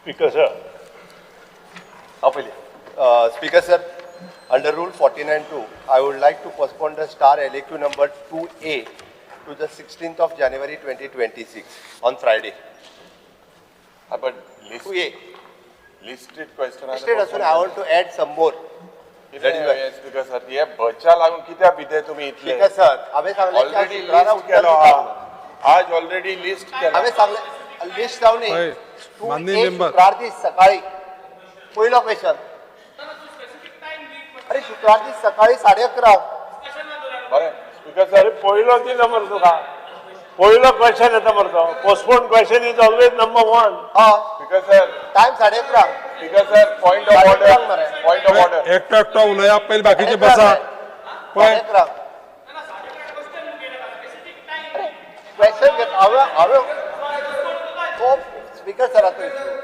Speaker sir. हांव पयलीं. Speaker sir, under rule 49(2), I would like to postpone the star LAQ number 2A to the 16th of January 2026 on Friday. But list 2A. Listed question. Listed असून I want to add some more. That is why. Speaker sir, हे बच्या लागून कित्याक भिते तुमी इतले? Speaker sir, हांवें सांगलें की आज ऑलरेडी शुक्रारा लिस्ट उत्तर केलो दिता. हा, आज ऑलरेडी लिस्ट केलो. हांवें सांगलें लिस्ट जावं पळय, न्ही. टू माननीय ए member. शुक्रार दीस सकाळी पयलो क्वेश्चन. अरे, शुक्रार दीस सकाळी 11:30. बरें स्पीकर सर. अरे, पयलो दिलो मरे तुका, पयलो क्वेश्चन येता मरे तो. Postpone question is always number one. हा. Speaker sir. Time 11:30. Speaker sir, point of साडे ऑर्डर. अकरांक मरे. Point of order. एकटो एकटो उलया पयलीं, बाकीचे बसा पळय. 11:30 क्वेश्चन घेत हांवें तो speaker सराचो issue.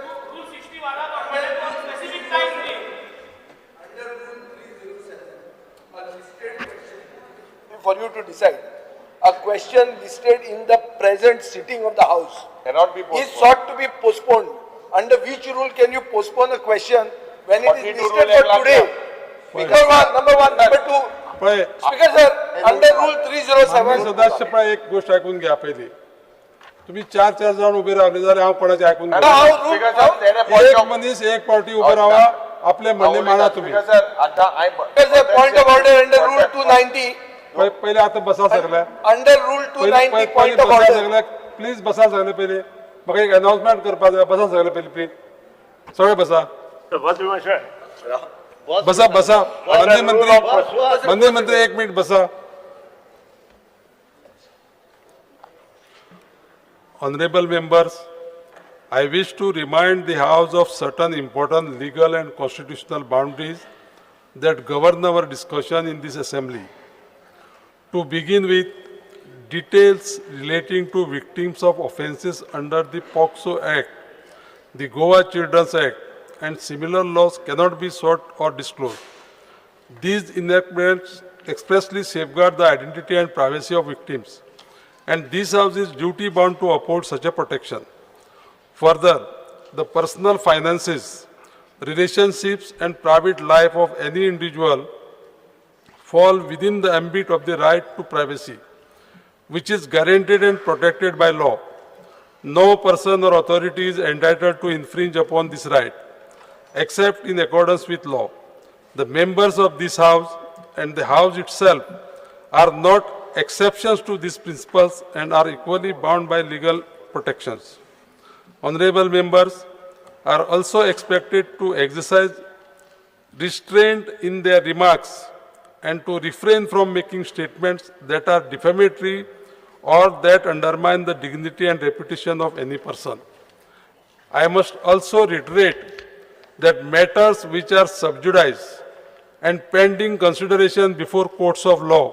For you to decide. A question listed in the present sitting of the House cannot be is sought to be postponed. Under which rule can you postpone a question when it 42 is listed rule for एक lakh today? Number one, number one, number two. पळय. Speaker sir, under rule 307, सदस्य, पळय, एक गोष्ट ऐकून घ्या पयली. तुम्ही चार चार जाण उभे रावले जाल्यार हांव कोणाचें आयकून Now, घेना. how rule, speaker sir, how, तेणे एक मनीस एक पावटी उभो रावा, आपले म्हणणे मांडा तुम्ही. स्पीकर सर, आता I Speaker sir, point of order under rule 290, पळय, पयले आतां बसा सगळे. Under rule 290, point of बसा order. सगळे, प्लीज बसा सगळे. पयले म्हाका एक अनाउन्समेंट करपाक जाय. बसा सगळे पयली, प्लीज सगळे बसा. सभापती महाशय. बसा, बसा. माननीय मंत्री, माननीय मंत्री, एक मिनिट बसा. Honorable members, I wish to remind the House of certain important legal and constitutional boundaries that govern our discussion in this assembly. To begin with, details relating to victims of offences under the POCSO Act, the Goa Children's Act, and similar laws cannot be sought or disclosed. These enactments expressly safeguard the identity and privacy of victims, and this House is duty bound to uphold such a protection. Further, the personal finances, relationships, and private life of any individual fall within the ambit of the right to privacy, which is guaranteed and protected by law. No person or authority is entitled to infringe upon this right, except in accordance with law. The members of this House and the House itself are not exceptions to these principles and are equally bound by legal protections. Honorable members are also expected to exercise restraint in their remarks and to refrain from making statements that are defamatory or that undermine the dignity and reputation of any person. I must also reiterate that matters which are sub judice and pending consideration before courts of law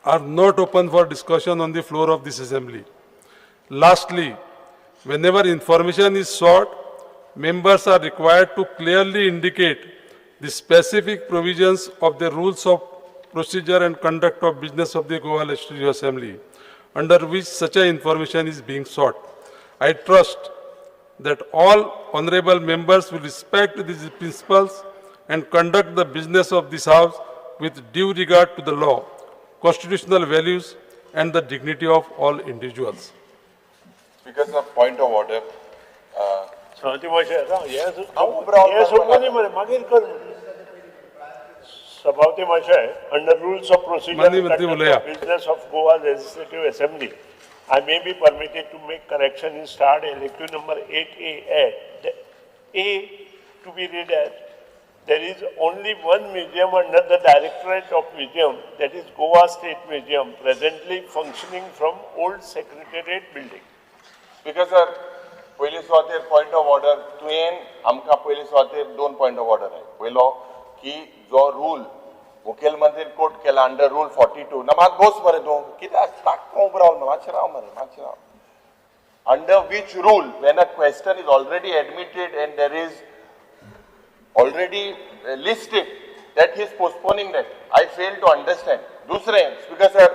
are not open for discussion on the floor of this assembly. Lastly, whenever information is sought, members are required to clearly indicate the specific provisions of the rules of procedure and conduct of business of the Goa Legislative Assembly, under which such a information is being sought. I trust that all honorable members will respect these principles and conduct the business of this House with due regard to the law, constitutional values, and the dignity of all individuals. Speaker sir, point of order. सभापती महाशय, राव, हे हांव उबो रावपाक हे सोंपोवनी मरे, मागीर कर मरे. सभापती महाशय, under rules of माननीय मंत्री, उलया. Procedure business of Goa Legislative Assembly, I may be permitted to make correction in starred LAQ number 8A at A to be read as there is only one museum under the Directorate of Museum, that is Goa State Museum, presently functioning from old Secretariat building. Speaker sir, पयली सुवातेर point of order. तुवें आमकां पयली सुवातेर दोन point of order आहे. पयलो की जो रूल मुखेलमंत्री कोट केला अंडर रूल 42 ना, मात बोस मरे तूं, कित्याक ताक उबो रावलो? मातशें राव मरे, मातशें राव. Under which rule, when a question is already admitted and there is already listed, that he is postponing that? I fail to understand. दुसरें, स्पीकर सर,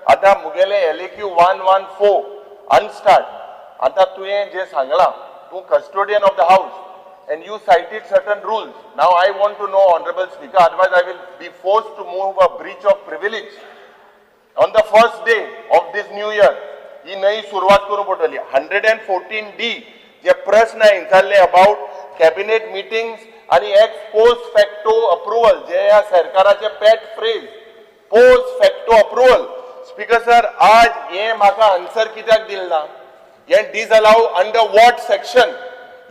आतां मुगेलें LAQ 114 unstarred. आतां तुवें जें सांगलां, तूं custodian of the house and you cited certain rules. Now I want to know, honourable speaker, otherwise I will be forced to move a breach of privilege on the first day of this new year. ही नवी सुरवात करूंक पडटली. 114D जे प्रश्न विचारले about cabinet meetings आणि x post facto approval, जे ह्या सरकाराचे pet phrase post facto approval. Speaker sir, आज हे म्हाका आन्सर कित्याक दिल ना? हे डिसअलाव अंडर what section?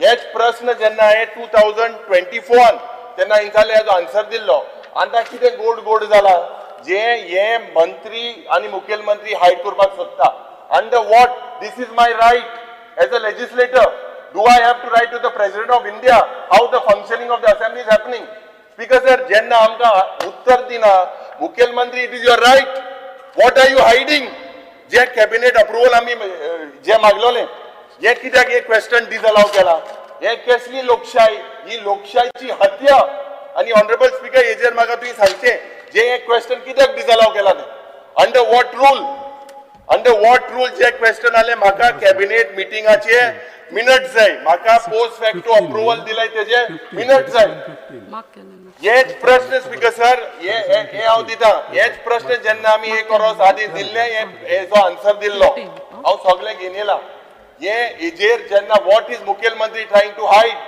हेच प्रश्न जेन्ना हांवें 2024 तेन्ना विचारले, हेजो आन्सर दिल्लो. आतां कितें गोड गोड जाला जे हे मंत्री आनी मुखेलमंत्री हायड करपाक सोदता? Under what? This is my right as a legislator. Do I have to write to the President of India how the functioning of the assembly is happening? Speaker sir, जेन्ना आमकां उत्तर दिना मुखेलमंत्री, it is your right. What are you hiding? J cabinet approval आमी जे मागलोले, हे कित्याक हे question डिसअलाव केला? हे कसली लोकशाय? ही लोकशायची हत्या. आनी ऑनरेबल स्पीकर, हेजेर म्हाका तुवें सांगचें, जे हे क्वेश्चन कित्याक डिसअलाव केला तें, under what rule, under what rule? J question आले, म्हाका कॅबिनेट मिटिंगाचे मिनट जाय, म्हाका पोस्ट फॅक्टो अप्रुव्हल दिलाय तेजे मिनट जाय. हेच प्रश्न, स्पीकर सर, हे हे हे हांव दिता. हेच प्रश्न जेन्ना आमी एक वर्स आदी दिल्ले, हे हेजो आन्सर दिल्लो. हांव सगळें घेवन येयला. हे हेजेर जेन्ना, what is मुखेलमंत्री trying to hide?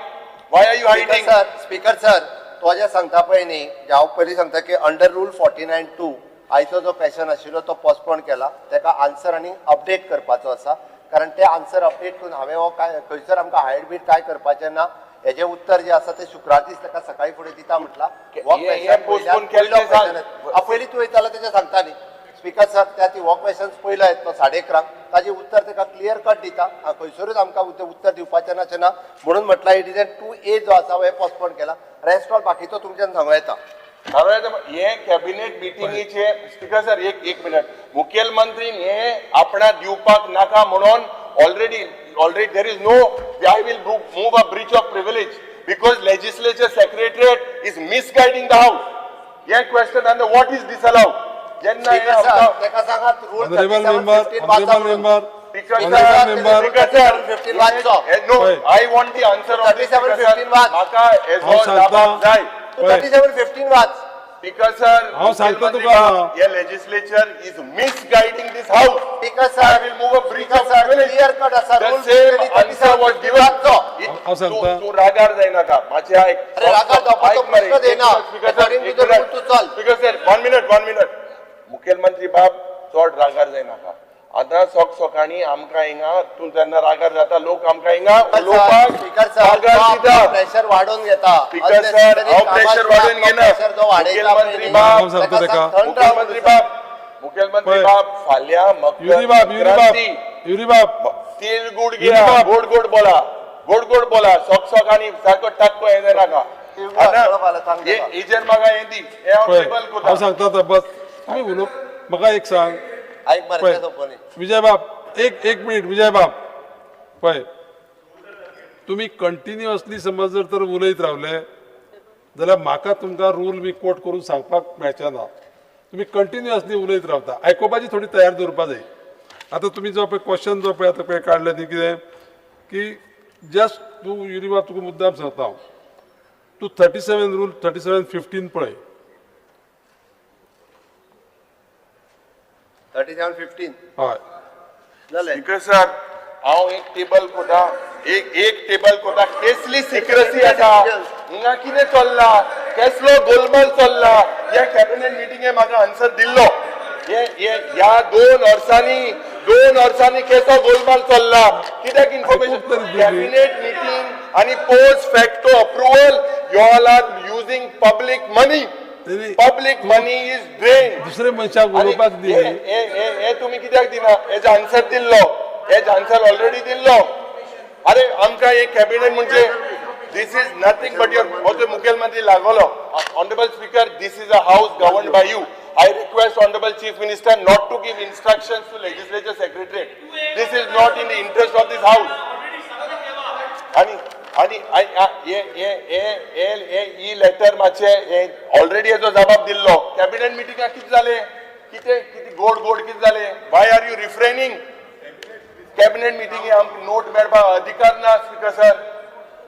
Why are you speaker hiding? Sir, speaker sir, तो जें सांगता पळय न्ही, जे हांव पयलीं सांगता की अंडर रूल 49(2) आयचो जो क्वेश्चन आशिल्लो तो पोस्टपोन केला. ताका आन्सर आनी अपडेट करपाचो आसा, कारण ते आन्सर अपडेट करून हांवें हो काय खंयसर आमकां हायड बीड काय करपाचें ना. हेजें उत्तर जें आसा तें शुक्रार दीस ताका सकाळी फुडें दिता म्हटलां. हो हे क्वेश्चन postpone केलें तें सांग. पयलीं तूं वयतालो तेजें सांगता न्ही. स्पीकर सर, त्या ती हो क्वेश्चन पयलो येतलो 11:30, ताजें उत्तर ताका क्लियर कट दिता. खंयसरूच आमकां उत्तर दिवपाचें ना ना म्हणून म्हटलां, it is 2A जो आसा हो पोस्टपोन केला. रेस्ट ऑल बाकीचो तुमच्यान सांगू येता. हे कॅबिनेट मिटिंगेचे, स्पीकर सर, एक एक मिनिट. मुखेलमंत्रीन हे आपणा दिवपाक नाका म्हणून already there is no, I will move a breach of privilege because legislature secretariat is misguiding the house. Hey question and what is disallowed जेन्ना हे स्पीकर सर, आमकां ताका सांगात rule Honorable member, honorable member, Speaker sir, honorable member, Speaker sir, 15 वाचचो. No, पळय. I want the answer of this. 37.15 वाच. म्हाका हेजो हांव सांगता. जाप जाय. पळय. 37.15 वाच. स्पीकर सर, हांव सांगता तुका. हे legislature is misguiding this house. Speaker I sir, will move a breach speaker of sir, privilege. Clear cut आसा. The rule same answer was given. वाचचो. हांव सांगता. तूं रागार जायनाका मातशें, आयक. अरे रागार जावपाचो आयक मरे. प्रश्नच येना. Speaker sir, According to एक the minute. rule तूं चल. Speaker sir, one minute, one minute. मुखेलमंत्री बाब, चड रागार जायनाका. आतां सक सकाळीं आमकां हिंगा तूं जेन्ना रागार जाता, लोक आमकां हिंगा उलोवपाक स्पीकर सर, मागार दिता. प्रेशर वाडोवन घेता. स्पीकर सर, हांव प्रेशर वाडोवन घेना. प्रेशर जो वाडयता मुखेलमंत्री पळय न्ही, बाब, हांव सांगता ताका ताका. थंड राव. मुखेलमंत्री बाब, मुखेलमंत्री पळय. बाब, फाल्यां मकर युरी बाब, युरी बाब, संक्रांती. युरी बाब, तेल गुड युरी घ्या. बाब. गोड गोड बोला, गोड गोड बोला. सक सक आनी सारको टाकको हें नाका. हेजेर म्हाका हें दी, हें हांव पळय, टेबल हांव करता. सांगता आतां, बस तुमी उलोवप. म्हाका एक सांग. आयक मरे. पळय. सोंपनी. विजय बाब, एक एक मिनिट. विजय बाब, पळय, तुमी कंटिन्युअसली समज जर तर उलयत रावले जाल्यार म्हाका तुमकां रूल बी कोट करून सांगपाक मेळचें ना. तुमी कंटिन्युअसली उलयत रावता, आयकुपाची थोडी तयार दवरपा जाय. आतां तुमी जो पळय क्वेश्चन जो पळय आतां पळय काडलें न्ही, कितें की जस्ट तूं युरी बाब, तुका मुद्दाम सांगता हांव, तूं 37 रूल 37(15) पळय. 37.15. हय. जालें. स्पीकर सर, हांव एक टेबल कोता, एक एक टेबल कोता. केसली सिक्रेसी आसा हिंगा? कितें चल्ला? केसलो गोलमाल चल्ला? ह्या कॅबिनेट मिटिंगे म्हाका आन्सर दिल्लो. हे हे ह्या 2 वर्सांनी केसो गोलमाल चल्ला? कित्याक इन्फॉर्मेशन आयकूंक तरी दिली. कॅबिनेट मिटींग आनी post facto approval, you all are using public money. तेणी Public money is drain. दुसरे मनशाक उलोवपाक दी. हे हे हे तुम्ही कित्याक दिना? हेज आन्सर दिल्लो, हेज आन्सर ऑलरेडी दिल्लो. अरे, आमकां हे कॅबिनेट म्हणजे this is nothing but your हो मुखेलमंत्री लागलो. Honourable Speaker, this is a house govern by you. I request honourable Chief Minister not to give instruction to legislature secretariat. This is not in the interest of this house. आणि आणि हे हे हे हे हे ही लेटर मातशें हे already हेजो जबाब दिल्लो. कॅबिनेट मिटिंगाक कितें जालें? कितें कितें गोड गोड कितें जालें? Why are you refraining? Cabinet मिटिंगे आमकां नोट मेळपाक अधिकार ना speaker sir.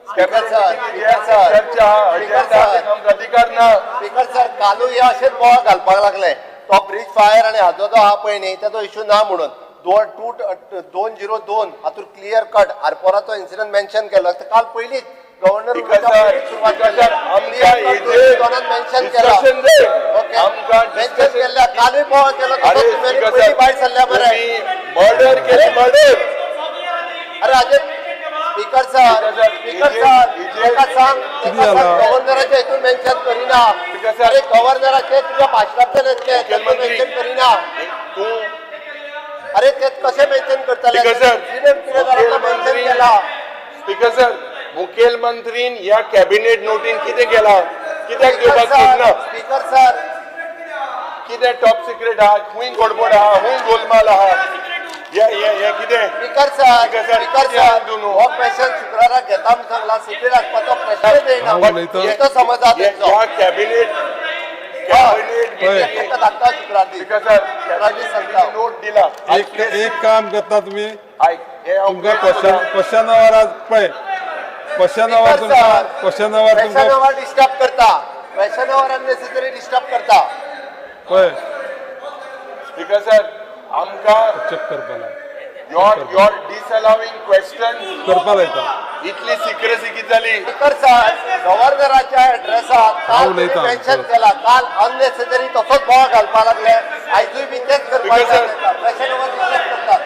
Speaker sir, speaker sir. चर्चा स्पीकर अजेंडा सर. आमकां अधिकार ना. स्पीकर सर, कालूय हे अशेंच बोवाळ घालपाक लागले. तो ब्रीज फायर आनी हाजो जो आहा पळय न्ही, तेजो इशू ना म्हणून. दोन टू 202 हातूंत क्लियर कट आरपोराचो इन्सिडंट मेन्शन केलो. काल पयलींच governor speaker sir, speaker sir, आमकां हेजेर मेन्शन केला. डिस्कशन जाय. ओके, आमकां मेन्शन डिस्कशन केल्ल्या. कालूय बोवाळ केलो अरे तसोच. तुवें स्पीकर पयलीं सर, भायर सरल्या मरे. मर्डर केले, मर्डर. अरे Ajay, speaker sir, speaker sir, तेका सांग, किती तेका सांग. झाला? गव्हर्नराच्या हितून मेन्शन करिना. Speaker sir. अरे, गव्हर्नराचे तुझ्या भाशणांतल्यान येतले, मुख्यमंत्री. मेन्शन करिना. तूं अरे, ते कशें मेन्शन करतले? स्पीकर सर, कितें कितें जालां तें मेन्शन मुख्यमंत्री केला. स्पीकर सर, मुखेलमंत्रीन ह्या कॅबिनेट नोटीन कितें केलां? कित्याक स्पीकर दिवपाक सर, सोदना? स्पीकर सर, कितें टॉप सिक्रेट आहा? खूंय गडबड आहा? खूंय गोलमाल आहा? हे हे हे कितें? Speaker sir, speaker sir, speaker कितें सर, तूं न्हू? हो क्वेश्चन शुक्राराक घेता म्हूण सांगला. सिक्रेट आसपाचो प्रश्नच येना. हांव उलयतां. हे तो समज आहा तेंचो. ह्या कॅबिनेट कॅबिनेट हय. तेका धाडटा शुक्रार दीस. स्पीकर सर, शुक्रार दीस सांगता. नोट दिला. एक एक काम करता तुमी. आयक, हे हांव तुमकां क्वेश्चन क्वेश्चन our आज पळय, क्वेश्चन our speaker तुमकां सर, क्वेश्चन our question तुमकां our disturb करता. क्वेश्चन our unnecessary disturb करता. पळय. स्पीकर सर, आमकां चेक करपा लाय. Your disallowing question. करपा लायता. इतली सिक्रेसी कितें जाली? स्पीकर सर, गव्हर्नराच्या एड्रेसात हांव काल तुमी उलयतां. मेन्शन केला. काल अननेसेसरी तसोच बोवाळ घालपाक लागले. आयजूय बी तेच करपाक speaker sir. Question our disturb करतात.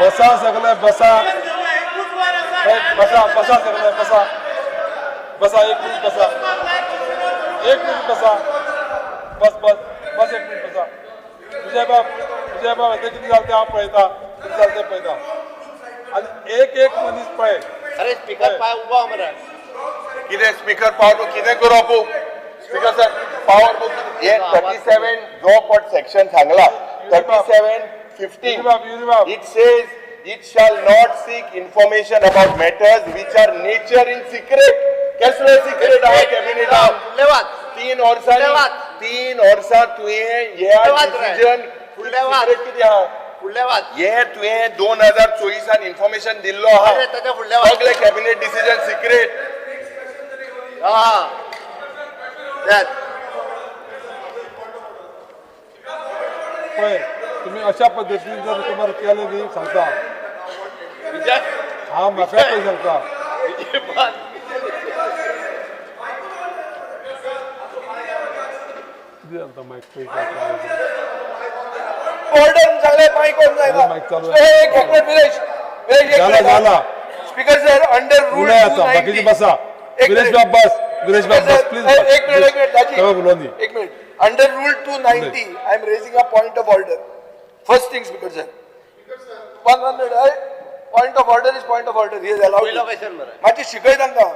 बसा सगळे, बसा. ए, बसा बसा सगळे, बसा बसा. एक मिनिट बसा, एक मिनिट बसा. बस बस बस, एक मिनिट बसा. विजय बाब, विजय बाब, येते कितें जालें तें हांव पळयता. कितें जालें तें पळयता आनी एक एक मनीस पळय. अरे स्पीकर, पाय उबो मरे. कितें स्पीकर पावर कितें करप? स्पीकर सर, पावर हे 37 जो पट सेक्शन सांगला, 37(15), बाब, युरी बाब. It says it shall not seek information about matters which are nature in secret. कसलो सिक्रेट आहा कॅबिनेटान? फुडले वाच. 3 वर्सांनी, फुडले वाच. 3 वर्सां तुवें हे फुडले वाच रे. डिसिजन फुडले वाच. सिक्रेट कितें आहा? फुडले वाच. हे तुवें 2024 इन्फॉर्मेशन दिल्लो आहा. अरे, ताच्या फुडले वाच. सगळे कॅबिनेट डिसिजन सिक्रेट. हा, तेच. पळय, तुम्ही अशा पद्दतीन जर तुम्हाला केलें न्ही, सांगता हांव, म्हाका पळय सांगता. कितें जाता मायक पळय. ऑर्डर सांगले, माईक ऑन जायना. माईक चालू आहे. एक एक मिनिट विरेश, विरेश, एक झाला, मिनिट. झाला. स्पीकर सर, अंडर रूल उलय आता, बाकीचे बसा. विरेश बाब बस, विरेश बाब बस, प्लीज. एक मिनिट, एक मिनिट दाजी. सगळं उलोवनी. एक minute. Under rule 290, I am raising a point of order. First thing, speaker sir, one minute. Point of order is point of order. He पयलो अलाउड. क्वेश्चन मरे. मातशें शिकय तांकां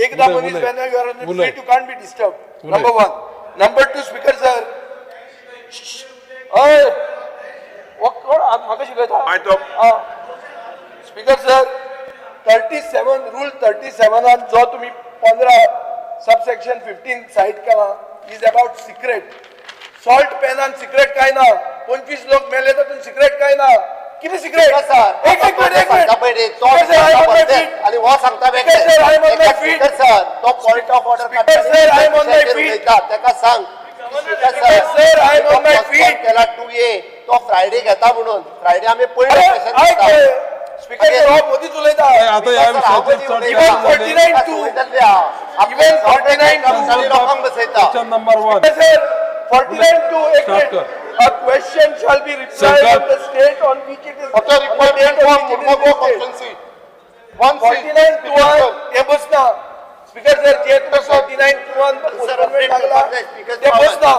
एकदां. उलय, मनीस उलय. When you are उलय. Free to can't be disturb. उलय. Number one. Number two, speaker sir, हय, हो कोण म्हाका शिकयता? मागीर तो स्पीकर सर, 37, रूल 37 जो तुमी 15 सबसेक्शन 15 सायट केला is about secret. Salt पॅनान सिक्रेट काय ना? 25 लोक मेले तातूंत सिक्रेट काय ना? कितें सिक्रेट? स्पीकर सर, एक एक मिनिट, एक सांगता मिनिट. पळय न्ही, तो Speaker sir, I am on my सांगता feet. आनी हो सांगता. Speaker sir, I am on my feet. Speaker sir, तो point of order Speaker sir, I am on my feet. ताका सांग speaker. Speaker sir, I am on my feet. केला 2A, तो Friday घेता म्हणून. फ्रायडे आमी पयलो अरे, क्वेश्चन आयक घेता. स्पीकर सर, हो मदींच उलयता. आता ह्या विशयाचेर चड Even 49(2). Even 49(2). लोकांक बसयता. Question number 1. Sir, 49(2), एक Start minute. कर. A question shall be replied Shankar. on the state on which it is. What's the on the requirement date on for which it is Murmu listed. constituency? One seat. 49(2) ते बसना. Speaker sir, जे तुमी 49(2) update लागला करपाक जाय, speaker ते बसना.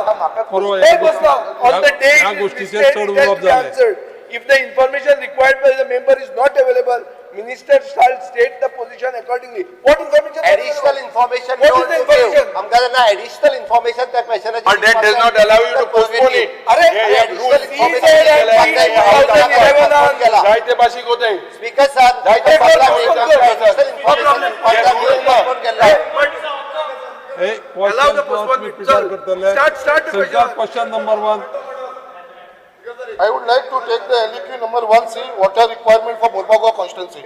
बरोबर. ते बसना. On the day ह्या it is गोष्टीचेर listed, चड it has उलोवप to be जालें. answered. If the information required by the member is not available, minister shall state the position accordingly. What information? Additional information. What is the information? आमकां जेन्ना additional information त्या क्वेश्चनाची But that does not allow you to postpone it. अरे, हे- हे additional rule information जायते भाशीक होते. Speaker sir, जायते एडिशनल इन्फॉर्मेशन केला. हे Allow the question postponement. तुम्ही प्रिपेअर चल. करतले. Start, start the Shankar, question. Question number 1. I would like to take the LAQ number 1C, water requirement for Mormugao constituency.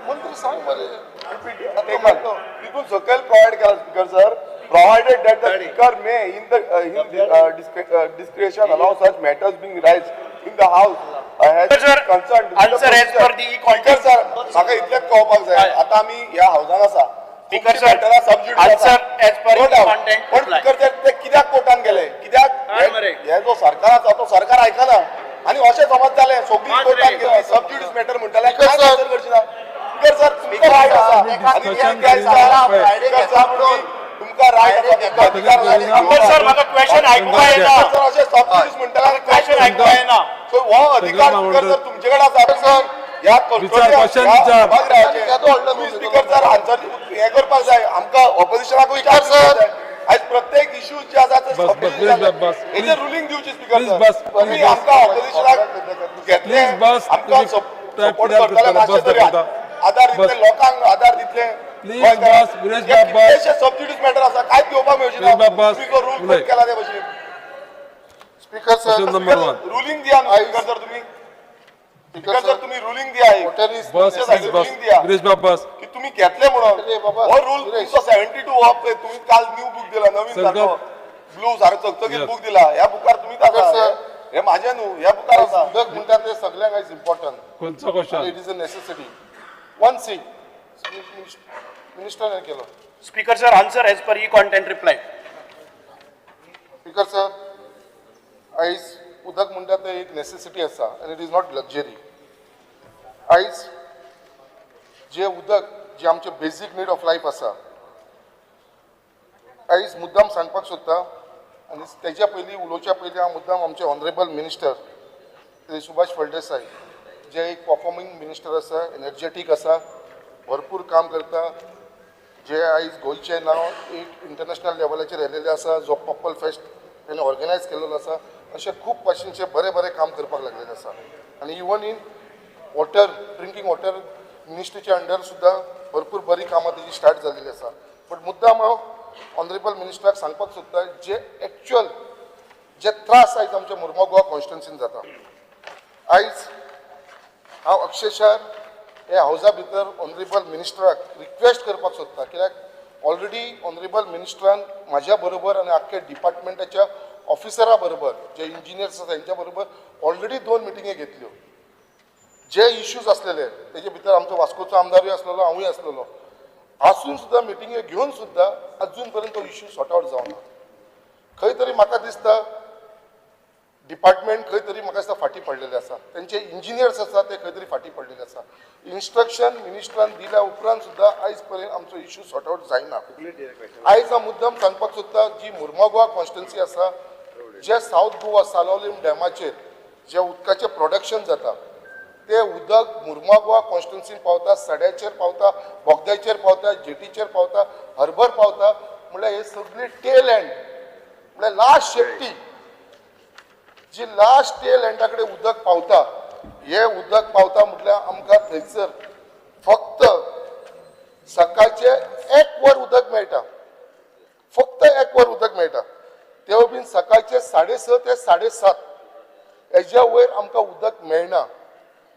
मंत्री सांग मरे. तितून सकयल प्रोवायड केला speaker sir, provided that the speaker may in the discretion allow such matters being raised in the house has Sir, concerned answer as per the speaker sir, म्हाका इतलेंच कळोवपाक जाय, आतां आमी ह्या हावजान आसा. Speaker sir, answer as per No doubt. content पण reply. Speaker sir, ते कित्याक कोर्टान गेले, कित्याक हे जो सरकार आसा तो सरकार आयकना आनी अशें समज जालें सगळीं कोर्टान गेले, सब ज्युडिस मॅटर म्हणटाले, Speaker काय sir. आन्सर करची ना. स्पीकर सर, तुमकां रायट आसा आनी Discussion ते आसा, करीना. स्पीकर सर, तुमकां रायट आसा, तुमकां अधिकार आसा. स्पीकर सर, म्हाका क्वेश्चन आयकूंक येना. सर, अशें सब ज्युडिस म्हणटाले क्वेश्चन आयकूंक येना. सो हो अधिकार सगळ्यांना स्पीकर सर तुमचे कडेन आसा. सर, ह्या विचार, question विचार. सभागृहाचे स्पीकर सर आन्सर हें करपाक जाय आमकां, ऑपोजिशनाक विचार सर. आयज प्रत्येक इश्यू जे आसा ते बस, बस, please, बस, बस. हेजेर रुलींग दिवची स्पीकर Please, sir. बस, तुम्ही please, आमकां ऑपोजिशनाक घेतले, Please, बस. आमकां तुम्ही सपोर्ट कित्याक करतले, करतले? मातशें बस तरी दाखयता. आदार बस. दितले, लोकांक आदार दितले. Please, गोंयकारांक. बस, विरेश हे बाब, बस. कितलेशे सब ज्युडिस मॅटर आसा, कांयच घेवपाक मेळचें ना. Please, बाब, बस. तुम्ही जो रूल उलय. केला ते भशेन. Speaker sir, Question number one. Ruling दिया न्हू स्पीकर सर तुम्ही, स्पीकर स्पीकर सर सर, तुम्ही रुलींग दिया एक. Water is bus, please bus. Ruling दिया विरेश बाब बस. की तुम्ही घेतले म्हणून. अरे बाबा, हो रूल सुरेश. तुमचो 72 हो पळय, तुम्ही काल न्यू बूक दिला नवीन संकल्प. सारको ब्लू सारको चकचकीत Yes. Book दिला, ह्या बुकार तुम्हीच Speaker आसा. sir. हे माझे न्हू, ह्या बुकार आसा. उदक म्हणटा ते सगळ्यांक आयज इम्पॉर्टंट. खंयचो question? It is a necessity. 1C, मिनिस्टरान केलो. Speaker sir, answer as per e content reply. Speaker sir, आयज उदक म्हणटा ते एक नेसेसिटी आसा आनी it is not luxury. आयज जे उदक जे आमचे बेजीक नीड ऑफ लायफ आसा, आयज मुद्दाम सांगपाक सोदता आनी तेज्या पयलीं उलोवच्या पयलीं हांव मुद्दाम आमचे ऑनरेबल मिनिस्टर श्री सुभाष फळदेसाय, जे एक परफॉर्मींग मिनिस्टर आसा, एनर्जेटीक आसा, भरपूर काम करता, जे आयज गोंयचें नांव एक इंटरनॅशनल लेवलाचेर येयलेलें आसा, जो पर्पल फेस्ट तेणें ऑर्गनायज केलेलो आसा, अशें खूब भाशेनचें बरें बरें काम करपाक लागलेलें आसा. आनी even in water, drinking water मिनिस्ट्रीच्या under सुद्दां भरपूर बरी कामां तेजी स्टार्ट जाल्लेली आसा. बट मुद्दाम हांव ऑनरेबल मिनिस्टराक सांगपाक सोदता, जे एक्चुअल जे त्रास आयज आमच्या मुर्मो गोवा कॉन्स्टिट्युन्सीन जाता, आयज हांव अक्षरशः हे हावजा भितर ऑनरेबल मिनिस्टराक रिक्वेस्ट करपाक सोदता, कित्याक ऑलरेडी ऑनरेबल मिनिस्टरान म्हाज्या बरोबर आनी आख्खे डिपार्टमेंटाच्या ऑफिसरा बरोबर, जे इंजिनियर्स आसा तेंच्या बरोबर ऑलरेडी 2 मिटिंगे घेतल्यो. जे इश्यूज आसलेले तेजे भितर आमचो वास्कोचो आमदारूय आसलेलो, हांवूय आसलेलो, आसून सुद्दां मिटिंगे घेवन सुद्दां अजून पर्यंत तो इश्यू सॉर्ट आवट जावना. खंय तरी म्हाका दिसता डिपार्टमेंट खंय तरी म्हाका दिसता फाटीं पडलेले आसा, तेंचे इंजिनियर्स आसा ते खंय तरी फाटीं पडलेले आसा. इन्स्ट्रक्शन मिनिस्टरान दिल्या उपरांत सुद्दां आयज पर्यंत आमचो इश्यू सॉर्ट आवट जायना. आयज हांव मुद्दाम सांगपाक सोदता, जी मुर्मो गोवा कॉन्स्टिट्युन्सी आसा, जे सावथ गोवा सालोलीम डॅमाचेर जे उदकाचें प्रोडक्शन जाता ते उदक मुर्मो गोवा कॉन्स्टिट्युन्सीन पावता, सड्याचेर पावता, बोगद्याचेर पावता, जेटीचेर पावता, हर्बर पावता. म्हणल्यार हे सगळे टेल एंड, म्हणल्यार लास्ट शेफ्टी जी लास्ट टेल एंडा कडेन उदक पावता, हे उदक पावता म्हटल्यार आमकां थंयसर फक्त सकाळचें 1 वर उदक मेळटा, फक्त 1 वर उदक मेळटा, तेवूय बीन सकाळचे 6:30 ते 7:30 हेज्या वयर आमकां उदक मेळना.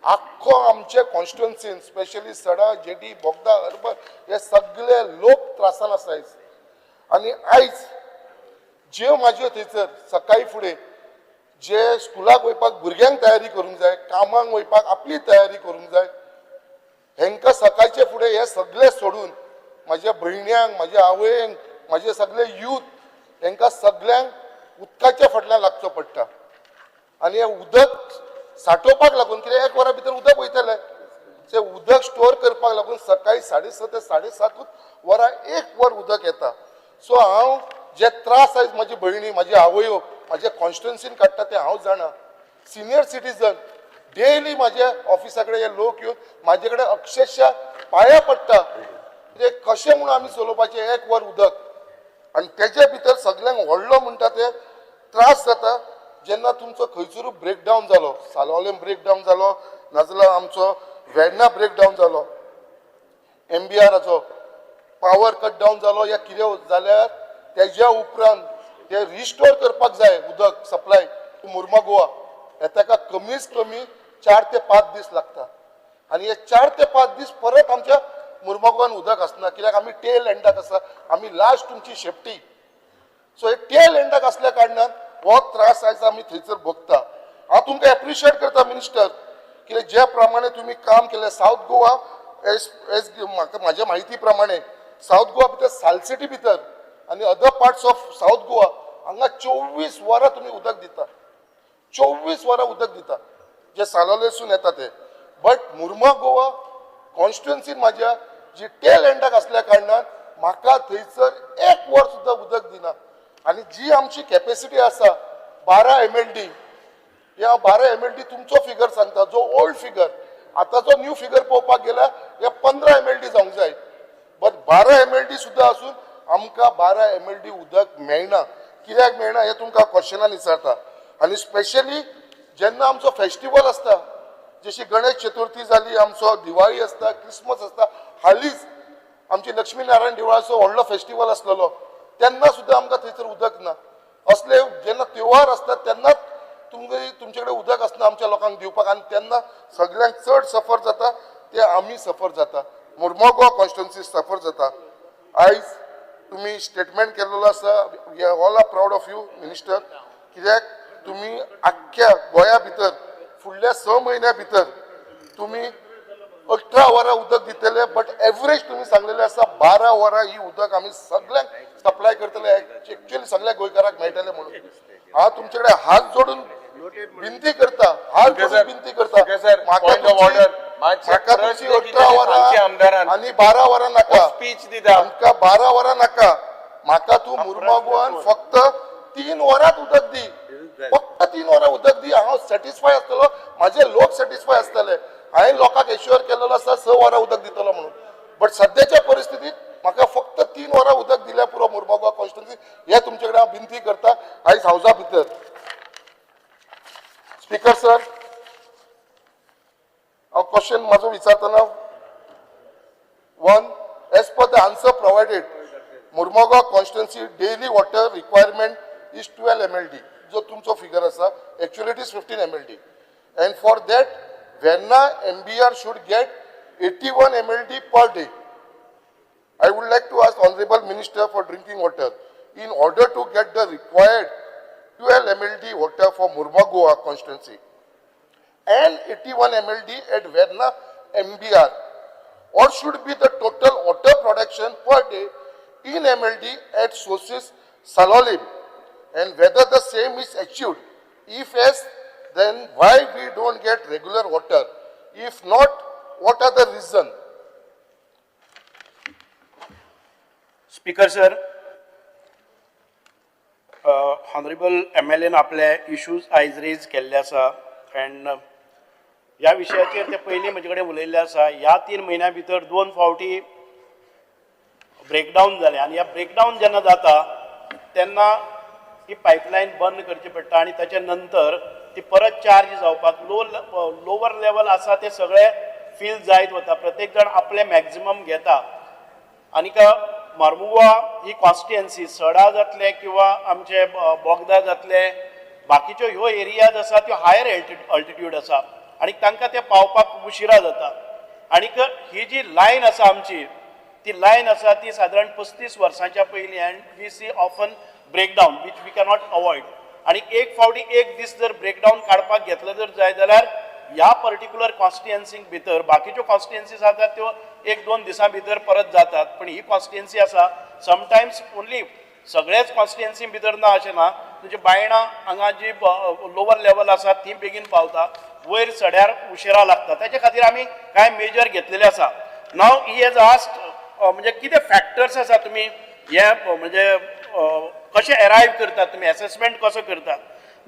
आख्खो आमचे कॉन्स्टिट्युन्सीन स्पेशली सडा, जेटी, बोगदा, हर्बर हे सगळे लोक त्रासान आसा आयज. आनी आयज ज्यो म्हाज्यो थंयसर सकाळी फुडें जे स्कुलाक वयपाक भुरग्यांक तयारी करूंक जाय, कामाक वयपाक आपली तयारी करूंक जाय, हेंकां सकाळचे फुडें हे सगळे सोडून म्हाज्या भयण्यांक, म्हाज्या आवयंक, म्हाजे सगळे यूथ, हेंकां सगळ्यांक उदकाच्या फाटल्यान लागचो पडटा. आनी हें उदक सांठोवपाक लागून, कित्याक 1 वरा भितर उदक वयतलें, तें उदक स्टोर करपाक लागून सकाळी 6:30 ते 7:30 वरां 1 वर उदक येता. सो हांव जे त्रास आयज म्हाजी भयणी, म्हाजी आवयो म्हाज्या कॉन्स्टिट्युन्सीन काडटा तें हांव जाणा. सिनियर सिटीजन डेली म्हाज्या ऑफिसा कडेन हे लोक येवन म्हाजे कडेन अक्षरशः पांया पडटा, कित्याक कशें म्हणून आमी चलोवपाचें 1 वर उदक. आनी तेजे भितर सगल्यांक व्हडलो म्हणटा ते त्रास जाता जेन्ना तुमचो खंयसरूय ब्रेकडावन जालो, सालोवलेम ब्रेकडावन जालो, नाजाल्यार आमचो वेर्ना ब्रेकडावन जालो, एमबीआराचो पावर कट डावन जालो या कितें जाल्यार तेज्या उपरांत ते रिस्टोर करपाक जाय उदक सप्लाय टू मुर्मागोवा, हे ताका कमीच कमी 4 ते 5 दीस लागता आनी हे 4 ते 5 दीस परत आमच्या मुर्मागोवान उदक आसना, कित्याक आमी टेल एंडाक आसा, आमी लास्ट तुमची शेपटी. सो हे टेल एंडाक आसल्या कारणान हो त्रास आयज आमी थंयसर भोगता. हांव तुमकां एप्रिशिएट करता मिनिस्टर, कित्याक ज्या प्रमाणे तुमी काम केलें सावथ गोवा, एज एज म्हाका म्हाज्या म्हायती प्रमाणे सावथ गोवा भितर, सालसिटी भितर आनी other parts of South Goa हांगा 24 वरां तुमी उदक दिता, 24 वरां उदक दिता जे सालोलेसून येता ते. बट मुर्मा गोवा कॉन्स्टिट्युएन्सीन म्हाज्या जी टेल एंडाक आसल्या कारणान म्हाका थंयसर एक वर सुद्दां उदक दिना. आनी जी आमची कॅपेसिटी आसा 12 MLD, हे हांव 12 MLD तुमचो फिगर सांगता, जो ओल्ड फिगर. आतांचो न्यू फिगर पळोवपाक गेल्यार हे 15 MLD जावंक जाय, बट 12 MLD सुद्दां आसून आमकां 12 MLD उदक मेळना. कित्याक मेळना हें तुमकां क्वेश्चनान विचारता. आनी स्पेशली जेन्ना आमचो फेस्टिवल आसता, जशी गणेश चतुर्थी जाली, आमचो दिवाळी आसता, क्रिसमस आसता, हालींच आमची लक्ष्मी नारायण देवळाचो व्हडलो फेस्टिवल आसलेलो, तेन्ना सुद्दां आमकां थंयसर उदक ना. असले जेन्ना त्योहार आसता तेन्नाच तुमचे कडेन उदक आसना आमच्या लोकांक दिवपाक आनी तेन्ना सगळ्यांक चड सफर जाता ते आमी सफर जाता, मुर्मोगो कॉन्स्टिट्युन्सी सफर जाता. आयज तुमी स्टेटमेंट केल्लो आसा, we are all are proud of you, minister, कित्याक तुमी आख्ख्या गोंया भितर फुडल्या 6 म्हयन्या भितर तुमी 18 वरां उदक दितले, बट एवरेज तुमी सांगलेले आसा 12 वरां ही उदक आमी सगळ्यांक सप्लाय करतले, एक्च्युअली सगळ्या गोंयकारांक मेळटले म्हणून. हांव तुमचे कडेन हात जोडून विनंती करता, हात जोडून विनंती करता. Sir, point of order. म्हाका तुमची 18 वरां आनी 12 वरां नाका. स्पीच दिता. आमकां 12 वरां नाका. म्हाका तूं मुर्मागोवान फक्त 3 वरांत उदक दी, फक्त 3 वरां उदक दी. हांव सॅटिस्फाय आसतलो, म्हाजे लोक सॅटिस्फाय आसतले. हांवें लोकांक एश्युअर केलेलो आसा 6 वरां उदक दितलो म्हणून, बट सद्याच्या परिस्थितीत म्हाका फक्त 3 वरां उदक दिल्यार पुरो मुर्मागोवा कॉन्स्टिट्युन्सी, हे तुमचे कडेन हांव विनंती करता आयज हावजा भितर. स्पीकर सर, हांव क्वेश्चन म्हाजो विचारतना, one, as per the answer provided, Mormugao constituency daily water requirement is 12 MLD, जो तुमचो फिगर आसा, actually it is 15 MLD, and for that Verna MBR should get 81 MLD per day. I would like to ask Honorable Minister for Drinking Water, in order to get the required 12 MLD water for Mormugao constituency and 81 MLD at Verna MBR, what should be the total water production per day in MLD at sources Salaulim, and whether the same is achieved? If yes, then why we don't get regular water? If not, what are the reason? Speaker sir, honourable MLAन आपले issues आयज rays केल्ले आसा and ह्या विशयाचेर ते पयलीं म्हजे कडेन उलयल्ले आसा. ह्या 3 म्हयन्या भितर दोन फावटी ब्रेकडावन जालें आनी ह्या ब्रेकडावन जेन्ना जाता तेन्ना ही पायपलायन बंद करची पडटा आनी ताच्या नंतर ती परत चार्ज जावपाक लोवर लेवल आसा ते सगळे फील जायत वता. प्रत्येक जाण आपले मॅक्झिमम घेता. आनीक मार्मुगोवा ही कॉन्स्टिट्युएन्सी, सडा जातले किंवा आमचे बोगदा जातले, बाकीच्यो ह्यो एरियाज आसा त्यो हायर अल्टिट्यूड आसा आनी तांकां ते पावपाक उशिरा जाता. आनीक ही जी लायन आसा आमची, ती लायन आसा ती सादारण 35 वर्सांच्या पयलीं, and we see often breakdown which we cannot avoid. आनी एक फावटी एक दीस जर ब्रेकडावन काडपाक घेतलो जर जाय जाल्यार ह्या पर्टिक्युलर कॉन्स्टिट्युएन्सीक भितर, बाकीच्यो कॉन्स्टिट्युएन्सीज आसात त्यो एक दोन दिसां भितर परत जातात, पण ही कॉन्स्टिट्युएन्सी आसा समटायम्स ओन्ली, सगळेच कॉन्स्टिट्युएन्सी भितर ना अशें ना. तुमचे बायणा हांगा जी लोवर लेवल आसा ती बेगीन पावता, वयर सड्यार उशिरा लागता. ताचे खातीर आमी कांय मेजर घेतलेले आसा. नाव he has asked, म्हणजे कितें फॅक्टर्स आसा, तुमी हे म्हणजे कशें एरायव करतात, तुमी एसेसमेंट कसो करतात.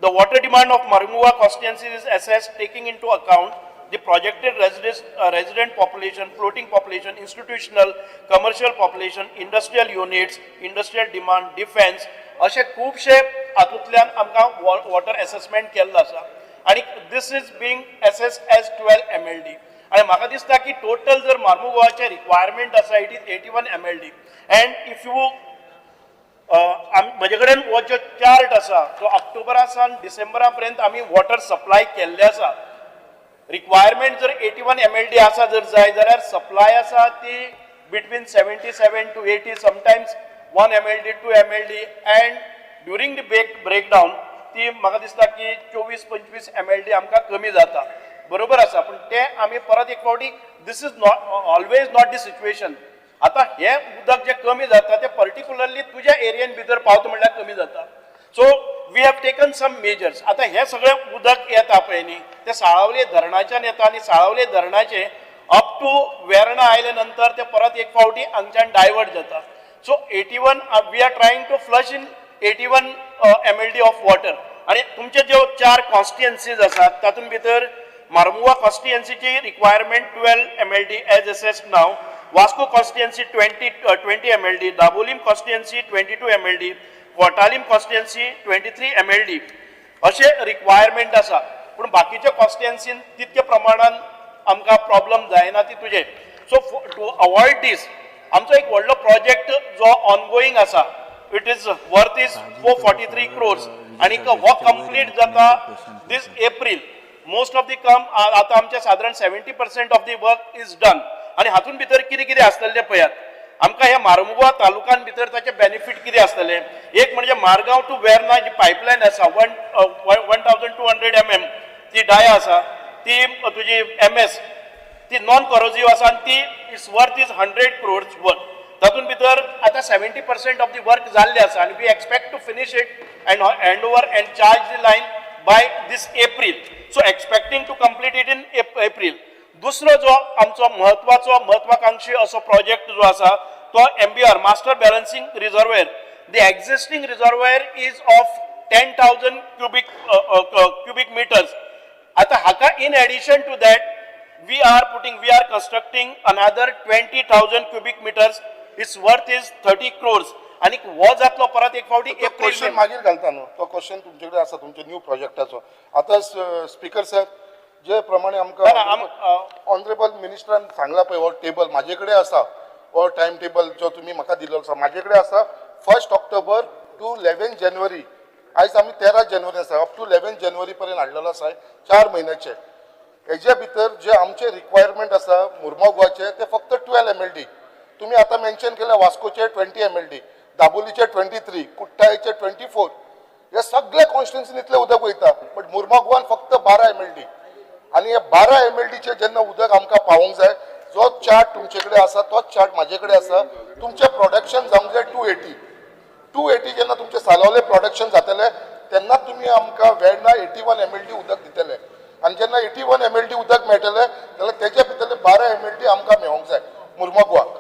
The water demand of Mormugao constituency is assessed taking into account the projected resident population, floating population, institutional, commercial population, industrial units, industrial demand, defense, अशे खुबशे हातूंतल्यान आमकां वॉटर एसेसमेंट केल्लो आसा आनी this is being assessed as 12 MLD. आनी म्हाका दिसता की टोटल जर मार्मुगोवाचें रिक्वायरमेंट आसा, it is 81 MLD, and if you म्हजे कडेन हो जो चार्ट आसा तो ऑक्टोबरा सावन डिसेंबरा पर्यंत आमी वॉटर सप्लाय केल्ले आसा. रिक्वायरमेंट जर 81 MLD आसा जर जाय जाल्यार सप्लाय आसा ती between 77 to 80, sometimes 1 MLD, 2 MLD, and during the breakdown ती म्हाका दिसता की 24-25 MLD आमकां कमी जाता. बरोबर आसा, पूण ते आमी परत एक फावटी, this is not always not the situation. आतां हें उदक जें कमी जाता तें पर्टिक्युलरली तुज्या एरियेन भितर पावता म्हणल्यार कमी जाता. So we have taken some measures. आतां हें सगळें उदक येता पळय न्ही, तें साळावले धरणाच्यान येता आनी साळावले धरणाचें अप टू वेर्णा आयले नंतर ते परत एक फावटी हांगच्यान डायवर्ट जाता. So 81, we are trying to flush in 81 MLD of water. आनी तुमचे ज्यो चार कॉन्स्टिट्युएन्सीज आसात तातूंत भितर मार्मुआ कॉन्स्टिट्युएन्सीची requirement 12 MLD as assessed now, Vasco constituency 20 MLD, Dabolim constituency 22 MLD, Cortalim constituency 23 MLD अशें रिक्वायरमेंट आसा. पूण बाकीच्या कॉन्स्टिट्युएन्सीन तितके प्रमाणान आमकां प्रॉब्लम जायना ती तुजे. सो टू अवॉयड दीस आमचो एक व्हडलो प्रोजेक्ट जो ऑनगोईंग आसा, it is worth is 443 crores आनी हो कंप्लीट जाता this April. Most of the काम आतां आमचे सादारण 70% of the work is done. आनी हातून भितर कितें कितें आसतलें तें पळयात. आमकां ह्या मारमुगा तालुक्यान भितर ताचे बेनिफीट कितें आसतलें, एक म्हणजे मारगांव टू वेर्ना जी पायपलायन आसा 1200 mm ती डाया आसा, ती तुजी एम एस ती नॉन कॉरोजीव आसा आनी ती is worth is 100 crores worth. तातूंत भितर आतां 70% ऑफ the work जाल्लें आसा आनी we expect to finish it and hand over and charge the line by this April. So expecting to complete it in April. दुसरो जो आमचो म्हत्वाचो महत्वाकांक्षी असो प्रोजेक्ट जो आसा तो MBR, master balancing reservoir. The existing reservoir is of 10,000 cubic meters. आता हाका in addition to that we are constructing another 20,000 cubic meters. Its worth is 30 crores. आणि हो जातलो परत एक फावटी तो क्वेश्चन एप्रिल. मागीर घालता न्हू, तो क्वेश्चन तुमचे कडेन आसा तुमचे न्यू प्रोजेक्टाचो. आतां स्पीकर सर, जे प्रमाणे आमकां ऑनरेबल मिनिस्टरान सांगला पळय, हो टेबल म्हाजे कडेन आसा, हो टायम टेबल जो तुमी म्हाका दिल्लो आसा म्हाजे कडेन आसा, 1 October to 11 January. आयज आमी 13 जानेवारी आसा, अप टू 11 जानेवारी पर्यंत हाडलेलो आसा 4 म्हयन्याचे. हेजे भितर जे आमचे रिक्वायरमेंट आसा मुर्मोगाचे ते फक्त 12 MLD. तुमी आतां मेन्शन केले वास्कोचे 20 MLD, दाबोलीचे 23, कुट्टाळेचे 24. हे सगळे कॉन्स्टिट्युन्सीन इतलें उदक वयता, बट मुर्मोगवान फक्त 12 MLD. आनी हे 12 MLDचे जेन्ना उदक आमकां पावोवंक जाय, जो चार्ट तुमचे कडेन आसा तोच चार्ट म्हाजे कडेन आसा. तुमचें प्रोडक्शन जावंक जाय 280. 280 जेन्ना तुमचें सालोवले प्रोडक्शन जातलें तेन्ना तुमी आमकां वेर्णा 81 MLD उदक दितले. आनी जेन्ना 81 MLD उदक मेळटलें जाल्यार तेच्या भितरले 12 MLD आमकां मेळोंक जाय मुर्मोगवाक.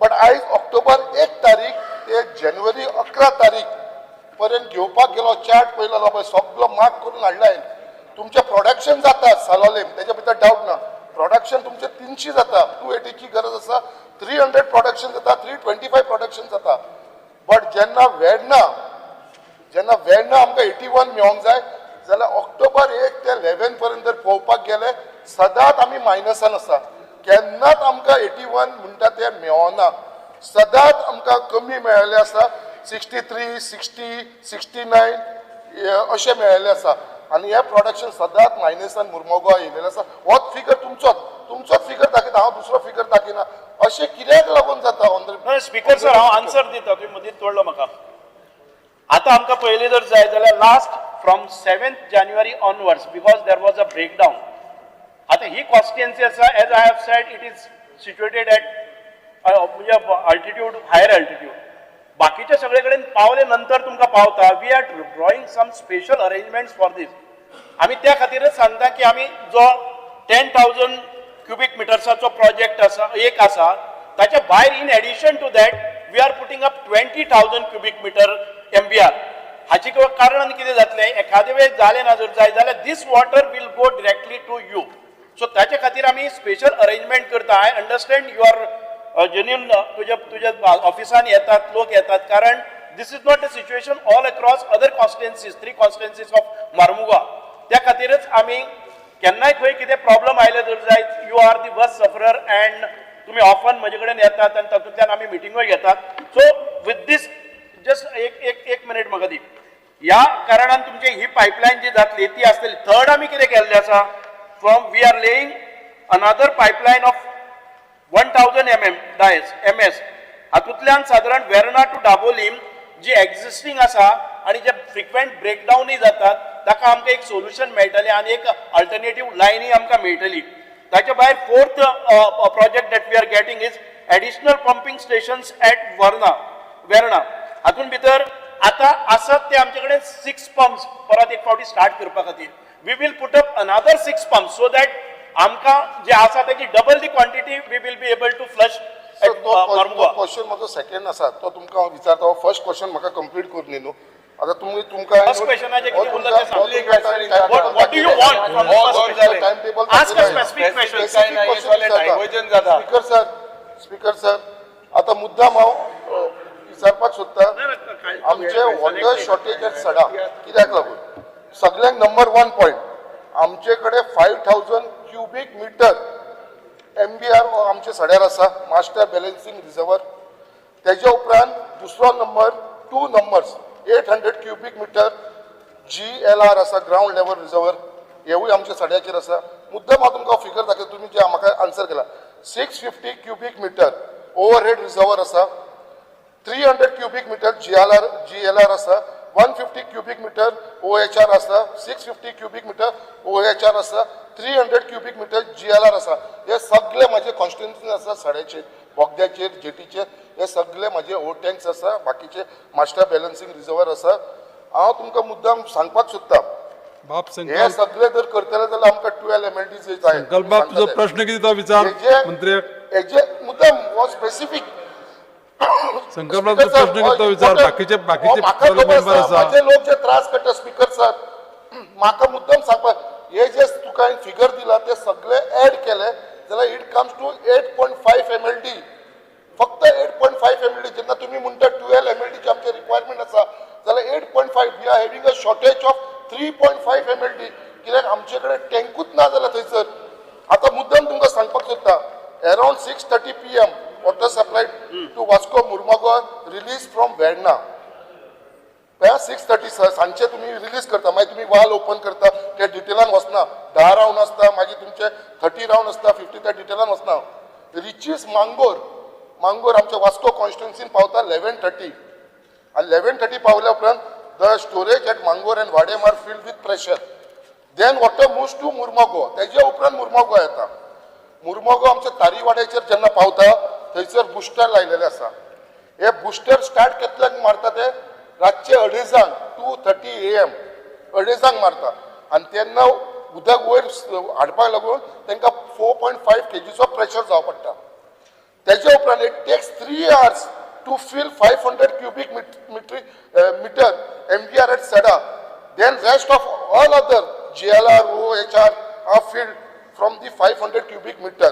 बट आयज ऑक्टोबर 1 तारीख ते जानेवारी 11 तारीख पर्यंत घेवपाक गेलो, चार्ट पळयलो जाल्यार पळय सगलो मार्क करून हाडला हांवें. तुमचें प्रोडक्शन जाता सालोवलेम, तेच्या भितर डावट ना. प्रोडक्शन तुमचें 300 जाता, 280ची गरज आसा, 300 प्रोडक्शन जाता, 325 प्रोडक्शन जाता. बट जेन्ना वेर्णा आमकां 81 मेळोंक जाय जाल्यार ऑक्टोबर 1 ते 11 पर्यंत जर पळोवपाक गेले, सदांच आमी मायनसान आसा. केन्नाच आमकां 81 म्हणटा ते मेळना, सदांच आमकां कमी मेळ्ळें आसा, 63, 60, 69 अशें मेळ्ळें आसा. आनी हें प्रोडक्शन सदांच मायनसान मुर्मोगांव येयलेलें आसा. होच फिगर तुमचोच फिगर दाखयता हांव, दुसरो फिगर दाखयना. अशें कित्याक लागून जाता, ऑनरेबल? स्पीकर सर, हांव आन्सर दिता, तुमी मदींच तोडलो म्हाका. आतां आमकां पयलीं जर जाय जाल्यार last from 7th January onwards, because there was a breakdown. आतां ही कॉन्स्टिट्युएन्सी आसा, as I have said, it is situated at म्हणजे अल्टिट्यूड, हायर अल्टिट्यूड. बाकीचे सगळे कडेन पावले नंतर तुमकां पावता. We are drawing some special arrangements for this. आमी त्या खातीरच सांगता की आमी जो 10,000 क्युबीक मिटर्साचो प्रोजेक्ट आसा, एक आसा, ताच्या भायर in addition to that we are putting up 20,000 cubic meter MBR. हाचे कारण कितें जातलें, एखादे वेळ जालें ना जर जाय जाल्यार this water will go directly to you. So ताचे खातीर आमी स्पेशल अरेंजमेंट करता. I understand your genuine, तुज्या ऑफिसान येतात, लोक येतात, कारण this is not a situation all across other constituencies, three constituencies of Mormugao. त्या खातीरच आमी केन्नाय खंय कितें प्रॉब्लम आयले जर जाय, you are the worst sufferer and तुमी ऑफन म्हजे कडेन येतात आनी तातूंतल्यान आमी मिटिंगोय घेतात. सो विथ these जस्ट एक एक एक मिनिट म्हाका दी. ह्या कारणान तुमची ही पायपलायन जी जातली ती आसतली. थर्ड आमी कितें केल्लें आसा, from we are laying another pipeline of 1000 mm dias MS. हातूंतल्यान सादारण वेर्णा टू दाबोलीम जी एक्झिस्टींग आसा आनी जे फ्रिक्वेंट ब्रेकडावनूय जातात, ताका आमकां एक सोल्युशन मेळटलें आनी एक अल्टरनेटीव लायनूय आमकां मेळटली. ताच्या भायर fourth project that we are getting is additional pumping stations at Verna. Verna हातून भितर आतां आसात ते आमचे कडेन सिक्स पंप्स परत एक फावटी स्टार्ट करपा खातीर we will put up another six pump, so that आमकां जे आसा तेची double the quantity we will be able to flush. Sir, तो क्वेश्चन म्हजो सेकंड आसा, तो तुमकां हांव विचारता. फर्स्ट क्वेश्चन म्हाका कंप्लीट करून न्ही न्हू. आतां तुमी तुमकां First question हाचें कितें उरला तें सांग. What What do you want from the first question? Time table. Ask a specific question. काय नाही, जाल्यार diversion जाता. स्पीकर सर, स्पीकर सर, आतां मुद्दाम हांव विचारपाक सोदता, आमचे वॉटर शॉर्टेज एट सडा कित्याक लागून? सगळ्यांक नंबर वन पॉयंट, आमचे कडेन 5000 cubic meter MBR आमचे सड्यार आसा, मास्टर बॅलन्सिंग रिजर्वर. तेज्या उपरांत दुसरो number, two numbers, 800 cubic meter GLR आसा, ग्रावंड लेवल रिजर्वर. हेवूय आमच्या सड्याचेर आसा. मुद्दम हांव तुमकां फिगर दाखयता. तुमी जे म्हाका आन्सर केला, 650 cubic meter overhead reservoir आसा, 300 cubic meter GLR आसा, 150 cubic meter OHR आसा, 650 cubic meter OHR आसा, 300 cubic meter GLR आसा. हे सगळे म्हाजे कॉन्स्टिट्युन्सी आसा, सड्याचेर, बोगद्याचेर, जेटीचेर. हे सगळे म्हाजे ओ टँक्स आसा, बाकीचे मास्टर बॅलन्सिंग रिजर्वर आसा. हांव तुमकां मुद्दाम सांगपाक सोदता, बाब हे संकल्प सगळे जर करतले जाल्यार आमकां 12 MLD जाय. संकल्प बाब, तुजो प्रश्न कितें तो विचार मंत्र्याक. हेजे मुद्दाम हो स्पेसिफीक संकल्प बाब, तुजो प्रश्न कितें तो विचार. बाकीचे बाकीचे मेंबर आसा. माझे लोक जे त्रास काडटा, स्पीकर सर, म्हाका मुद्दम सांगपाक, हे जे तुका हांवें फिगर दिला ते सगळे एड केले जाल्यार it comes to 8.5 MLD, फक्त 8.5 MLD. जेन्ना तुमी म्हणटा 12 एमएलडीचे आमचे रिक्वायरमेंट आसा, जाल्यार 8.5, we are having a shortage of 3.5 MLD, कित्याक आमचे कडेन टँकूच ना जाल्यार थंयसर. आतां मुद्दम तुमकां सांगपाक सोदता, around 6:30 PM water supply to Vasco, Mormugao release from Verna. 6:30 सांजचे तुमी रिलीज करता, मागीर तुमी वाल ओपन करता, त्या डिटेलान वचना. 10 रावंड आसता, मागीर तुमचे 30 रावंड आसता, 50, त्या डिटेलान वचना. रिचीस मांगोर, मांगोर आमच्या वास्को कॉन्स्टिट्युन्सीन पावता 11:30 आनी 11:30 पावल्या उपरांत the storage at Mangor and Vaddem are filled with pressure, then water moves to Mormugao. तेज्या उपरांत मुर्मगो येता. मुर्मगो आमच्या तारीवाड्याचेर जेन्ना पावता, थंयसर बुस्टर लायलेले आसा. हे बुस्टर स्टार्ट कितल्यांक मारता ते? रातचे अडेजांक, 2:30 AM, अडेजांक मारता. आनी तेन्ना उदक वयर हाडपाक लागून तांकां 4.5 केजीचो प्रेशर जावं पडटा. तेज्या उपरांत it takes 3 hours to fill 500 cubic meter MVR at Sada. Then rest of all other GLR, OHR are filled from the 500 cubic meter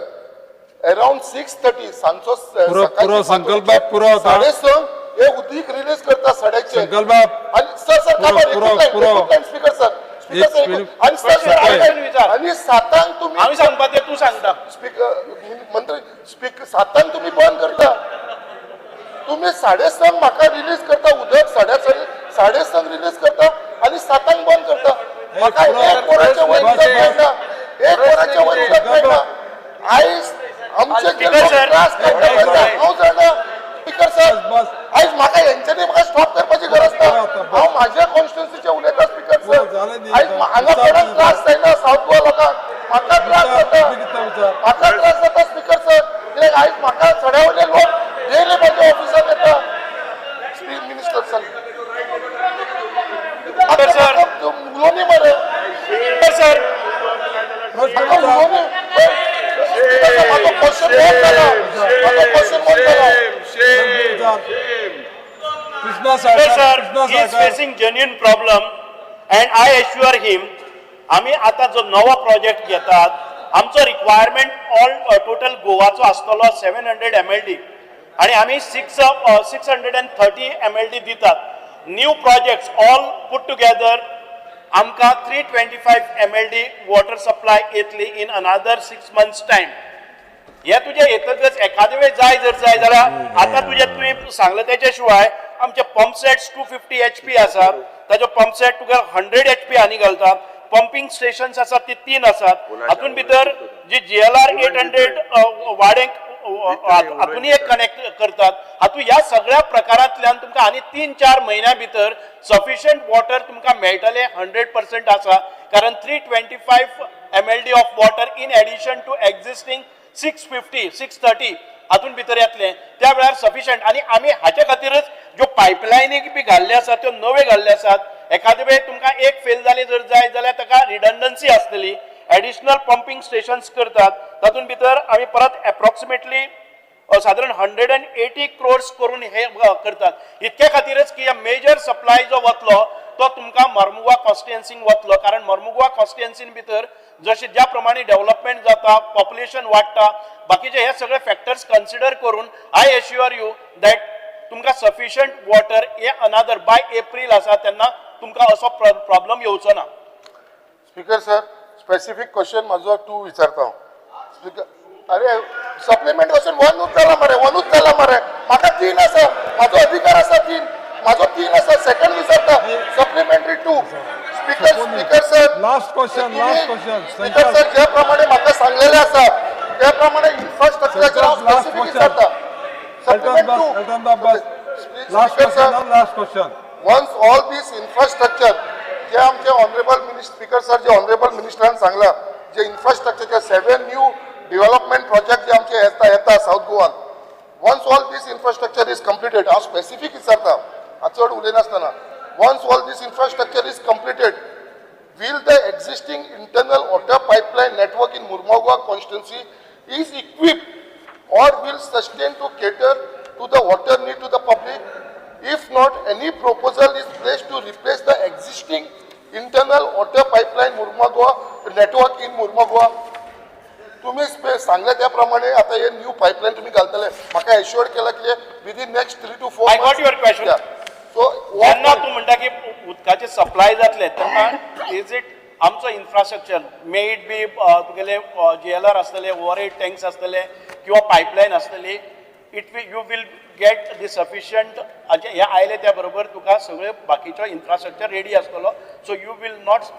around 6:30 सांजचो. पुरो, पुरो, संकल्प बाब, पुरो आता. 6:30 हे उदीक रिलीज करता सड्याचे. संकल्प बाब. आणि सर, सर, पुरो, पुरो, पुरो. स्पीकर सर, स्पीकर सर, एक मिनिट. आणि सर, सर, Question विचार. आणि सातांक तुम्ही हांवें सांगपा तें तूं सांगता. स्पीकर, मंत्री, स्पीकर, सातांक तुम्ही बंद करता. तुम्ही 6:30 म्हाका रिलीज करता उदक, 6:30 रिलीज करता आणि सातांक बंद करता. म्हाका पुरो, एक वराच्या वयर बस, उदक बस. मेळना, एक वराच्या वयर उदक मेळना. आयज आमचे जे स्पीकर लोक सर, त्रास काडटा पळय, हांव जाणा स्पीकर सर. बस, बस. आयज म्हाका हेंच्यांनी म्हाका स्टॉप करपाची गरज ना. पुरो आता, बस. हांव म्हाज्या कॉन्स्टिट्युन्सीचे उलयता, स्पीकर पुरो, सर. जालें न्ही आयज आता. हांगा विचार कोणाक न्ही. त्रास जायना सावथ गोवा लोकांक, म्हाका त्रास विचार, जाता. कितें विचार? म्हाका त्रास जाता स्पीकर सर, कित्याक आयज म्हाका सड्या वयले लोक डेली म्हज्या ऑफिसात येता. Minister sir. Sir, sir. उलोवनी मरे. सर. प्रश्न म्हाका विचार. उलोवनी. म्हाजो क्वेश्चन बंद जाला, म्हाजो क्वेश्चन बंद जाला. विचार. Krishna Sir, Salkar. Sir, Krishna he is Salkar. facing genuine problem and I assure him, आमी आतां जो नवो प्रोजेक्ट घेतात, आमचो रिक्वायरमेंट ऑल टोटल गोवाचो आसतलो 700 MLD आनी आमी 630 MLD दितात. New projects all put together आमकां 325 MLD water supply येतली in another 6 months time. हे तुजें येतकच एखादे वेळ जाय, जर जाय जाल्यार, आतां तुजें तुवें सांगलें तेच्या शिवाय आमचे पंप सेट्स 250 HP आसात, ताजो पंप सेट तुका 100 HP आनी घालता. पंपिंग स्टेशन्स आसात ती 3 आसात. हातून भितर जी GLR 800 वाडेंक हातून एक कनेक्ट करतात. हातून ह्या सगळ्या प्रकारांतल्यान तुमकां आनी 3-4 म्हयन्या भितर सफिशियंट वॉटर तुमकां मेळटलें, 100% आसा. कारण 325 MLD of water in addition to existing 650 630 हातून भितर येतलें त्या वेळार सफिशियंट. आनी आमी हाचे खातीरच ज्यो पायपलायनी बी घाल्ले आसात त्यो नव्यो घाल्ले आसात. एखादे वेळ तुमकां एक फेल जाली जर जाय जाल्यार ताका रिडंडन्सी आसतली. एडिशनल पंपिंग स्टेशन्स करतात. तातूंत भितर आमी परत एप्रॉक्सिमेटली सादारण 180 क्रोर्स करून हे करतात. इतके खातीरच की मेजर सप्लाय जो वतलो तो तुमकां मर्मुगवा कॉन्स्टिट्युएन्सीन वतलो, कारण मर्मुगवा कॉन्स्टिट्युएन्सीन भितर जशें ज्या प्रमाणे डेव्हलपमेंट जाता, पॉप्युलेशन वाडटा, बाकीचे हे सगळे फॅक्टर्स कन्सिडर करून I assure you that तुमकां सफिशियंट वॉटर हे अनादर बाय एप्रील आसा तेन्ना तुमकां असो प्रॉब्लम येवचो ना. स्पीकर सर, स्पेसिफीक क्वेश्चन म्हाजो टू विचारता हांव. स्पीकर, अरे सप्लिमेंट क्वेश्चन वनूच जाला मरे, वनूच जाला मरे. म्हाका 3 आसा, म्हाजो अधिकार आसा 3, म्हाजो 3 आसा. सेकंड विचारता supplementary 2. Speaker, speaker sir, Last question, last question. Speaker sir, ज्या प्रमाणे म्हाका सांगलेलें आसा त्या प्रमाणे इन्फ्रास्ट्रक्चराचेर हांव संकल्प, last specific question. विचारता. Elton supplement bus, 2. Elton bus. Last speaker sir, question, last question. Once all this infrastructure जे आमचे ऑनरेबल स्पीकर सर, जे ऑनरेबल मिनिस्टरान सांगला, जे इन्फ्रास्ट्रक्चरचे 7 न्यू डेव्हलपमेंट प्रोजेक्ट जे आमचे येता south Goan, once all this infrastructure is completed, हांव specific विचारता, हांव चड उलयनासतना, once all this infrastructure is completed, will the existing internal water pipeline network in Mormugao constituency is equipped or will sustain to cater to the water need to the public? If not, any proposal is placed to replace the existing internal water pipeline Mormugao network in Mormugao? तुम्ही सांगले त्या प्रमाणे आता हे new pipeline तुम्ही घालतले, म्हाका assure केला की within next 3 to 4. I got your question. So जेन्ना तूं म्हणटा की उदकाचे सप्लाय जातले तेन्ना is it आमचो इन्फ्रास्ट्रक्चर मे it be तुगेले GLR आसतले, ओवर हेड टँक्स आसतले किंवा पायपलायन आसतली, it will you will get the sufficient. हे आयले त्या बरोबर तुका सगळे बाकीचो इन्फ्रास्ट्रक्चर रेडी आसतलो. सो you will not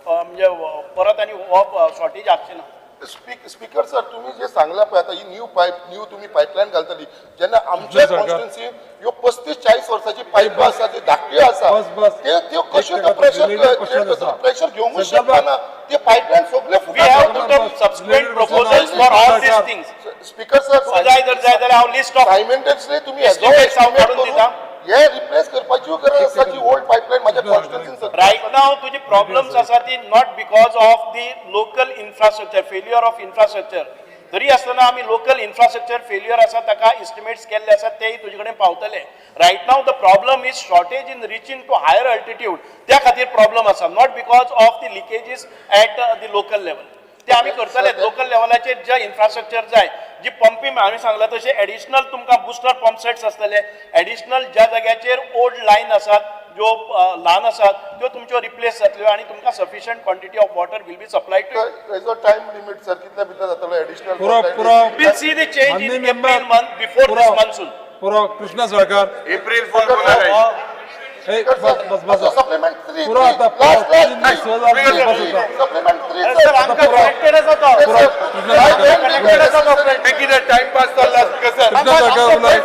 म्हणजे परत आनी हो शॉर्टेज आसची ना. स्पीकर सर, तुम्ही जे सांगला पळय आता ही न्यू पायप, न्यू तुम्ही पायपलायन घालतली जेन्ना आमच्या सरकार. कॉन्स्टिट्युएन्सी ह्यो 35-40 वर्साची पायपां आसा, ती धाकट्यो आसा, बस, बस. ते त्यो कश्यो एक त्यो प्रेशर related question आसा. प्रेशर घेवंकूच संकल्प. शकना, ते पायपलायन सगळे We have फुकट. put up subsequent proposals for all these things. Speaker sir, तुका जाय जर जाय जाल्यार हांव लिस्ट ऑफ सायमल्टेनियसली तुम्ही Estimates हांव काडून दिता. हे रिप्लेस करपाची गरज आसा जी ओल्ड पायपलायन माझ्या कॉन्स्टिट्युएन्सीन. रायट नाव तुजी प्रॉब्लम्स आसा ती not because of the local infrastructure, failure of infrastructure. तरी आसतना आमी लोकल इन्फ्रास्ट्रक्चर फेल्युअर आसा ताका इस्टिमेट्स केल्ले आसात, तेय तुजे कडेन पावतले. Right now the problem is shortage in reaching to higher altitude, त्या खातीर प्रॉब्लम आसा, not because of the leakages at the local level. ते आमी करतले. लोकल लेवलाचेर जे इन्फ्रास्ट्रक्चर जाय, जी पंपी आमी सांगला तशें एडिशनल तुमकां बुस्टर पंप सेट्स आसतले. एडिशनल ज्या जाग्याचेर ओल्ड लायन आसात, ज्यो ल्हान आसात, त्यो तुमच्यो रिप्लेस जातल्यो आनी तुमकां sufficient quantity of water will be supply to. हेजो time limit sir कितल्या भितर जातलो एडिशनल? पुरो, पुरो. Will see the change in April month before this monsoon. पुरो. कृष्णा साळकार. एप्रिल फुल कोणाक? ए, बस बस बस. सप्लिमेंट 3. पुरो आता, पुरो. तीन स जाले, बस आता. सप्लिमेंट 3 सर, आमकां कनेक्टेड आसा तो. पुरो. कृष्णा साळकार. कितें टायमपास चल्ला स्पीकर सर? कृष्णा साळकार उलय,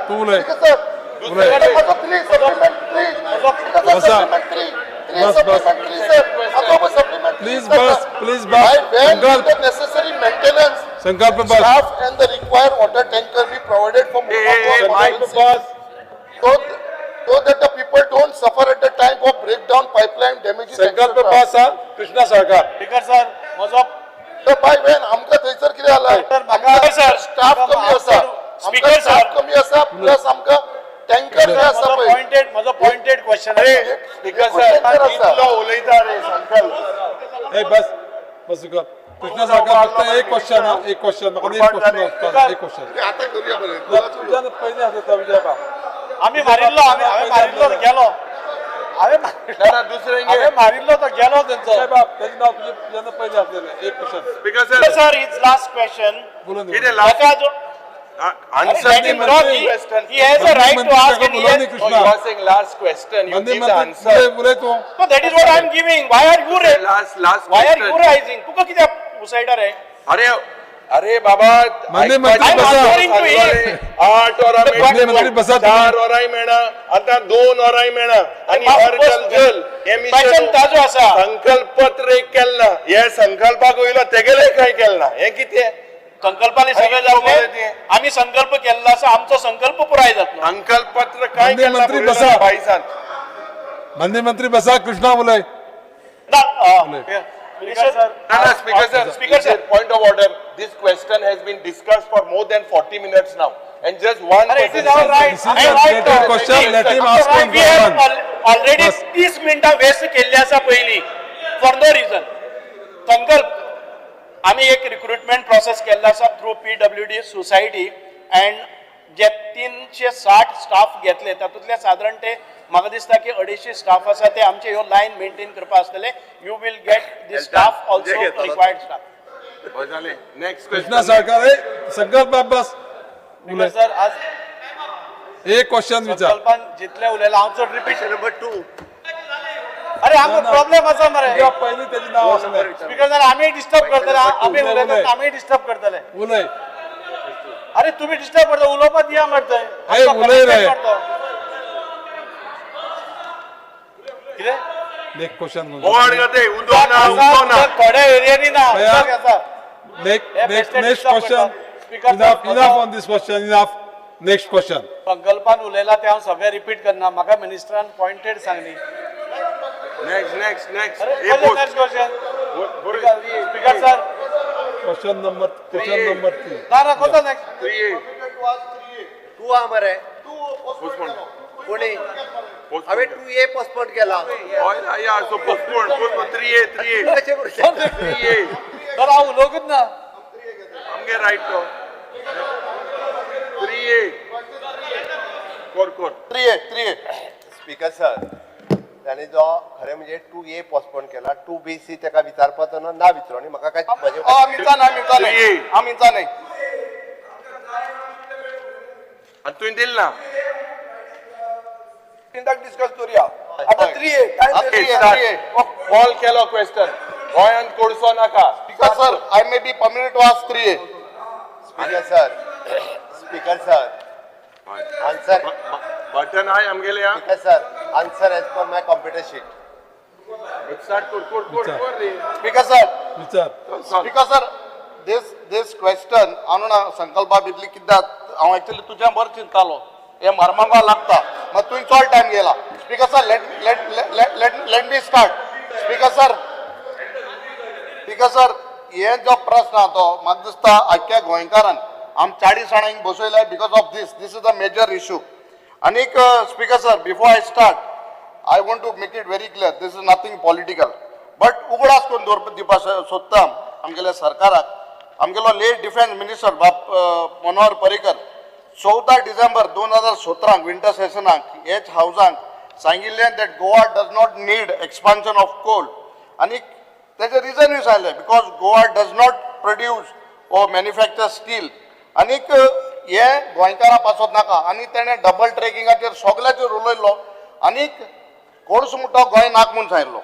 तूं उलय. Sir, 3 supplement 3. बसा. Supplement 3. Bus, bus. Supplement 3 sir. Supplement. Please bus, please bus. Sankalp. Necessary maintenance Sankalp bus. Staff and the required water tanker be provided for Hey, hey, hey, Murmur mic constituency bus. so that the people don't suffer at the time of breakdown, pipeline damages, Sankalp etc. बस. हा Krishna Salkar. Speaker sir, म्हजो तर बाय when आमकां थंयसर कितें जाला, Speaker sir, staff कमी आसा, Speaker आमकां स्टाफ sir. कमी आसा, प्लस आमकां टँकर जाय आसा म्हजो पळय. पॉइंटेड, म्हजो pointed question. Speaker sir, tanker आसा. इतलो उलयता रे संकल्प. ए बस बस कर. कृष्णा साळकार, फक्त एक क्वेश्चन हा, एक क्वेश्चन म्हाका. एक क्वेश्चन वचपाक, एक क्वेश्चन. आतां करुया बरें. तुज्यान पयलीं आसा तो विजय बा. आमी मारिल्लो, आमी हांवें मारिल्लो तो गेलो. हांवें ना ना, दुसरें. हांवें मारिल्लो तो गेलो तेंचो. विजय बाब, तेजें नांव तुजें तुज्यान पयलीं आसलेलें. एक question. Speaker sir, sir, is last question. बोलून कितें लास्ट? ताका जो Answer Let him talk. He has a right to ask and he has- No, you are saying last question, you give the answer. उलय तूं. No, that is what I am giving. Why are you Last, last Why are you question. rising? तुका कित्याक उसयटा रे? अरे अरे बाबा, माननीय मंत्री ऐकपाचें बसा. सांगलोले. 8 वरां माननीय मंत्री बसा तुम्ही. 4 वरांय मेळना, आतां 2 वरांय मेळना आनी बाबू, हर बस. जल जल हे क्वेश्चन मिशन ताजो आसा. संकल्प पत्र एक केल ना, हे संकल्पाक वयलो तेगेले काय केल ना, हे कितें? संकल्पाने सगळे आणि कितें जातले. ते? आमी संकल्प केल्लो आसा, आमचो संकल्प पुराय जातलो. संकल्प पत्र काय माननीय केल ना मंत्री बसा. बायसान. माननीय मंत्री बसा, कृष्णा उलय. ना, मिनिस्टर. ना ना, speaker sir. Speaker sir. Point of order, this question has been discussed for more than 40 minutes now and just one अरे, it is our right. This is a related question, let him ask one We have one. Already bus. 30 मिनटां waste केल्ली आसा पयलीं for no reason. संकल्प आमी एक recruitment process केल्लो आसा through PWD society and J 360 staff घेतले तातूंतले सादारण ते म्हाका दिसता की 250 स्टाफ आसा, ते आमचे ह्यो लायन मेंटेन करपा आसतले. You will get the staff also, required staff. जालें, नेक्स्ट कृष्णा क्वेश्चन. साळकार, ए संकल्प बाब बस. उलय. सर, आज एक क्वेश्चन विचार. संकल्पान जितले उलयला हांव चड रिपीट. नंबर 2. अरे, आमकां प्रॉब्लेम आसा मरे. तुज्या पयलीं तेजें नांव आसलें. स्पीकर सर, आमी डिस्टर्ब करतले. आमी उलय, उलयतात, उलय. आमी डिस्टर्ब करतले. उलय. अरे, तुम्ही डिस्टर्ब करता, उलोवपाक दिया मरे थंय. अरे, उलय रे. कितें? Next question. बोवाळ जाते, उदो ना, उदो ना. थोड्या एरियांनी ना भैया. उदक आसा. नेक्स्ट हे नेक्स्ट बेश्टे next disturb question. करता. Speaker enough sir, enough on this question, enough. Next question. संकल्पान उलयला ते हांव सगळें रिपीट करना. म्हाका मिनिस्टरान पॉयंटेड सांगली. Next next next. अरे, next question. Speaker sir. Question number 3. ना ना, कोतो नेक्स्ट? 3A. 2 हा मरे. कोणी हांवें 2A postpone केला. हय ना, या so postpone postpone 3A 3A. कशें करूं शकता? 3A. तर हांव उलोवंकूच ना. आमगे रायट तो 3A. कोर कोर. 3A, 3A. Speaker sir, ताणें जो खरें म्हणजे 2A postpone केला, 2BC ताका विचारपाचो ना, ना विचारो आनी म्हाका काय म्हजें आमीचा ना, आमीचा नाही, आमीचा नाही. आनी तुवें दिल ना. डिस्कस करूया आता. 3A time. Okay, start. Call केलो क्वेश्चन, गोंयांत कोळसो नाका. Speaker sir, I may be permitted to ask 3A. Speaker sir, speaker sir, answer. Button हाय आमगेले हा. Speaker sir, answer as per my computer sheet. Start कर कर कर कर रे. Speaker sir. विचार. Speaker sir, this question हांव ना संकल्पा भितली कित्याक हांव एक्चुअली तुज्या बरें चिंततालो, हे मरमांगा लागता, मात तुवें चड टायम गेला. Speaker sir, let let let let me start. Speaker sir, speaker sir, हे जो प्रश्न आहा तो म्हाका दिसता आख्ख्या गोंयकारान आम 40 जाणांक बसयले because of this, this is a major issue. आनीक speaker sir, before I start, I want to make it very clear, this is nothing political, but उगडास करून दवर दिवपा सोदता आमगेल्या सरकाराक, आमगेलो लेट डिफेन्स मिनिस्टर बाब मनोहर पर्रीकर 14 डिसेंबर 2017 विंटर सेशनाक हेच हावजांक सांगिल्लें that Goa does not need expansion of coal. आनी तेजें रिजनूय सांगलें, because Goa does not produce or manufacture steel. आनीक हें गोंयकारां पासत नाका. आनी तेणें डबल ट्रेकिंगाचेर सगल्याचेर उलयलो आनीक कोळसो म्हणटा गोंय नाक म्हूण सांगिल्लो.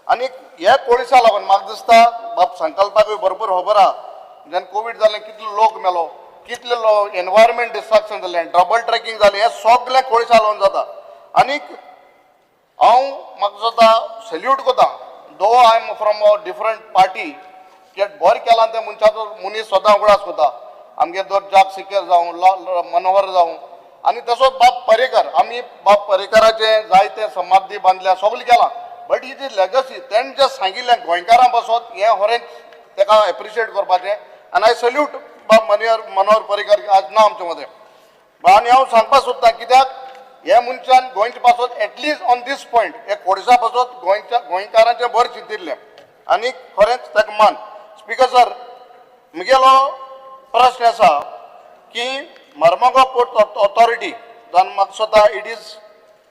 आनी ह्या कोळसा लागून म्हाका दिसता बाब संकल्पाकूय भरपूर खबर आहा, जेन्ना कोवीड जालें कितलो लोक मेलो, कितले लो एनवायरमेंट डिस्ट्रक्शन जालें, डबल ट्रेकिंग जालें, हें सगलें कोळसा लागून जाता. आनीक हांव म्हाका दिसता सल्यूट करता, though I am from a different party, कित्याक बरें केलां तें मनशाचो मनीस सदां उगडास करता. आमगे दर जाग सिकेर जावं, मनोहर जावं, आनी तसोच बाब पर्रीकर, आमी बाब पर्रीकराचें जायते समाधी बांदल्या, सगलें केलां, बट he ji legacy तेणें जें सांगिल्लें गोंयकारां पासत, हें खरेंच ताका एप्रिशिएट करपाचें. आनी I salute बाब मनोहर पर्रीकर, आज ना आमचे मदें. आनी हांव सांगपाक सोदतां कित्याक हे मनशान गोंयचे पासत at least on these point हे कोळसा पासत गोंयच्या गोंयकारांचें बरें चिंतिल्लें आनी खरेंच ताका मान. स्पीकर सर, म्हगेलो प्रश्न आसा की मर्मगो पोर्ट ऑथॉरिटी जावन म्हाका दिसता it is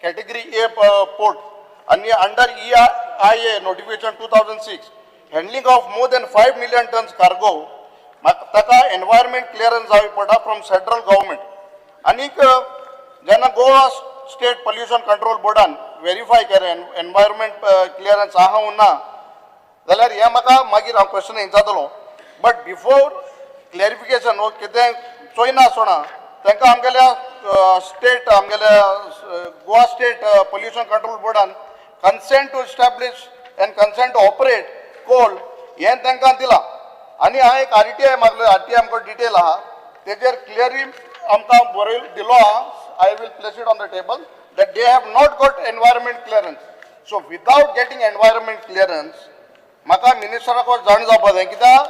category A port आनी under EIA notification 2006, handling of more than 5 million tons cargo म्हाका ताका एनवायरमेंट क्लियरन्स जाय पडटा फ्रॉम सेंट्रल गव्हर्मेंट. आनीक जेन्ना गोवा स्टेट पोल्युशन कंट्रोल बोर्डान वेरीफाय केलें एनवायरमेंट क्लियरन्स आहा ना जाल्यार हें म्हाका मागीर हांव क्वेश्चन विचारतलो, बट बिफोर क्लॅरिफिकेशन वो कितें चोयना आसतना तांकां आमगेल्या स्टेट, आमगेल्या गोवा स्टेट पोल्युशन कंट्रोल बोर्डान consent to establish and consent to operate coal हें तांकां दिलां. आनी हांवें एक आरटीआय मागलो. आरटीआय आमकां डिटेल आहा, तेजेर क्लियरली आमकां बरयल दिलो आहा. I will place it on the table that they have not got environment clearance. So without getting environment clearance, म्हाका मिनिस्टराक जाण जावपा जाय, कित्याक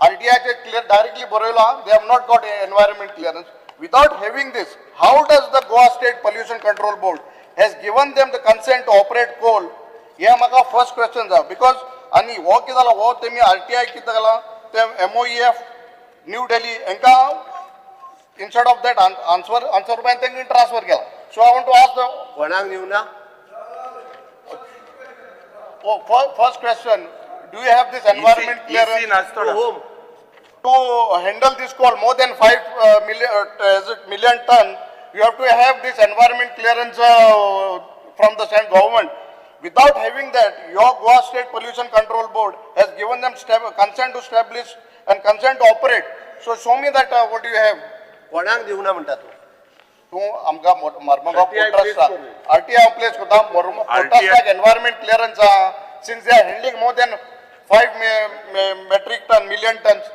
आरटीआयचेर क्लियर डायरेक्टली बरयलो आहा, they have not got environment clearance. Without having this, how does the Goa State Pollution Control Board has given them the consent to operate coal? हें म्हाका first question जाय, because आनी हो कितें जाला, हो तेमी आरटीआय कितें केलां, ते एमओईएफ न्यू दिल्ली हांकां instead of that answer by तांकां ट्रान्सफर केला. So I want to ask the कोणाक दिवना? First question, do you have this environment clearance नाचतो. Whom? To handle this coal more than 5 million, is it million ton, you have to have this environment clearance from the state government. Without having that, your Goa State Pollution Control Board has given them consent to establish and consent to operate. So show me that what you have. कोणाक दिवना म्हणटा तूं? तूं आमकां मर्मगांव RTI port ट्रस्टाक place करूं. RTI हांव place करता. Port ट्रस्टाक environment clearance आहा, since they are handling more than 5 metric ton, million tons.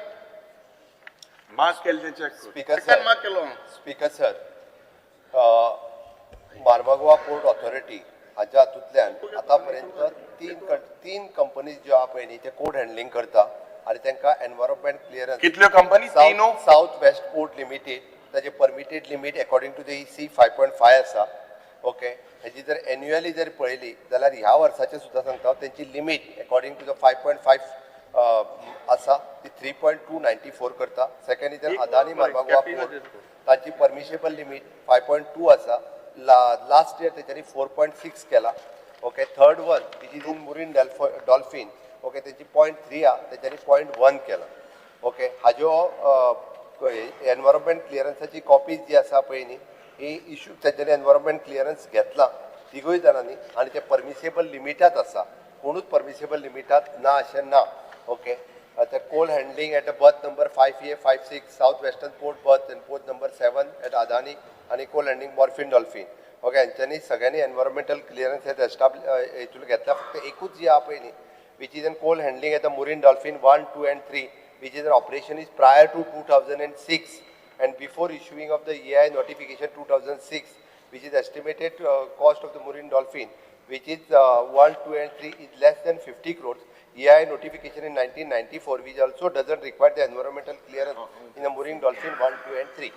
Mark केले ते चेक कर. स्पीकर सर, मार्क केलो. Speaker sir, Marmagoa port authority हाच्या हातूंतल्यान आतां पर्यंत तीन कंपनीज ज्यो आहा पळय न्ही, ते कोल हँडलिंग करता आनी तांकां एनवायरमेंट क्लियरन्स. कितल्यो कंपनी? तीन. साऊथ वेस्ट पोर्ट लिमिटेड, ताजे permitted limit according to the EC 5.5 आसा. ओके, हेजी जर एन्युअली जर पळयली जाल्यार ह्या वर्साचें सुद्दां सांगता हांव, तेंची limit according to the 5.5 आसा ती 3.294 करता. Second is Adani Marmagoa port, तांची परमिशेबल लिमीट 5.2 आसा, लास्ट इयर तेच्यांनी 4.6 केला. Okay, third one which is in Morne Dolphin, okay, तेंची 0.3 आहा, तेच्यांनी 0.1 केला. ओके, हाज्यो एनवायरमेंट क्लियरन्साची कॉपीज जी आसा पळय न्ही, ही इशू तेंच्यांनी एनवायरमेंट क्लियरन्स घेतला तिगूय जाणांनी आनी ते परमिसेबल लिमिटात आसा. कोणूच परमिसेबल लिमिटात ना अशें ना. ओके, आतां coal handling at a berth number 5A, 5, 6, South Western Port berth and port number 7 at Adani आनी कोल हँडलिंग मॉर्फिन डॉल्फीन. ओके, हेंच्यांनी सगळ्यांनी एनवायरमेंटल क्लियरन्स हे एस्टाब्ल हितून घेतला. फक्त एकूच जी आहा पळय न्ही, which is an coal handling at the Morne Dolphin 1, 2 and 3, which is an operation is prior to 2006 and before issuing of the EIA notification 2006, which is estimated cost of the Morne Dolphin, which is 1, 2 and 3 is less than 50 crores. EIA notification in 1994, which also doesn't require the environmental clearance in the Morne Dolphin 1, 2 and 3.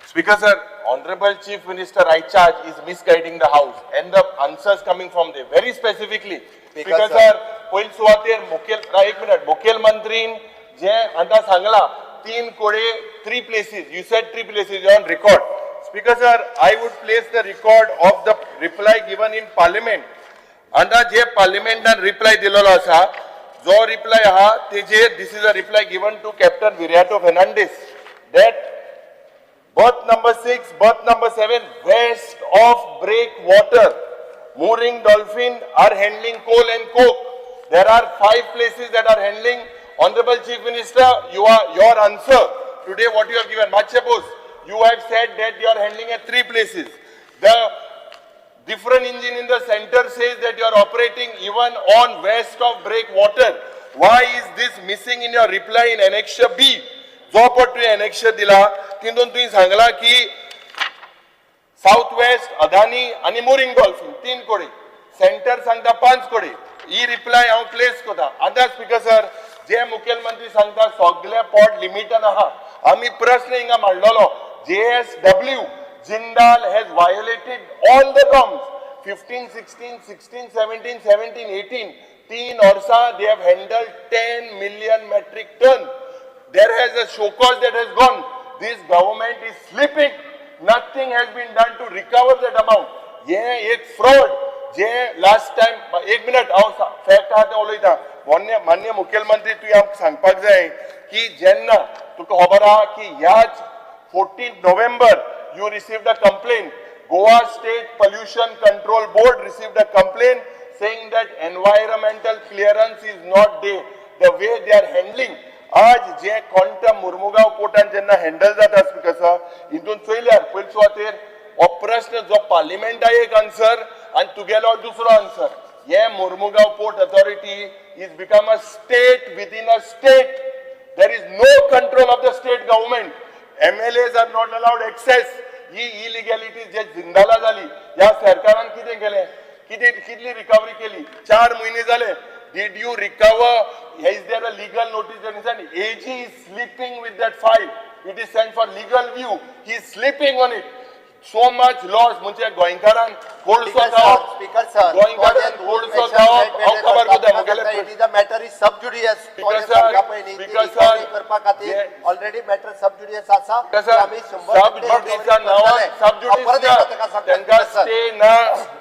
Speaker sir, Honorable Chief Minister, I charge, is misguiding the House and the answers coming from there very specifically. Speaker Speaker sir. sir, पयली सुवातेर मुखेल, एक minute, मुखेलमंत्रीन जे आतां सांगला तीन कोडे, three places, you said three places on record. Speaker sir, I would place the record of the reply given in Parliament. आतां जे पार्लिमेंटान reply दिलेलो आसा, जो रिप्लाय आहा तेजेर, this is a reply given to Captain Viriato Fernandes that berth number 6, berth number 7, west of breakwater, Morne Dolphin are handling coal and coke. There are five places that are handling. Honorable Chief Minister, you are your answer today what you have given. Suppose you have said that you are handling at three places. The different engine in the center says that you are operating even on west of breakwater. Why is this missing in your reply in Annexure B? जो पळय तुवें annexure दिला, तितून तुवें सांगला की south west, Adani आनी mooring dolphin तीन कोडे, सेंटर सांगता पांच कोडे. ही रिप्लाय हांव प्लेस करता. आतां स्पीकर सर, जे मुखेलमंत्री सांगता सगळे पोर्ट लिमिटान आहा, आमी प्रश्न हिंगा मांडलेलो, JSW Jindal has violated all the norms. 15 16 16 17 17 18, तीन वर्सां they have handled 10 million metric ton. There has a show cause that has gone. This government is sleeping. Nothing has been done to recover that amount. हे एक fraud जे last time, एक minute, हांव fact आहा तें उलयता. मान्य मुखेलमंत्री, तुवें आमकां सांगपाक जाय. की जेन्ना तुका खबर आहा की ह्याच 14 November you received a complaint. Goa State Pollution Control Board received a complaint saying that environmental clearance is not there. The way they are handling. आज जे क्वांटम मुर्मुगांव पोर्टान जेन्ना हँडल जाता स्पीकर सर, हितून चोयल्यार पयले सुवातेर हो प्रश्न जो पार्लिमेंटा एक आन्सर आनी तुगेलो दुसरो आन्सर. हे Mormugao Port Authority is become a state within a state. There is no control of the state government. MLAs are not allowed access. He इलिगॅलिटी जे जिंदाला जाली, ह्या सरकारान कितें केलें, कितें कितली रिकवरी केली? 4 म्हयने जाले. Did you recover? Is there a legal notice? AG is sleeping with that file. It is sent for legal view. He is sleeping on it. So much loss. म्हणजे गोंयकारान कोळसो खावप, स्पीकर सर, गोंयकारान कोळसो खावप, हांव खबर करता मुगेले. It is a matter is sub judice. Speaker sir, Speaker sir, करपा खातीर ऑलरेडी मॅटर सब जुडियस आसा. Speaker sir, आमी 100 सब जुडिसा नांवान सब परत जुडिस एकदा ताका सांगता, तांकां स्पीकर सर. स्टे ना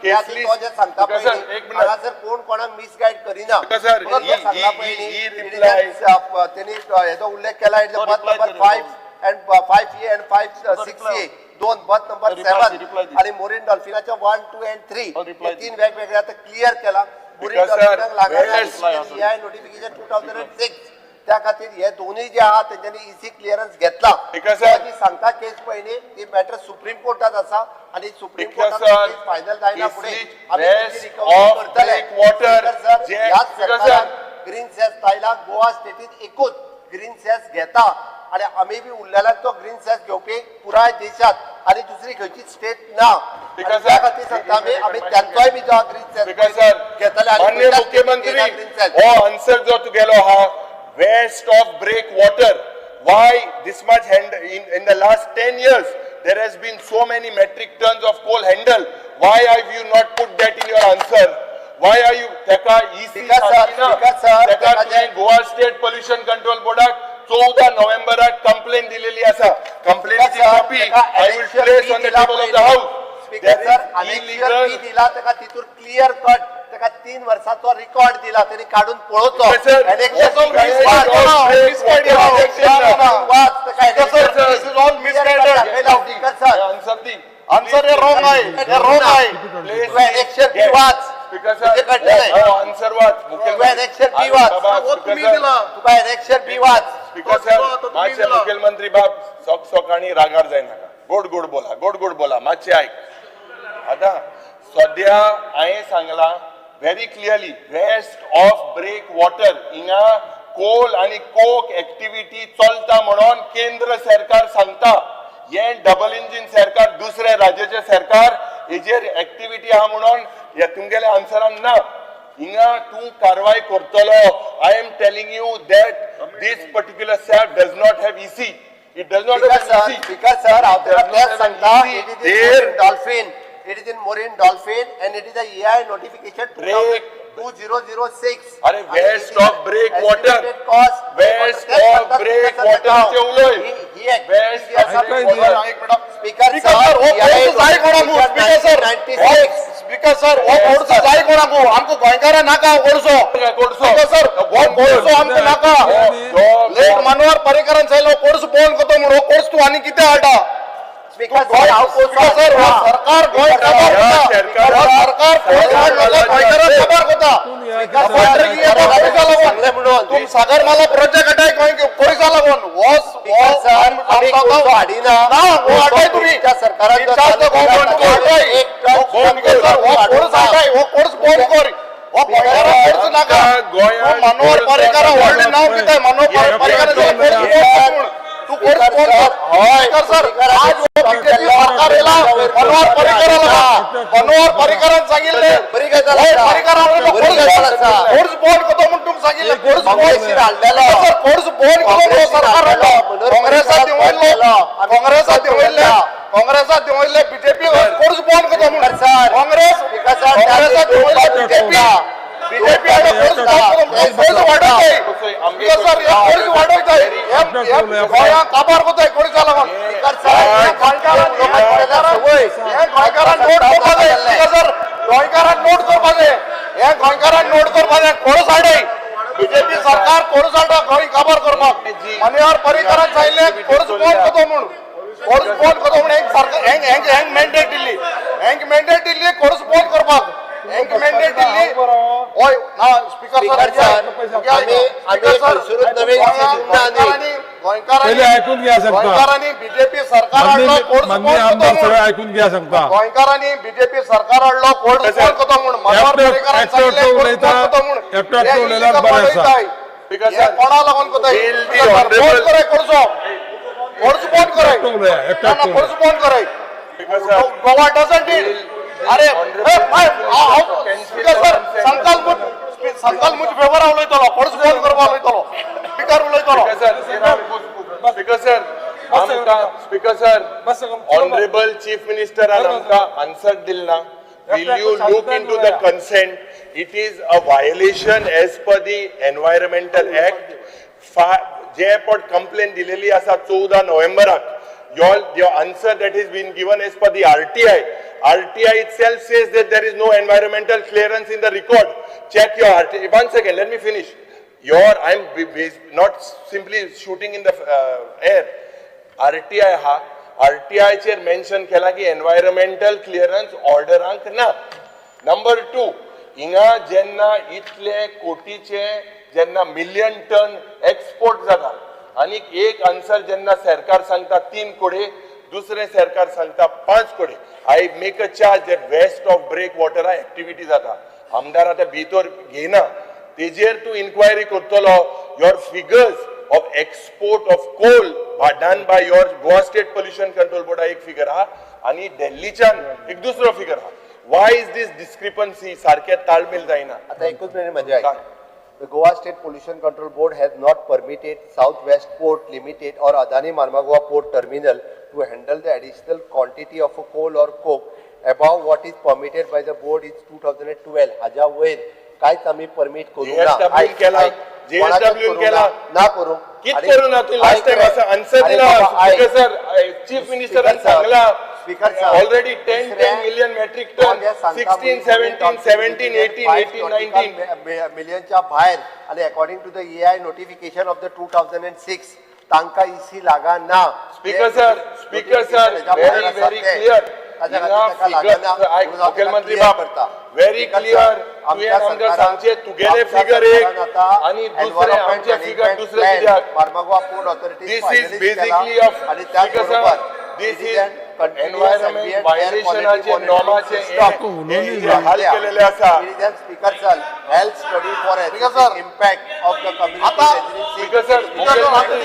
केसली. तो जे सांगता स्पीकर सर, पळय एक न्ही, मिनिट. हांगासर कोण कोणाक मिसगायड करिना. स्पीकर सर, तो सांगला पळय ही न्ही, it is reply- तेणी हेजो उल्लेख केला, it berth number 5 and 5A and 5 6A, दोन बर्थ नंबर 7 आणि मोरीन डॉल्फिनाचे 1, 2 अँड 3, हे तीन वेगवेगळे आता क्लियर केला. मोरीन Because, sir, डॉल्फिनाक लागना whereas- notification 2006. त्या खातीर हे दोनूय जे आहा तेंच्यांनी इसी क्लियरन्स घेतला. Because, sir, जी सांगता केस पळय न्ही, ती मॅटर सुप्रीम कोर्टात आसा आणि सुप्रीम Because, कोर्टात sir, केस फायनल जायना फुडें केसली आमी तेंची rest recovery of करतले. break water Speaker, sir, जे- ह्याच Speaker, sir, सरकारान ग्रीन सेस लायला. गोवा स्टेटीत एकूच ग्रीन सेस घेता आणि आमी बी उरलेल्यान तो ग्रीन सेस घेवपी पुराय देशात आणि दुसरी खंयची स्टेट ना. आणि Because, त्या sir, खातीर सांगता आमी, आमी तांचोय बी जो ग्रीन सेस because sir, घेतले आणि मान्य खंयच्याच मुख्यमंत्री, स्टेटीत घेयना ग्रीन सेस. हो आन्सर जो तुगेलो आहा, west of break water, why this much hand in the last 10 years there has been so many metric tons of coal handle? Why have you not put that in your answer? Why are you ताका EC Speaker sir, Speaker sir, ताका ताका तुवें Goa state pollution control बोर्डाक 14 नोव्हेंबराक complain दिलेली आसा. कंप्लेनीची copy I will place on the table of the house. Speaker sir, annexure B दिला ताका, तितूर क्लियर कट ताका 3 वर्साचो रिकॉर्ड दिला, तेणी काडून पळोवचो. Speaker sir, Annexure हो B वाच. वाच ताका. Speaker sir, annexure this is all B clear cut misguided. दाखयला, स्पीकर सर. आन्सर दी. आन्सर हे रॉंग आहे, हे रॉंग आहे. तुवें एनेक्शर बी वाच. स्पीकर तुजें कळटलें. सर, आन्सर वाच. तुवें एनेक्शर बी वाच. हो, तुम्ही दिला. तुका एनेक्शर बी वाच. स्पीकर तो दिला, सर, तो तुम्ही मातशे दिला. मुख्यमंत्री बाब, सोक सोकाणी रागार जायनाका. गोड गोड बोला, गोड गोड बोला, मातशें आयक. आतां सद्या हांवें सांगलां very clearly, west of break water हिंगा कोल आनी कोक एक्टिविटी चलता म्हणून केंद्र सरकार सांगता. हें डबल इंजीन सरकार, दुसऱ्या राज्याचें सरकार हेजेर एक्टिविटी आहा म्हणून हे तुमगेल्या आन्सरान ना. हिंगा तूं कारवाय करतलो. I am telling you that this particular SAB does not have EC. It does not speaker have sir, EC. Speaker sir, हांव तुका तेच सांगता, it is in Morem Dolphin, it is in Morem Dolphin and it is a EIA notification Break. 2006. अरे, west of break water. West of break water चे उलय. West of break water. एक minute. Speaker speaker sir, हो course जाय कोणाकू? Speaker sir, speaker sir, हो course जाय कोणाकू? आमकां गोंयकारां नाका हो कोळसो. कोळसो. स्पीकर सर, हो कोळसो आमकां नाका. लेट मनोहर पर्रीकरान सांगलो कोर्स बंद करता म्हूण. हो कोर्स तूं आनी कितें हाडटा? स्पीकर सर, हांव स्पीकर सर, हो सरकार गोंय काबार करता. हो सरकार कोर्स हाडलो गोंयकारांक काबार करता. सांगलें म्हणून. तुम सागरमाला प्रोजेक्ट हाडाय गोंय कोळसा लागून. हो स्पीकर सर, आमी कोळसो हाडिना. ना, हो हाडाय तुम्ही. त्या सरकारान जो चालू चालू केला, केला, एक एक बंद कर सर, हो कोर्स हाडाय, हो कोर्स बंद कर. हो गोंयकारांक कोर्स नाका. गोंयांत हो मनोहर कोळसो पर्रीकार नाका. व्हडलें नांव कितें? मनोहर पर्रीकार कोर्स बंद कर म्हूण. तूं कोर्स बंद कर. हय. स्पीकर सर, आज हो बीजेपी सरकार येयला मनोहर पर्रीकरा लागून. मनोहर पर्रीकरान सांगिल्लें, बरी गजाल हय, आसा. पर्रीकरान बरी गजाल आसा. कोर्स बंद करता म्हूण तुमकां सांगिल्लें. कोर्स बंद काँग्रेसीन हाडलेलो. सर, कोर्स बंद करता म्हणून सरकार हाडलो. काँग्रेसाक देंवयल्लो, काँग्रेसाक देंवयल्ले, काँग्रेसाक देंवयल्ले बीजेपी कोर्स बंद करता म्हणून. सर, काँग्रेस स्पीकर सर, काँग्रेसाक देंवयल्ले बीजेपी, बीजेपी आतां कोर्स बंद करता म्हणून कोर्स वाडयताय. स्पीकर सर, हे कोर्स वाडयताय. हे गोंयांक काबार करताय कोर्सा लागून. स्पीकर सर, हे गोंयकारांक हे गोंयकारांक नोट करपा जाय. स्पीकर सर, गोंयकारांक नोट करपा जाय. हे गोंयकारांक नोट करपा जाय. कोर्स हाडय बीजेपी सरकार. मनोहर कोर्स हाडटा गोंय काबार करपाक. मनोहर पर्रीकरान सांगिल्लें कोर्स बंद करतो म्हूण, कोर्स बंद करतो म्हूण. हेंक सरकार हेंक हेंक हेंक मॅन्डेट दिल्ली, हेंक मॅन्डेट दिल्ली कोर्स बंद करपाक, हेंक मॅन्डेट दिल्ली. हय ना स्पीकर स्पीकर सर, आमी आमी खंयसरूच नवीन चिंतना न्ही. गोंयकारांनी पयलीं आयकून घ्या सांगता. गोंयकारांनी बीजेपी सरकार हाडलो कोर्स माननीय बंद आमदार करतो सगळे म्हूण. आयकून घ्या सांगता. गोंयकारांनी बीजेपी सरकार हाडलो कोर्स बंद करतो म्हूण. मनोहर एकटो- पर्रीकरान एकटो सांगिल्लें कोर्स उलयता, बंद करतो म्हूण. एकटो हे एकटो उलयल्यार illegal बरें आसा. वाडयताय. Speaker हे sir, कोणा लागून करताय? will the speaker sir, बंद honorable- कराय कोर्सो, कोर्स बंद कराय. एकटो उलया, एकटो ना, ना, एकटो कोर्स बंद कराय. Speaker sir, Goa doesn't need. अरे ए, माय, हांव स्पीकर सर, संकल्प संकल्प मुज फेवर उलयतलो, कोर्स बंद करपाक उलयतलो, स्पीकर उलयतलो. स्पीकर सर, आमकां स्पीकर सर, ऑनरेबल चीफ मिनिस्टरान आमकां आन्सर दिल ना. Will you look into the consent? It is a violation as per the Environmental Act. जे पण कंप्लेन दिलेली आसा 14 नोव्हेंबराक, your answer that has been given as per the RTI. RTI itself says that there is no environmental clearance in the record. Check your RTI. One second, let me finish. I'm not simply shooting in the air. RTI हा, RTI चेर mention केला की environmental clearance ऑर्डरांक ना. Number two, हिंगा जेन्ना इतले कोटीचे जेन्ना million ton export जाता आनी एक आन्सर जेन्ना सरकार सांगता 3 कोटी, दुसरें सरकार सांगता 5 कोटी. I make a charge that west of break वॉटरा activity जाता. आमदार आतां भितर घेयना, तेजेर तूं इन्क्वायरी करतलो. Your figures of export of coal done by your Goa State Pollution Control बोर्डा एक फिगर आहा आनी दिल्लीच्यान एक दुसरो फिगर आहा. Why is this discrepancy? सारकें ताळमेल जायना. आता एकूच मिनिट म्हणजे ऐक. The Goa State Pollution Control Board has not permitted South West Port Limited or Adani Marmagao Port Terminal to handle the additional quantity of coal or coke above what is permitted by the board in 2012. हाज्या वयर कांयच आमी permit करूंक ना. JSW ऐक, केला. ऐक. कोणाकच JSW करूंक केला. ना. ना करूंक. कित करू ना तूं? लास्ट टायम असं आन्सर दिला स्पीकर सर, चीफ मिनिस्टरान सांगला speaker sir, already 10 10 million metric ton, 16 17 17 18 18 19. मिलियनच्या भायर आणि according to the EIA notification of the 2006 तांकां इसी लागना. Speaker sir, speaker sir, very very clear. मुख्यमंत्री बाब, व्हेरी क्लिअर. तुवें आमकां सांगचें तुगेले फिगर एक आनी दुसरे आमचे फिगर दुसरे कित्याक? Marmagoa port authority. This is basically a आणि Speaker sir, त्याचबरोबर this is environment violation चे नॉर्माचे हे हाल केलेले आसा. Speaker sir, health study for Speaker sir, impact of the community. आता- Speaker sir, मुख्यमंत्री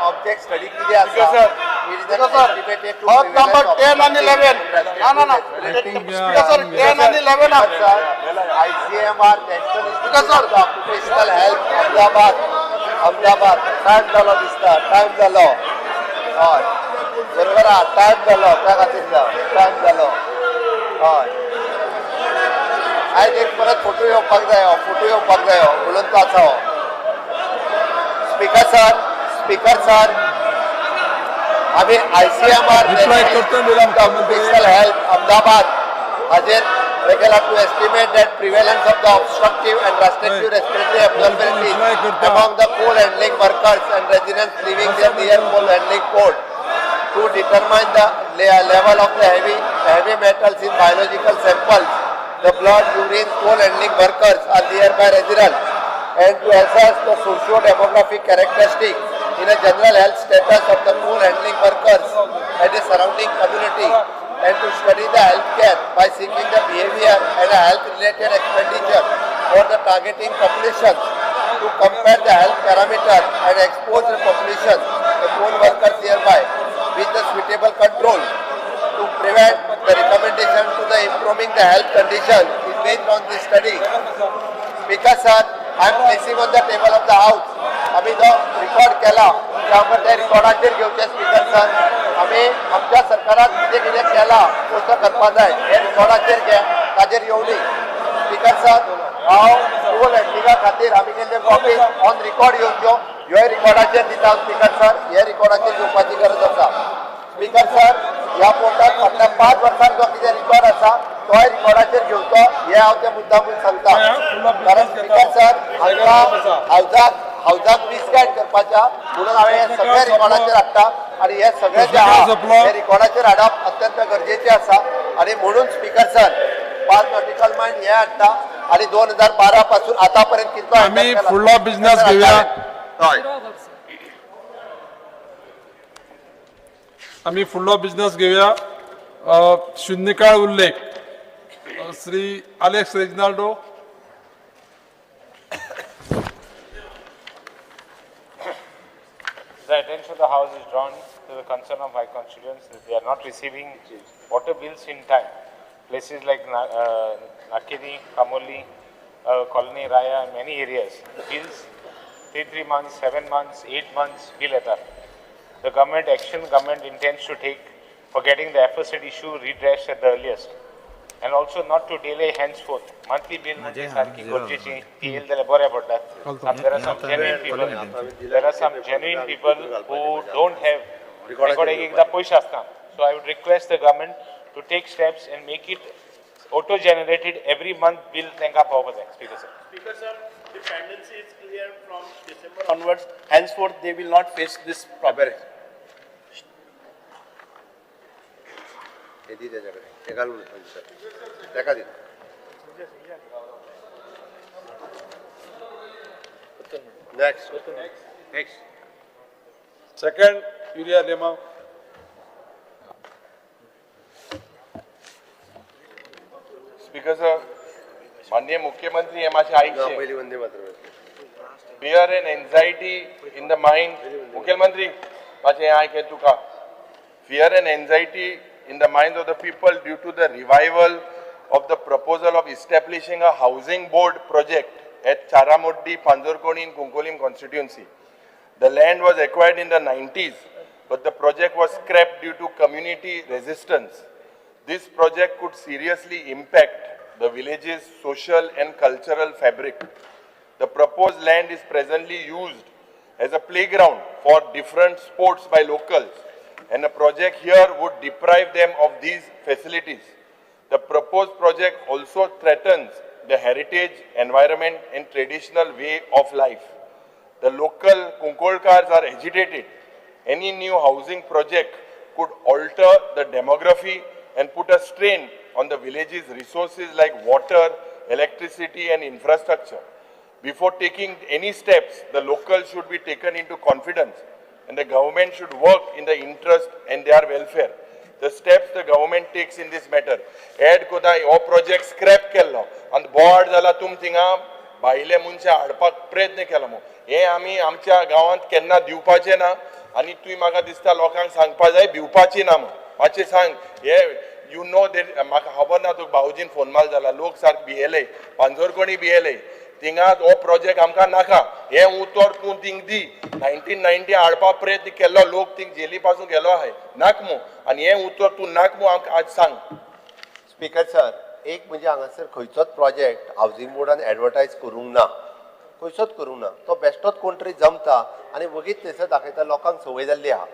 ऑब्जेक्ट स्टडी किती आसा? Speaker sir, Speaker sir, berth number 10 आणि 11. ना, ना, ना. स्पीकर सर, 10 आणि 11. ICMR national Speaker sir. Institute occupational health, Ahmedabad, Ahmedabad. Time जालो दिसता, टायम जालो. हय, बरोबर आहा, टायम जालो त्या खातीर टायम जालो. हय, आयज एक परत फोटो येवपाक जायो, फोटो येवपाक जायो म्हणून तो आसा हो. स्पीकर सर, स्पीकर सर, आमी आयसीएमआर Reply करता दिला मुख्यमंत्री. ऑक्युपेशनल हेल्थ अहमदाबाद हाजेर हे केला to estimate that prevalence of the obstructive and restrictive respiratory abnormalities Reply करता. Among the coal handling workers and residents living there near coal handling port, to determine the level of the heavy metals in biological samples, the blood, urine, coal handling workers are nearby residents, and to assess the socio-demographic characteristic in a general health status of the coal handling workers and the surrounding community, and to study the healthcare by seeking the behavior and health-related expenditure for the targeting populations, to compare the health parameter and expose the population, the coal workers nearby, with the suitable control, to prevent the recommendation to the improving the health condition is based on this study. Speaker sir, I am placing on the table of the house. आम्ही जो record केला त्यावर त्या रिकॉर्डाचेर घेवचे. Speaker sir, आमी आमच्या सरकारान कितें कितें केलां, कसो करपा जाय हे रिकॉर्डाचेर घे, ताजेर येवनी. स्पीकर सर, हांव कोल हँडलिंगा खातीर आमी केल्ले कॉपी ऑन रिकॉर्ड येवच्यो, ह्योय रिकॉर्डाचेर दिता. स्पीकर सर, हे रिकॉर्डाचेर घेवपाची गरज आसा. स्पीकर सर, ह्या पोर्टात फाटल्या 5 वर्सांत जो कितें रिकॉर्ड आसा तोय रिकॉर्डाचेर घेवचो हें हांव त्या मुद्दामून सांगता. कारण स्पीकर सर हांकां हावजाक मिसगायड करपाच्या म्हणून हांवें हें सगळें रिकॉर्डाचेर हाडटा आनी हें सगळें जें आहा हें रिकॉर्डाचेर हाडप अत्यंत गरजेचें आसा. आनी म्हणून स्पीकर सर 5 नॉटिकल मायल हें हाडटा आनी 2012 पासून आतां पर्यंत कितलो आमी फुडलो बिझनेस घेवया. हय, आमी फुडलो बिझनेस घेवया. शून्यकाळ उल्लेख Shri Alex Reginaldo. The attention of the House is drawn to the concern of my constituents that they are not receiving water bills in time. Places like Nakiri, Kamoli, Colony Raya, and many areas, bills 3 months, 7 months, 8 months bill letter. The government intends to take for getting the aforesaid issue redressed at the earliest, and also not to delay henceforth. Monthly bill म्हणजे सारखी गरजेची ती येईल जाल्यार बरें पडटा. There are some genuine people. There are some genuine people who don't have record एक एकदा पयशे आसता. So I would request the government to take steps and make it auto generated every month bill तांकां पावपाक जाय. Speaker sir. Speaker sir, the pendency is clear from December onwards. Henceforth, they will not face this problem. हे दी तेज्या कडेन तें घालून तेका दी. Next. Next. Second Uriah Alemao. Speaker sir, माननीय मुख्यमंत्री हे मातशें आयकचें. पयली Vande Mataram. Fear and anxiety in the mind. मुख्यमंत्री मातशें हें आयक तुका. Fear and anxiety in the minds of the people due to the revival of the proposal of establishing a housing board project at Charamoddi, Panjorkoni in Cuncolim constituency. The land was acquired in the 90s, but the project was scrapped due to community resistance. This project could seriously impact the village's social and cultural fabric. The proposed land is presently used as a playground for different sports by locals, and a project here would deprive them of these facilities. The proposed project also threatens the heritage, environment, and traditional way of life. The local Kunkolkars are agitated. Any new housing project could alter the demography and put a strain on the village's resources like water, electricity, and infrastructure. Before taking any steps, the locals should be taken into confidence, and the government should work in the interest and their welfare. The steps the government takes in this matter. Add कोता हो project scrap केल्लो आनी board जाला तुम थिंगा भायले मनशां हाडपाक प्रयत्न केलो मू. हे आमी आमच्या गांवांत केन्ना दिवपाचें ना आनी तुवें म्हाका दिसता लोकांक सांगपा जाय भिवपाची ना म्हूण. मातशें सांग हे you know that म्हाका खबर ना तुका भाऊजीन फोन माल जाला लोक सारके भियेले पांजोरकोणी भियेले थिंगा हो प्रोजेक्ट आमकां नाका. हें उतर तूं थिंग दी. 1990 हाडपा प्रयत्न केल्लो लोक थिंग जेली पासून गेलो आहाय नाक मू आनी हें उतर तूं नाक मू आमकां आज सांग. स्पीकर सर, एक म्हणजे हांगासर खंयचोच प्रोजेक्ट हावजींग बोर्डान एडवर्टायज करूंक ना, खंयचोच करूंक ना. तो बेश्टोच कोण तरी जमता आनी वगीत थंयसर दाखयता. लोकांक संवय जाल्ली आहा.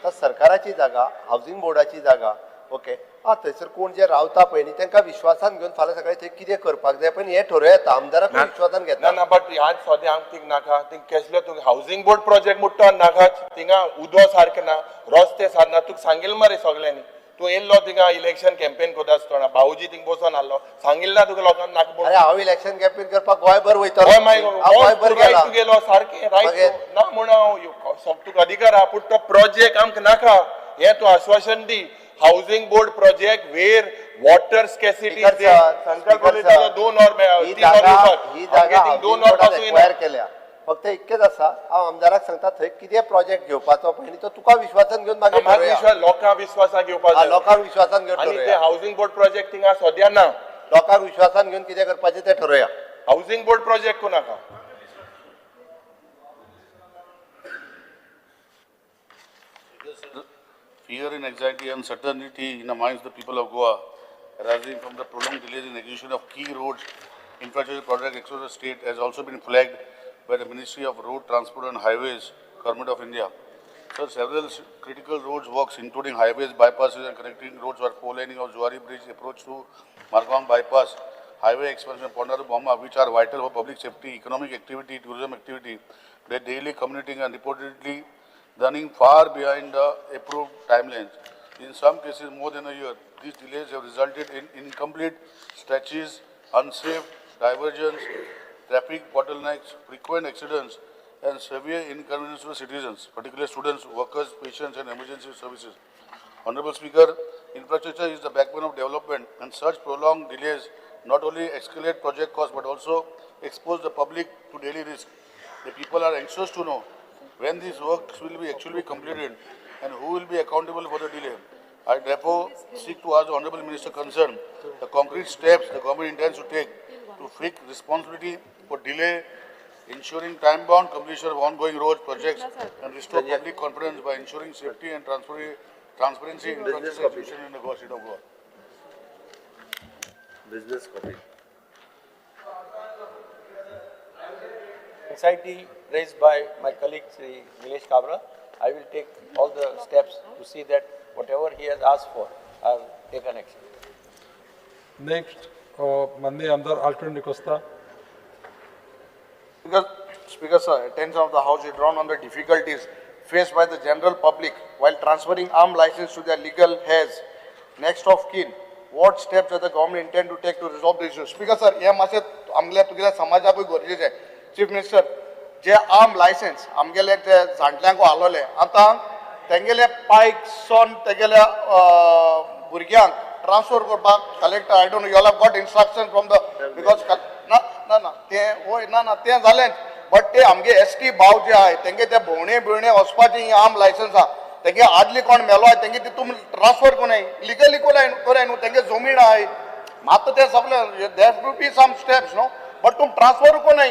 तर सरकाराची जागा, हावजींग बोर्डाची जागा, ओके आं थंयसर कोण जे रावता पळय न्ही तांकां विश्वासान घेवन फाल्यां सकाळीं थंय कितें करपाक जाय पण हें ठरोवं येता. आमदाराक विश्वासान घेता ना ना, बट आज सद्या आमकां थिंग नाका. थिंग कसलो तुका हावजींग बोर्ड प्रोजेक्ट म्हणटा नाका. थिंगा उदो सारकें ना, रस्ते सारके ना. तुका सांगिल्लें मरे सगल्यांनी. तूं येयल्लो थिंगा इलेक्शन कॅम्पेन करता आसतना भाऊजी थिंग बसोन आहलो सांगिल्लें ना तुका लोकांक नाका म्हणून. अरे हांव इलेक्शन कॅम्पेन करपाक गोंयभर वयतालो. गोंयभर गेलो सारकें रायट ना म्हूण हांव तुका अधिकार आहा, पूण तो प्रोजेक्ट आमकां नाका हें तूं आश्वासन दी. Housing board project where water scarcity संकल्प 2 वर 3 वर 2 वर पासून केल्या. फक्त इतकेच आसा हांव आमदाराक सांगता थंय कितें प्रोजेक्ट घेवपाचो पळय तो तुका विश्वासान घेवन मागीर लोकांक विश्वासान घेवपाक, लोकांक विश्वासान घेवन आनी ते हावजींग बोर्ड प्रोजेक्ट थिंगा सद्या ना. लोकांक विश्वासान घेवन कितें करपाचें तें ठरोवया. हावजींग बोर्ड प्रोजेक्ट कोण नाका. Fear and anxiety, uncertainty in the minds of the people of Goa, arising from the prolonged delays in execution of key roads infrastructure projects across the state, has also been flagged by the Ministry of Road Transport and Highways, Government of India. Sir, several critical roads works including highways, bypasses and connecting roads were four laning of Zuari Bridge approach to Margao bypass, highway expansion Ponda to Boma, which are vital for public safety, economic activity, tourism activity. They daily commuting and reportedly running far behind the approved timelines. In some cases, more than a year. These delays have resulted in incomplete stretches, unsafe diversions, traffic bottlenecks, frequent accidents, and severe inconvenience to citizens, particularly students, workers, patients, and emergency services. Honorable Speaker, infrastructure is the backbone of development, and such prolonged delays not only escalate project costs but also expose the public to daily risk. The people are anxious to know when these works will be actually completed and who will be accountable for the delay. I therefore seek to ask the Honorable Minister concerned the concrete steps the government intends to take to fix responsibility for delay, ensuring time-bound completion of ongoing road projects and restore public confidence by ensuring safety and transparency in infrastructure execution in the Goa state of Goa. Business copy. Anxiety raised by my colleague Sri Nilesh Kabra, I will take all the steps to see that whatever he has asked for are taken action. Next, Mande Amdar Alton D'Costa. Speaker sir, attention of the House is drawn on the difficulties faced by the general public while transferring armed license to their legal heirs, next of kin. What steps does the government intend to take to resolve the issue? Speaker sir, हे मातशें आमगेल्या तुगेल्या समाजाकूय गरजेचें. Chief minister, जे arm licence आमगेले ते जाणट्यांक आलोले, आतां तेंगेले पायक सन तेगेल्या भुरग्यांक ट्रान्सफर करपाक collector, I don't know, you all have got instruction from the, because ना ना ना तें वय ना ना तें जालेंच, बट ते आमगे एस टी भाव जे आहाय तेंगे ते भोंवणे बिवणे वचपाचे ही आर्म लायसन्स आहा, तेंगे आदली कोण मेलो आहाय तेंगे तितून ट्रान्सफर कोणाय लिगली कोणाय न्हू, तेंगे जमीन आहाय, मात ते सगळे there to be some steps न्हू, बट तूं ट्रान्सफर कोणाय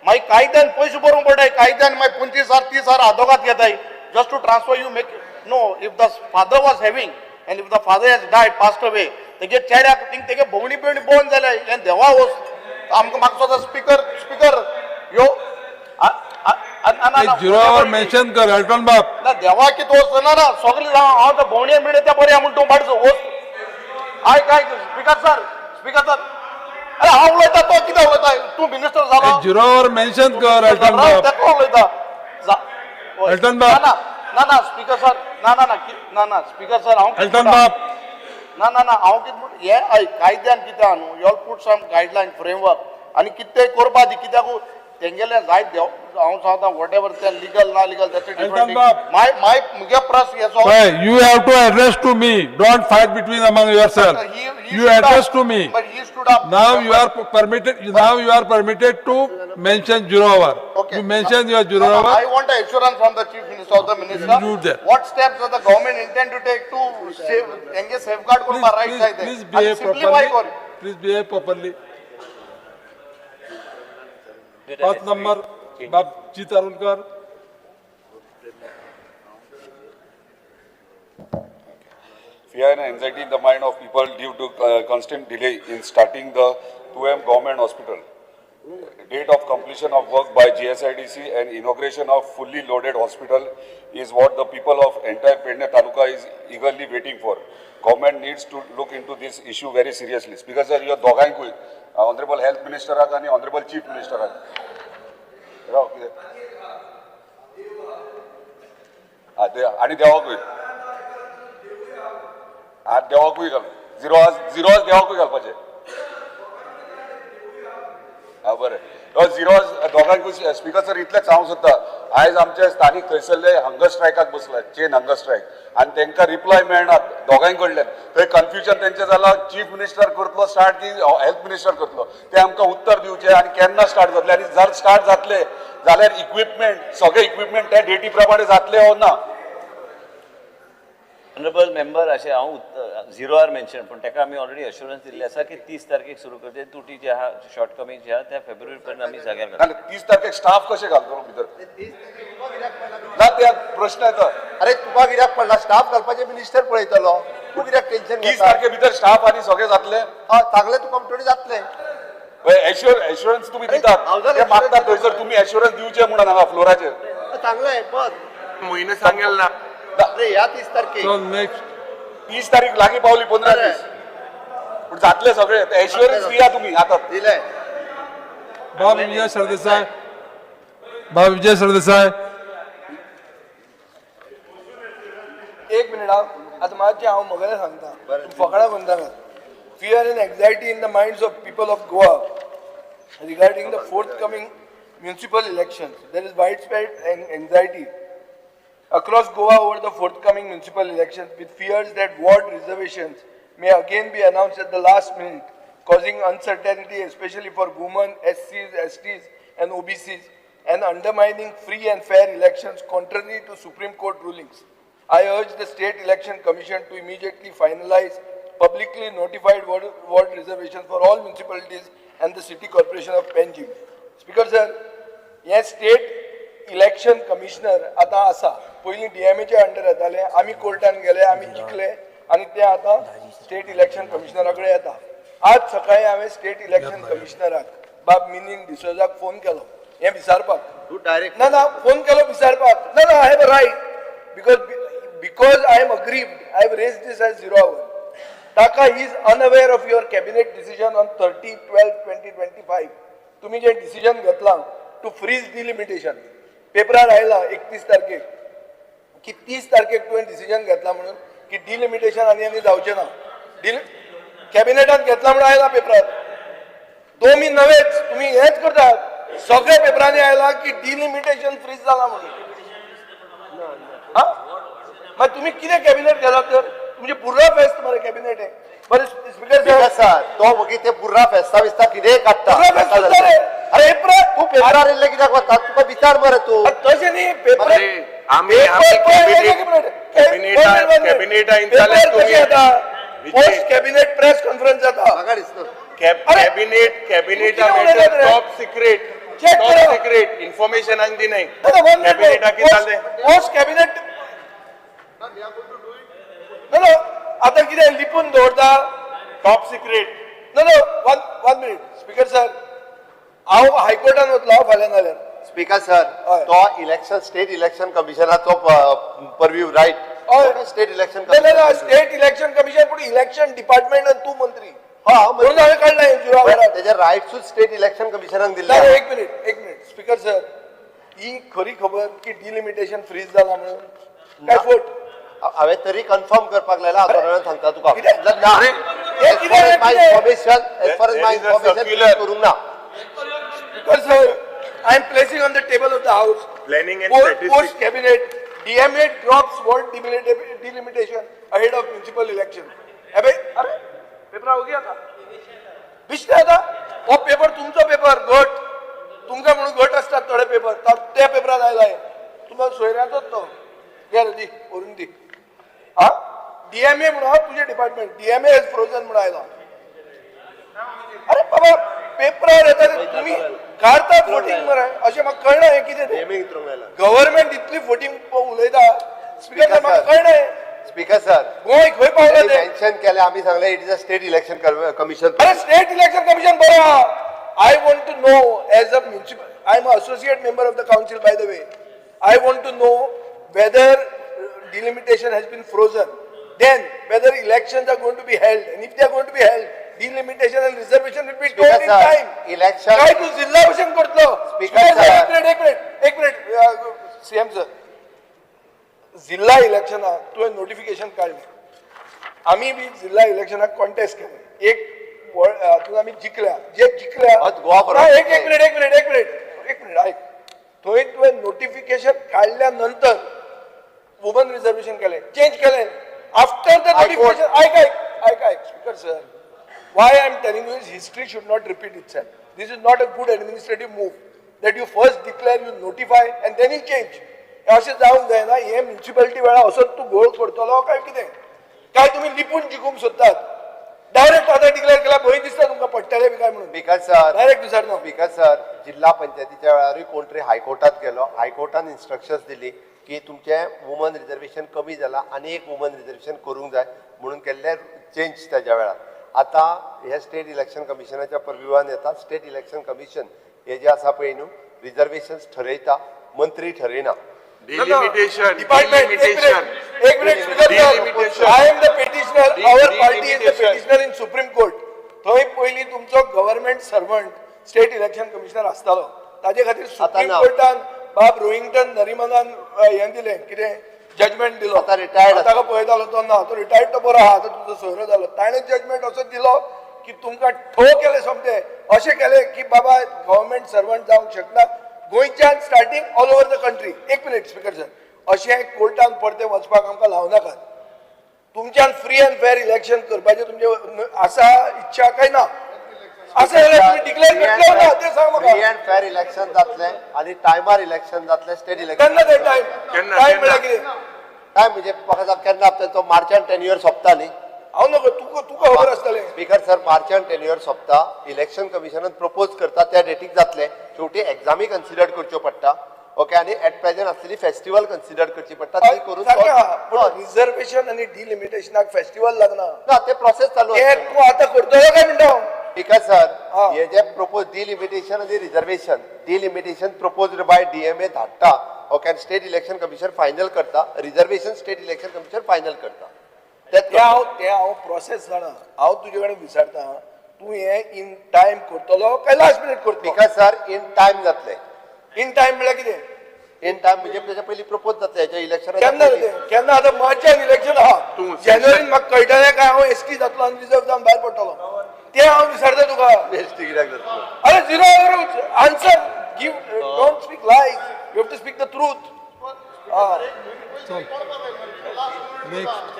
मागीर कायद्यान पयशे भरूंक पडटाय, कायद्यान मागीर 25,000 30,000 आदोगाद घेताय just to transfer. You make no, if the father was having and if the father has died, passed away, तेगे चेड्याक तेगे भोंवणी बिवणी बंद जाल्या, हें देवा वस आमकां म्हाका सुद्दां स्पिकर स्पिकर यो झिरो our mention कर अल्टन बाब. ना देवा कितें वच ना ना सगळे हांव तर भोंवणे बिवणे ते बरें म्हूण तूं बाडचो वच. आयक आयक स्पिकर सर, स्पिकर सर, अरे हांव उलयता तो कितें उलयता, तूं मिनिस्टर जाला. झिरो our mention कर अल्टन बाब. तेका उलयता अल्टन बाब. ना ना ना स्पिकर सर, ना ना ना ना ना स्पिकर सर, हांव अल्टन बाब ना ना ना हांव कितें म्हण हें आयक कायद्यान कितें आहा न्हू, you all put some guideline framework आनी कितें करपा दी, कित्याक तेंगेलें जायत देव हांव सांगता what ever तें लिगल ना legal that's different. My my मुगे प्रश्न हेचो, You have to address to me. Don't fight between among yourself. You address to me. But he stood up. Now you are permitted. Now you are permitted to mention zero hour. Okay. You mention your zero hour. I want an assurance from the Chief Minister or the Minister. You do that. What steps does the government intend to take to save, engage safeguard करपा rights आहाय ते? Please behave properly. Please behave properly. 5 number, Bab Jeet Arulkar. Fear and anxiety in the mind of people due to constant delay in starting the 2M government hospital. Date of completion of work by GSIDC and inauguration of fully loaded hospital is what the people of entire Pedne Taluka is eagerly waiting for. Government needs to look into this issue very seriously. Speaker sir, your दोगांकूय Honorable Health Minister आनी Honorable Chief Minister राव कितें आनी देवाकूय देवाकूय घाल, zero आज देवाकूय घालपाचें. हा बरें, zero दोगांकूय. स्पिकर सर, इतलेंच हांव सोदता, आयज आमचे स्थानीक थंयसरले हंगर स्ट्रायकाक बसला, चेन हंगर स्ट्रायक, आनी तांकां रिप्लाय मेळना दोगांय कडल्यान. थंय कन्फ्युजन तेंचें जालां, चीफ मिनिस्टर करतलो स्टार्ट की हेल्थ मिनिस्टर करतलो, ते आमकां उत्तर दिवचें आनी केन्ना स्टार्ट जातलें, आनी जर स्टार्ट जातले जाल्यार इक्विपमेंट सगळे इक्विपमेंट त्या डेटी प्रमाणे जातले ओ ना. ऑनरेबल मेंबर, अशें हांव झिरो आर मेन्शन, पूण ताका आमी ऑलरेडी अश्युरन्स दिल्लें आसा की 30 तारखेक सुरू करचे, तुटी जे आहा शॉर्ट कमींग जे आहा त्या फेब्रुवारी पर्यंत आमी जाग्यार घालतले. 30 तारखेक स्टाफ कशें घालतलो भितर? ना ते प्रश्न येता. अरे तुका कित्याक पडला स्टाफ घालपाचें मिनिस्टर पळयतलो, तूं कित्याक टेन्शन 30 तारखे भितर स्टाफ आनी सगळें जातलें? हय, सांगलें तुका म्हणटकीर जातलें. एश्युरन्स तुमी दितात, ते मागतात थंयसर तुमी एश्युरन्स दिवचें म्हणून हांगा फ्लोराचेर. सांगलें बस. म्हयनो सांगेल ना. अरे ह्या 30 तारखेक. चल नेक्स्ट. 30 तारीख लागीं पावली, 15 दीस, पूण जातले सगळे, एश्युरन्स दिया तुमी आतां. दिले. बाब विजय सरदेसाय, बाब विजय सरदेसाय. एक मिनिट, हांव आतां मातशें हांव म्हगेलें सांगता, फकडां करनाकात. Fear and anxiety in the minds of people of Goa regarding the forthcoming municipal elections. There is widespread anxiety across Goa over the forthcoming municipal elections, with fears that ward reservations may again be announced at the last minute, causing uncertainty especially for women, SCs, STs and OBCs, and undermining free and fair elections contrary to Supreme Court rulings. I urge the State Election Commission to immediately finalize publicly notified ward reservations for all municipalities and the City Corporation of Panjim. Speaker sir, हे state election commissioner आतां आसा, पयलीं डीएमएच्या under येताले. आमी कोर्टान गेले, आमी जिखले आनी ते आतां स्टेट इलेक्शन कमिशनरा कडेन येता. आज सकाळी हांवें स्टेट इलेक्शन कमिशनराक बाब मिनीन डिसोजाक फोन केलो हें विचारपाक. तूं डायरेक्ट ना ना, फोन केलो विचारपाक. ना ना, I have a right because I am aggrieved. I have raised this as Zero Hour. ताका he is unaware of your cabinet decision on 30/12/2025. तुम्ही जे डिसिजन घेतला टू फ्रीज डिलिमिटेशन, पेपरार आयला 31 तारखेक की 30 तारखेक तुवें डिसिजन घेतला म्हणून की डिलिमिटेशन आनी आनी जावचें ना. डिल कॅबिनेटान घेतला म्हणून आयला पेपरार. दोमी नवेच तुम्ही हेच करतात. सगळ्या पेपरांनी आयला की डिलिमिटेशन फ्रीज जाला म्हणून. हा, मागीर तुम्ही कितें कॅबिनेट घेला तर? तुमचे बुर्रा फेस्त मरे कॅबिनेट हे. बरें स्पीकर स्पीकर सर, तो वगी ते बुर्रा फेस्ता बिस्ता कितेंय काडटा. बुर्रा फेस्त सुद्दां रे. अरे पेपर तूं पेपरार येयल्लें कित्याक वता? तुका विचार मरे तूं. तशें न्ही, पेपर अरे, आमी कॅबिनेटा कशें येता? पोस्ट कॅबिनेट प्रेस कॉन्फरन्स जाता. म्हाका दिसता कॅबिनेट कॅबिनेटा matter top secret, Check top करा. सिक्रेट इन्फॉर्मेशन आनी दिनाय. कॅबिनेटा कितें जालें? पोस्ट कॅबिनेट ना ना, आतां कितें लिपून दवरता? Top secret. ना ना, one minute speaker sir, हांव हायकोर्टान वतलो हांव फाल्यां नाल्यार. स्पीकर सर, हय. तो इलेक्शन स्टेट इलेक्शन कमिशनाचो परव्यू, रायट? हय. स्टेट इलेक्शन ना ना ना, स्टेट इलेक्शन कमिशन, पूण इलेक्शन डिपार्टमेंट आनी तूं मंत्री. हा, हांव म्हणून हांवें काडला हें झिरो आवरार. तेजे रायट्सूच स्टेट इलेक्शन कमिशनाक दिल्ले. ना, एक मिनिट, एक मिनिट स्पीकर सर, ही खरी खबर की डिलिमिटेशन फ्रीज जाला म्हणून काय फट? हांवें तरी कन्फर्म करपाक लायला, आतां सांगता तुका. कितें? ना, हे एज कितें? फार एज my कितें? Information, as far as my There is a information, circular. करूंक ना. Because sir, I am placing on the table of the house. Planning and Post statistics. Cabinet, DMA drops ward delimitation ahead of municipal election. अबे अरे paper हो गया था, दिसता आता हो paper तुमचो पेपर घट तुमकां म्हणून घट असतात थोडे पेपर, त्या पेपरात आयला. तुमकां सोयऱ्यांचोच तो घे रे, दी व्हरून दी. हा, डीएमए म्हणून हा तुझे डिपार्टमेंट डीएमए is frozen म्हणून आयला. अरे बाबा, पेपरार येता ते तुमी काडतात फोटींग मरे. अशें म्हाका कळना हें कितें तें. डीएमए उतरूंक लायला. गव्हर्मेंट इतली फोटींग उलयता स्पीकर, म्हाका कळना हें. स्पीकर सर, गोंय खंय पावला तें? मेन्शन केलें, आमी सांगलें it is a state election commission. अरे स्टेट इलेक्शन कमिशन बरो आहा. I want to know as a municipal, I am associate member of the council by the way. I want to know whether delimitation has been frozen, then whether elections are going to be held, and if they are going to be held, delimitation and reservation will be Speaker done in sir, time. election- काय तू जिल्हा भशेन करतलो? Speaker sir. एक minute, एक minute, एक minute, CM sir. जिल्हा इलेक्शनाक तुवें नोटिफिकेशन काडलें, आमी बी जिल्हा इलेक्शनाक कॉन्टेस्ट केलें. एक हातूंत आमी जिखल्या, जे जिखल्या हय, गोवा बरोबर. ना, एक एक मिनिट, एक मिनिट, एक मिनिट, एक मिनिट, ऐक. थंय तुवें नोटिफिकेशन काडल्या नंतर वुमन रिझर्वेशन केलें, चेंज केलें after the High Court. Notification. ऐक ऐक ऐक ऐक speaker sir, why I am telling you is history should not repeat itself. This is not a good administrative move that you first declare, you notify and then you change. हे अशें जावंक जायना. हे municipality वेळार असोच तूं घोळ करतलो काय कितें? काय तुमी लिपून जिखूंक सोदतात? डायरेक्ट आतां डिक्लेअर केला, भंय दिसता तुमकां पडटले बी काय म्हणून. स्पीकर सर, डायरेक्ट विचारना. स्पीकर सर, जिल्हा पंचायतीच्या वेळारूय कोण तरी हायकोर्टात गेलो. हायकोर्टान इन्स्ट्रक्शन्स दिली की तुमचें वुमन रिजर्वेशन कमी जाला आनी एक वुमन रिजर्वेशन करूंक जाय म्हणून केल्ले चेंज त्याच्या वेळार. आतां हे स्टेट इलेक्शन कमिशनाच्या परव्युवान येता. स्टेट इलेक्शन कमिशन हे जे आसा पळय न्हू, रिजर्वेशन्स ठरयता, मंत्री ठरयना. Delimitation, department. Delimitation. एक minute speaker. Delimitation. I am the petitioner. Our party is the Delimitation. Petitioner in Supreme Court. थंय पयलीं तुमचो government servant state election commissioner आसतालो. ताजे खातीर सुप्रीम ना. कोर्टान बाब रोहिंग्टन नरिमनान हें दिलें, कितें जजमेंट दिलो. आतां retired आसा. ताका पळयतालो तो ना, तो रिटायर्ड तो बरो आहा, आतां तुजो सोयरो जालो. ताणें जजमेंट असो दिलो की तुमकां ठो केलें सोमतें, अशें केलें की बाबा गव्हर्मेंट सर्वंट जावंक शकना गोंयच्यान starting all over the country. एक मिनीट स्पीकर सर, अशें कोर्टान परतें वचपाक आमकां लावं नाकात. तुमच्यान फ्री अँड फेर इलेक्शन करपाचें तुमचें आसा इच्छा काय ना? आसा जाल्यार तुमी डिक्लेअर करतले ना तें सांग फ्री म्हाका. अँड फेर इलेक्शन जातलें आनी टायमार इलेक्शन जातलें, स्टेट इलेक्शन. केन्ना तें टायम? केन्ना, टायम केन्ना? म्हळ्यार कितें? टायम म्हणजे म्हाका सांग केन्ना तो मार्चान टेन्युअर सोंपता न्ही. हांव नको, तुका तुका खबर आसतलें. स्पीकर सर, मार्चान टेन्युअर सोंपता, इलेक्शन कमिशनान प्रपोज करता त्या डेटीक जातलें. शेवटी एग्जामी कन्सिडर करच्यो पडटा, ओके, आनी एट प्रेझेंट आसलेली फेस्टिवल कन्सिडर करची पडटा, ती करून सारकें आहा, पूण रिझर्वेशन आनी डिलिमिटेशनाक फेस्टिवल लागना. ना, ते प्रोसेस चालू तें आसता. तूं आतां करतलो काय म्हणटा हांव? स्पीकर सर, हा. हे जे प्रपोज डिलिमिटेशन आनी reservation, delimitation proposed by DMA धाडटा, ओके, आनी स्टेट इलेक्शन कमिशन फायनल करता, reservation state election commission final करता. तें हांव प्रोसेस जाणा. हांव तुजे कडेन विचारता, तूं हें इन टायम करतलो काय लास्ट मिनीट करतलो? स्पीकर सर, इन टायम जातलें. इन टायम म्हळ्यार कितें? इन टायम म्हणजे तेच्या पयलीं प्रपोज जातलें हेच्या इलेक्शना. केन्ना जातलें? केन्ना? आतां मार्चान इलेक्शन आहा, तूं जानेवारीन म्हाका कळटलें काय हांव एसटी जातलो आनी रिजर्व जावन भायर पडटलो तें हांव विचारता तुका. एसटी कित्याक जातलो? अरे zero answer give, don't speak lies, you have to speak the truth. Next.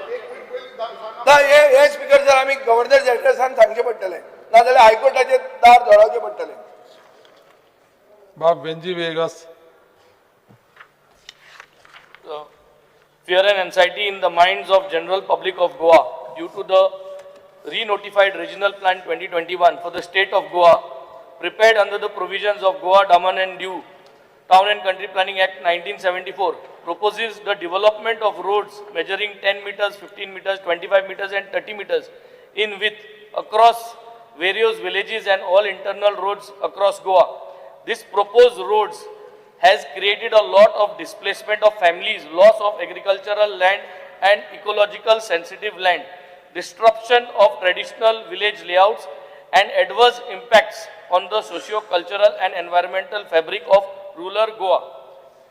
ना, हे हे स्पीकर सर, आमी गव्हर्नर एड्रेसान सांगचें पडटलें, नाजाल्यार हायकोर्टाचें दार धोडावचें पडटलें. बाब Venzy Viegas. Fear and anxiety in the minds of general public of Goa due to the re-notified Regional Plan 2021 for the state of Goa, prepared under the provisions of Goa, Daman and Diu Town and Country Planning Act 1974, proposes the development of roads measuring 10 meters, 15 meters, 25 meters and 30 meters in width across various villages and all internal roads across Goa. This proposed roads has created a lot of displacement of families, loss of agricultural land and ecological sensitive land, disruption of traditional village layouts and adverse impacts on the socio-cultural and environmental fabric of rural Goa.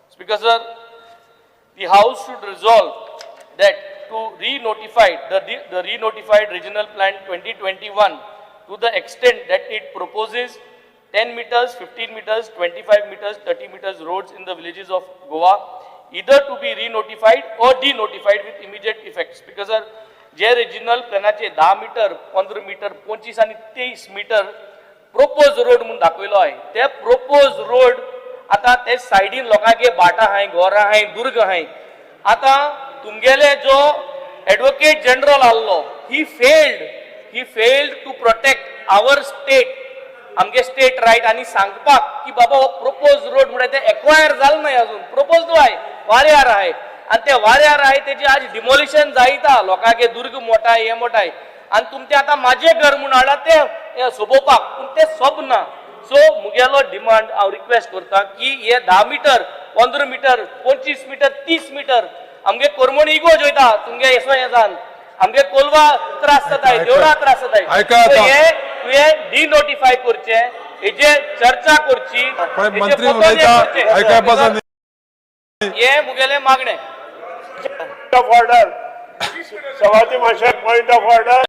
Speaker sir, the House should resolve that to re-notify the re-notified Regional Plan 2021 to the extent that it proposes 10 meters, 15 meters, 25 meters, 30 meters roads in the villages of Goa, either to be re-notified or denotified with immediate effects. Because sir, J regional प्लॅनाचे 10 metre, 15 metre, 25 आनी 23 metre propose road म्हणून दाखयलो आहे. ते propose road आतां ते सायडीन लोकांगे भाटां आहाय, घरां आहाय, दुर्ग आहाय. आतां तुमगेले जो एडवोकेट जनरल आहलो, he failed to protect our state, आमगे स्टेट रायट आनी सांगपाक की बाबा हो प्रोपोज रोड म्हळ्यार ते एक्वायर जाल न्हय अजून, प्रोपोज आहाय, वाऱ्यार आहाय आनी ते वाऱ्यार आहाय तेजी आज डिमोलिशन जायता. लोकांगे दुर्ग मोठाय, हे मोठाय आनी तुमचें आतां म्हाजें घर म्हूण हाडलां तें सोबोवपाक, पूण तें सोबना. सो मुगेलो डिमांड हांव रिक्वेस्ट करता की हे 10 metre, 15 metre, 25 metre, 30 metre आमगे कोरमोण इगोज वयता तुमगे येसो हें जावन, आमगे कोलवा त्रास जाताय, देवळा त्रास जाताय. आयका आतां. हे तुवें डिनोटिफाय करचें, हेजेर चर्चा करची. पळय मंत्री उलयता, आयकाय पासून. हे मुगेलें मागणें. Point of order. सभापती महाशय, point of order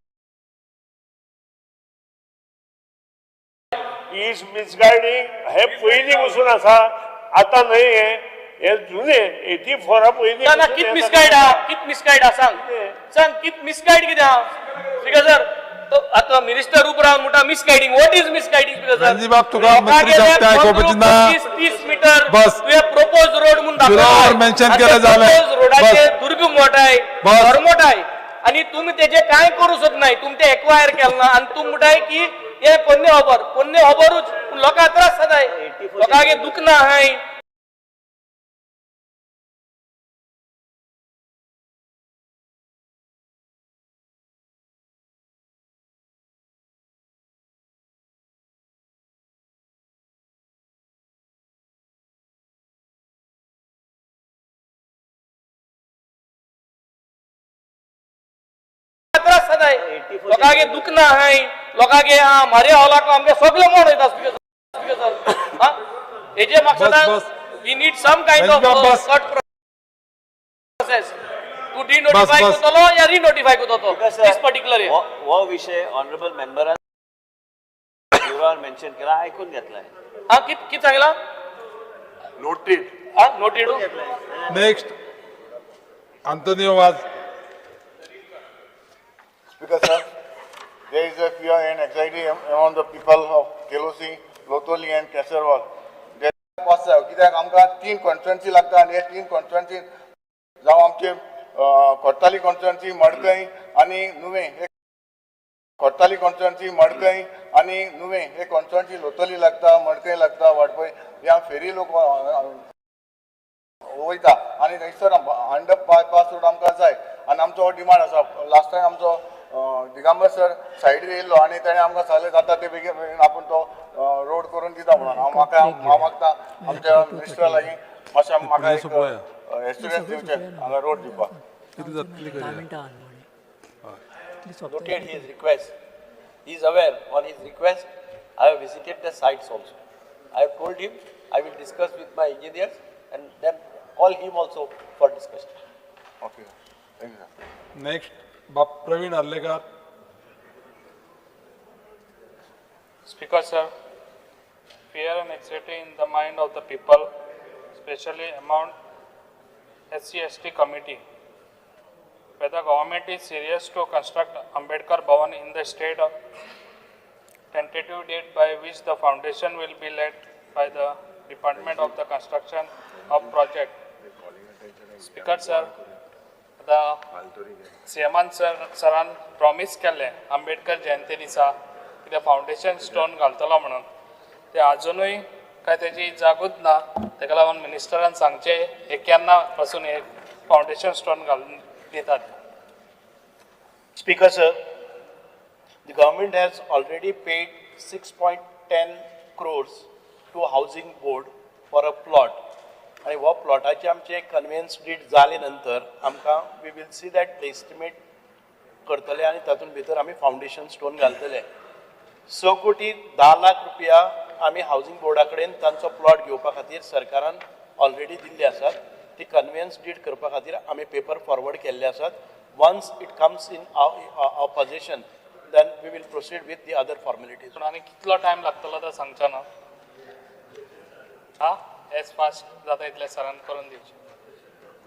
is misguiding. हे पयलीं पसून आसा, आतां न्हय. हे हे जुने 84 पयलीं ना ना, कित मिसगायड आहा? कित मिसगायड आहा सांग, सांग कित मिसगायड कितें आहा? स्पीकर सर, तो आतां मिनिस्टर उबो रावन म्हणटा misguiding. What is misguiding, speaker sir? रणजीबाब, तुका मंत्री सांगता आयकुपाची ना. 30 मिटर बस. तुवें प्रोपोज रोड म्हणून Zero दाखयला. hour mention केलें जालें. रोडाचे बस. दुर्ग मोठाय, बस. घर मोठाय आनी तुमी तेजे कांय करूं शकनाय. तुमी ते एक्वायर केलें ना आनी तूं म्हणटाय की हे पोन्ने खबर, पोन्ने खबरूच, पूण लोकांक त्रास जाताय, लोकांक दुखना आहाय. त्रास जाताय, लोकांगे दुखना आहाय, लोकांगे मारे हॉलाक आमगे सगळे मोड वयता. स्पीकर सर, हेजे मकसदान we need some kind of short process to denotify करतलो या रिनोटिफाय करतलो this particular. हो विशय ऑनरेबल मेंबरान झिरोवर मेन्शन केला, आयकून घेतलाय. हा, कित सांगला? नोटेड. हा, noted. Next Antonio Vaz. Speaker sir, there is a fear and anxiety among the people of Quelossim, Loutolim and Kasarvadavali. Pass जाय कित्याक आमकां 3 कॉन्स्टिट्युएन्सी लागता आनी हे 3 कॉन्स्टिट्युएन्सी जावं आमचे कोर्ताली कॉन्स्टिट्युएन्सी, मडकय आनी नुवें, हे कोर्ताली कॉन्स्टिट्युएन्सी, मडकय आनी नुवें हे कॉन्स्टिट्युएन्सी लोतोली लागता, मडकय लागता, वाडपय ह्या फेरी लोक वयता आनी थंयसर अंडर बायपास रोड आमकां जाय आनी आमचो हो डिमांड आसा. लास्ट टायम आमचो दिगंबर सर सायडीर येयल्लो आनी ताणें आमकां सांगलें जाता ते बेगीन बेगीन आपूण तो रोड करून दिता म्हणून. हांव म्हाका हांव मागता आमच्या मिनिस्टरा लागीं मातशें म्हाका एक एश्युरन्स दिवचें हांगा रोड दिवपाक. Noted his request. He is aware on his request. I have visited the sites also. I have told him I will discuss with my engineers and then call him also for discussion. Okay, thank you sir. Next Bab Praveen Arlekar. Speaker sir, fear and anxiety in the mind of the people, especially among SC/ST committee, whether government is serious to construct Ambedkar Bhavan in the state of tentative date by which the foundation will be laid by the Department of the Construction of Project. Speaker sir, the CM सरान promise केल्लें आंबेडकर जयंती दिसा कितें foundation stone घालतलो म्हणून, ते आजुनूय काय तेजी जागूच ना. तेका लागून मिनिस्टरान सांगचें हे केन्ना पासून हे फावंडेशन स्टोन घालून दितात. Speaker sir, the government has already paid 6.10 crores to housing board for a plot आनी हो प्लॉटाचे आमचे कन्वेयन्स डीड जाले नंतर आमकां we will see that estimate करतले आनी तातूंत भितर आमी फावंडेशन स्टोन घालतले. 6 कोटी 10 लाख रुपया आमी हावजींग बोर्डा कडेन तांचो प्लॉट घेवपा खातीर सरकारान ऑलरेडी दिल्ले आसात. ती कन्वेयन्स डीड करपा खातीर आमी पेपर फॉरवर्ड केल्ले आसात. Once it comes in our possession then we will proceed with the other formalities. पूण आनी कितलो टायम लागतलो तो सांगचो ना. हा, एज फास्ट जाता इतले सरान करून दिवचें.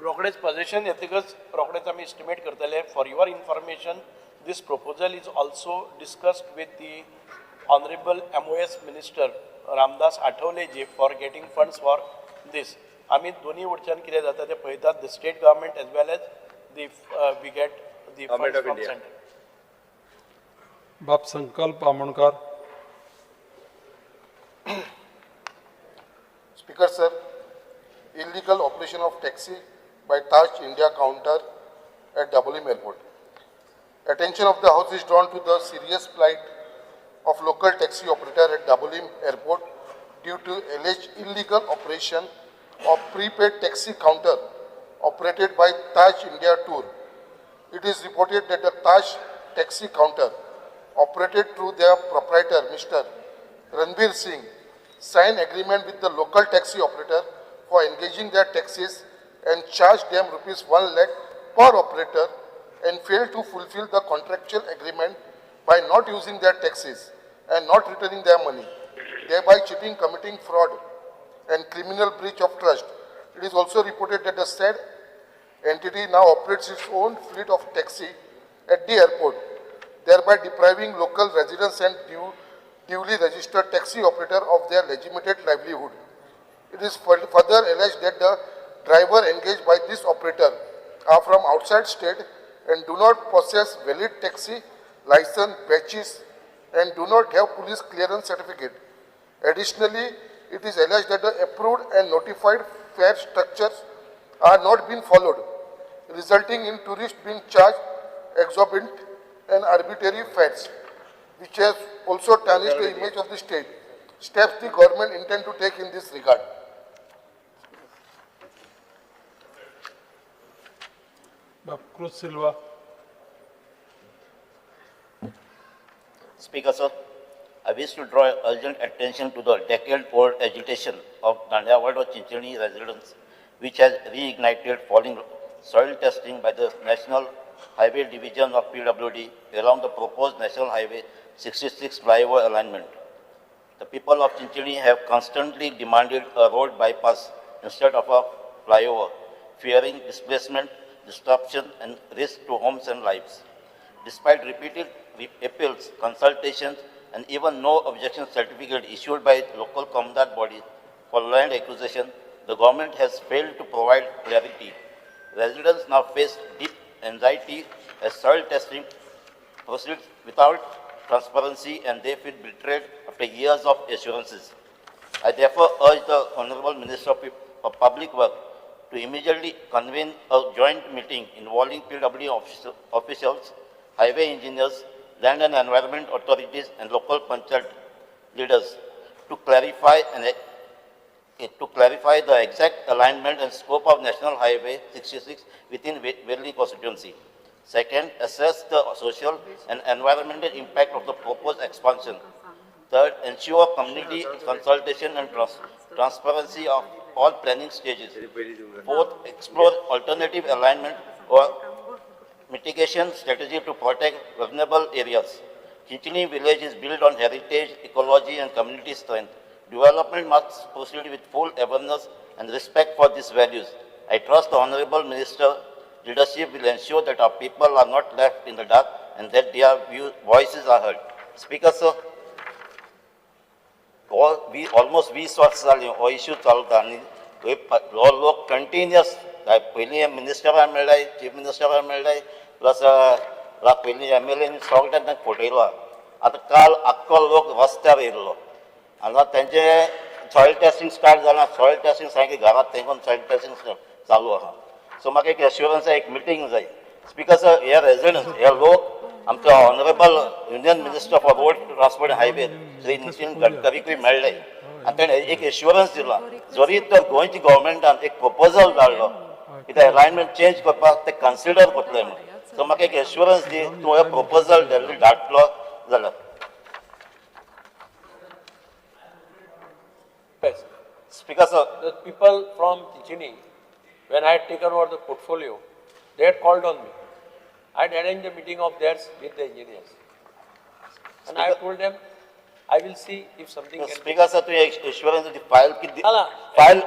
रोखडेच पॉझिशन येतकच रोखडेच आमी एस्टिमेट करतले. For your information, this proposal is also discussed with the honourable MOS minister Ramdas Athawale ji for getting funds for this. आमी दोन्ही वटच्यान कितें जाता तें पळयतात, the state government as well as the we get the funds from centre. Bab Sankalp Amonkar. Speaker sir, illegal operation of taxi by Taj India counter at Dabolim Airport. Attention of the House is drawn to the serious plight of local taxi operator at Dabolim Airport due to alleged illegal operation of prepaid taxi counter operated by Taj India Tour. It is reported that the Taj taxi counter operated through their proprietor, Mr. Ranbir Singh, signed agreement with the local taxi operator for engaging their taxis and charged them rupees 1 lakh per operator and failed to fulfill the contractual agreement by not using their taxis and not returning their money, thereby cheating, committing fraud and criminal breach of trust. It is also reported that the said entity now operates its own fleet of taxi at the airport, thereby depriving local residents and duly registered taxi operator of their legitimate livelihood. It is further alleged that the driver engaged by this operator are from outside state and do not possess valid taxi license badges and do not have police clearance certificate. Additionally, it is alleged that the approved and notified fare structures are not being followed, resulting in tourists being charged exorbitant and arbitrary fares, which has also tarnished the image of the state. Steps the government intend to take in this regard. Cruz Silva. Speaker sir, I wish to draw urgent attention to the decade-old agitation of Dandayawado Chinchinim residents, which has reignited following soil testing by the National Highway Division of PWD along the proposed National Highway 66 flyover alignment. The people of Chinchinim have constantly demanded a road bypass instead of a flyover, fearing displacement, disruption, and risk to homes and lives. Despite repeated appeals, consultations, and even no objection certificate issued by local comunidade bodies for land acquisition, the government has failed to provide clarity. Residents now face deep anxiety as soil testing proceeds without transparency and they feel betrayed after years of assurances. I therefore urge the Honorable Minister of Public Works to immediately convene a joint meeting involving PWD officials, highway engineers, land and environment authorities, and local panchayat leaders to clarify the exact alignment and scope of National Highway 66 within Velim constituency. Second, assess the social and environmental impact of the proposed expansion. Third, ensure community consultation and transparency of all planning stages. Fourth, explore alternative alignment or mitigation strategy to protect vulnerable areas. Chinchinim village is built on heritage, ecology, and community strength. Development must proceed with full awareness and respect for these values. I trust the Honorable Minister leadership will ensure that our people are not left in the dark and that their voices are heard. Speaker, sir, we almost 20 वर्सां जालीं हो issue चालता आनी थंय हो लोक continuous पयलीं मिनिस्टरान मेळ्ळाय, chief मिनिस्टरान मेळ्ळाय, plus पयलीं एम एल एन सगळ्यांक तांकां फटयलो. आतां काल आख्खो लोक रस्त्यार येयल्लो आनी तेंचे सॉयल टेस्टिंग स्टार्ट जालां. सॉयल टेस्टिंग सारकें घरांत तेंकून सॉयल टेस्टिंग चालू आहा. सो म्हाका एक एश्युरन्स, एक मिटींग जाय. स्पीकर सर, हे रेजिडंट्स, हे लोक आमचो Honorable Union Minister for Road Transport Highway Shri Nitin गडकरीकूय मेळ्ळे आनी तेणें एक एश्युरन्स दिला, जरी तर गोंयच्या गव्हर्मेंटान एक प्रपोजल धाडलो कित्याक अलायनमेंट चेंज करपाक, ते कन्सिडर करतले म्हणून. सो म्हाका एक एश्युरन्स दी, तूं हे प्रपोजल धाडटलो जाल्यार. Speaker sir, The people from Chinchinim, when I had taken over the portfolio, they had called on me. I had arranged a meeting of theirs with the engineers. And I told them, I will see if something can be speaker sir, तुवें assurance file कितें ना.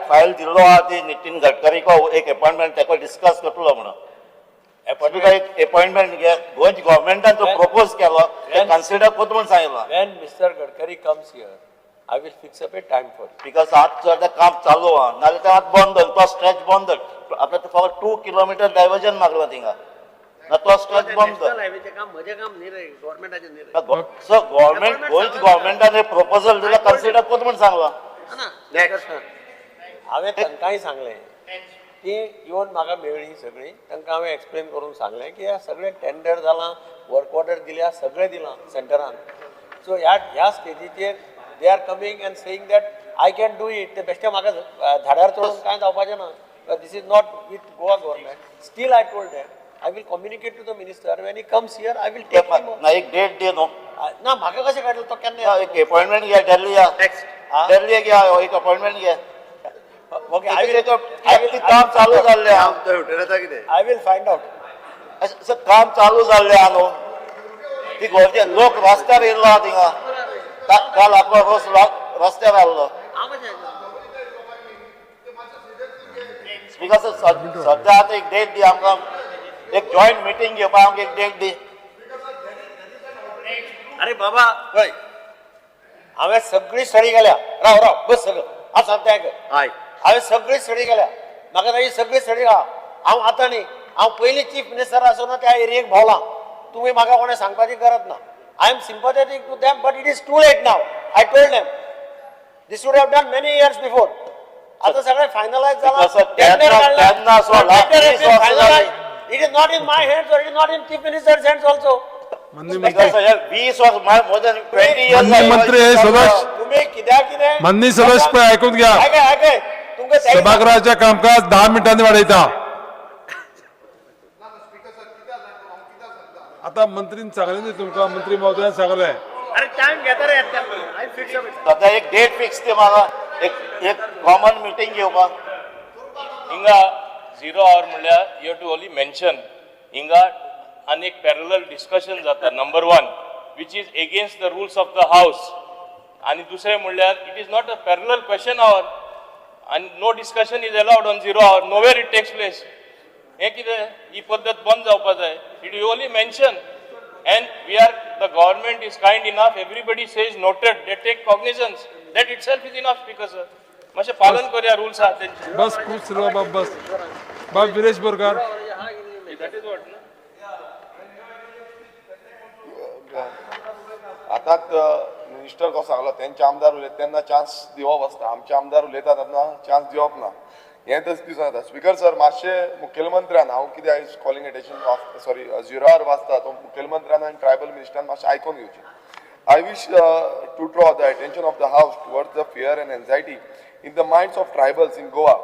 File दिल्लो आहा ती नितीन गडकरीको एक appointment ताका discuss करतलो म्हणून. स्पीकर, एक अपॉयंटमेंट घे. गोंयच्या गव्हर्मेंटान तो प्रपोज केलो ते कन्सिडर करता म्हणून सांगितलं. When Mr. Gadkari comes here, I will fix up a time for you. Because आज आतां काम चालू आहा, नाजाल्यार तें आतां बंद, तो स्ट्रेच बंद. आतां फकत 2 किलोमिटर डायवर्जन मागला थिंगा ना, तो स्ट्रेच बंद. हायवेचें काम म्हजें काम न्ही रे, गव्हर्मेंटाचें न्ही रे. सो गव्हर्मेंट, गोंयच्या गव्हर्मेंटान प्रपोजल दिला, कन्सिडर करता म्हणून सांगला. हांवें तांकांय सांगलें, ती येवन म्हाका मेळ्ळी सगळीं. तांकां हांवें एक्सप्लेन करून सांगलें की ह्या सगळें टेंडर जालां, वर्क ऑर्डर दिल्या, सगळें दिलां सेंटरान. सो ह्या स्टेजीचेर they are coming and saying that I can do it. ते बेश्टे म्हाका झाडार चडून कांय जावपाचें ना. This is not with Goa government. Still I told them I will communicate to the minister. When he comes here, I will take him. ना, एक डेट दी न्हू. ना, म्हाका कशें कळटलें तो केन्ना? एक अपॉयंटमेंट घे, दिल्ली या, दिल्ली घे, एक अपॉयंटमेंट घे. Okay, I will काम चालू जाल्लें आहा. I will find out. Sir, काम चालू जाल्लें आहा न्हू. ती गोंयचे लोक रस्त्यार येयल्लो आहा थिंगा. काल आपलो रोस रस्त्यार आहलो. स्पीकर सर, सद्या आतां एक डेट दी आमकां, एक जॉयंट मिटींग घेवपाक आमकां एक डेट दी. अरे बाबा, हय, हांवें सगळी स्टडी केल्या. राव राव, बस सगळं हांव सांगता आयक. हांवें सगळी स्टडी केल्या, म्हाका ताजी सगळी स्टडी आहा. हांव आतां न्ही, हांव पयलीं चीफ मिनिस्टर आसतना त्या एरियेक भोंवलां. तुमी म्हाका कोणें सांगपाची गरज ना. I am sympathetic to them, but it is too late now. I told them this would have done many years before. आतां सगळें फायनलायज Because, sir, तेन्ना असो 20 वर्सां जालीं. It is not in my hands or it is not in Chief Minister's hands also. Because 20 वर्स, more than 20 years. माननीय मंत्री हे सदस्य तुम्ही कित्याक कितें माननीय सदस्य, पळय, ऐकून घ्या. आयकय आयकय, तुमकां सभागृहाचे कामकाज 10 मिनिटांनी वाडयता. आता मंत्रीन सांगलें न्ही तुमकां, मंत्री महोदयान सांगलें. अरे टायम घेता रे फिक्स. सद्या एक डेट फिक्स ती म्हाका एक एक कॉमन मिटींग घेवपाक. हिंगा झिरो our म्हणल्यार you to only mention. हिंगा आनी एक पॅरलल डिस्कशन जाता, number one, which is against the rules of the house. आनी दुसरें म्हणल्यार it is not a parallel question hour आनी no discussion is allowed on zero hour. Nowhere it takes place. हें कितें? ही पद्दत बंद जावपा जाय. It you only mention and we are, the government is kind enough, everybody says noted, they take cognizance. That itself is enough, Speaker sir. मातशें पालन करया rules आहा तेंचे. बस खूब सिल्वा बाब, बस बाब. Viresh Borkar. That is what. आतांच मिनिस्टर कसो सांगलो, तेंचे आमदार उलयता तेन्ना चान्स दिवप आसता, आमचे आमदार उलयता तेन्ना चान्स दिवप ना, हें तशें दिसून येता. स्पीकर सर, मातशें मुखेलमंत्र्यान, हांव कितें आयज calling attention, sorry, zero hour वाचता तो मुखेलमंत्र्यान आनी ट्रायबल मिनिस्टरान मातशें आयकून घेवचें. I wish to draw the attention of the house towards the fear and anxiety in the minds of tribals in Goa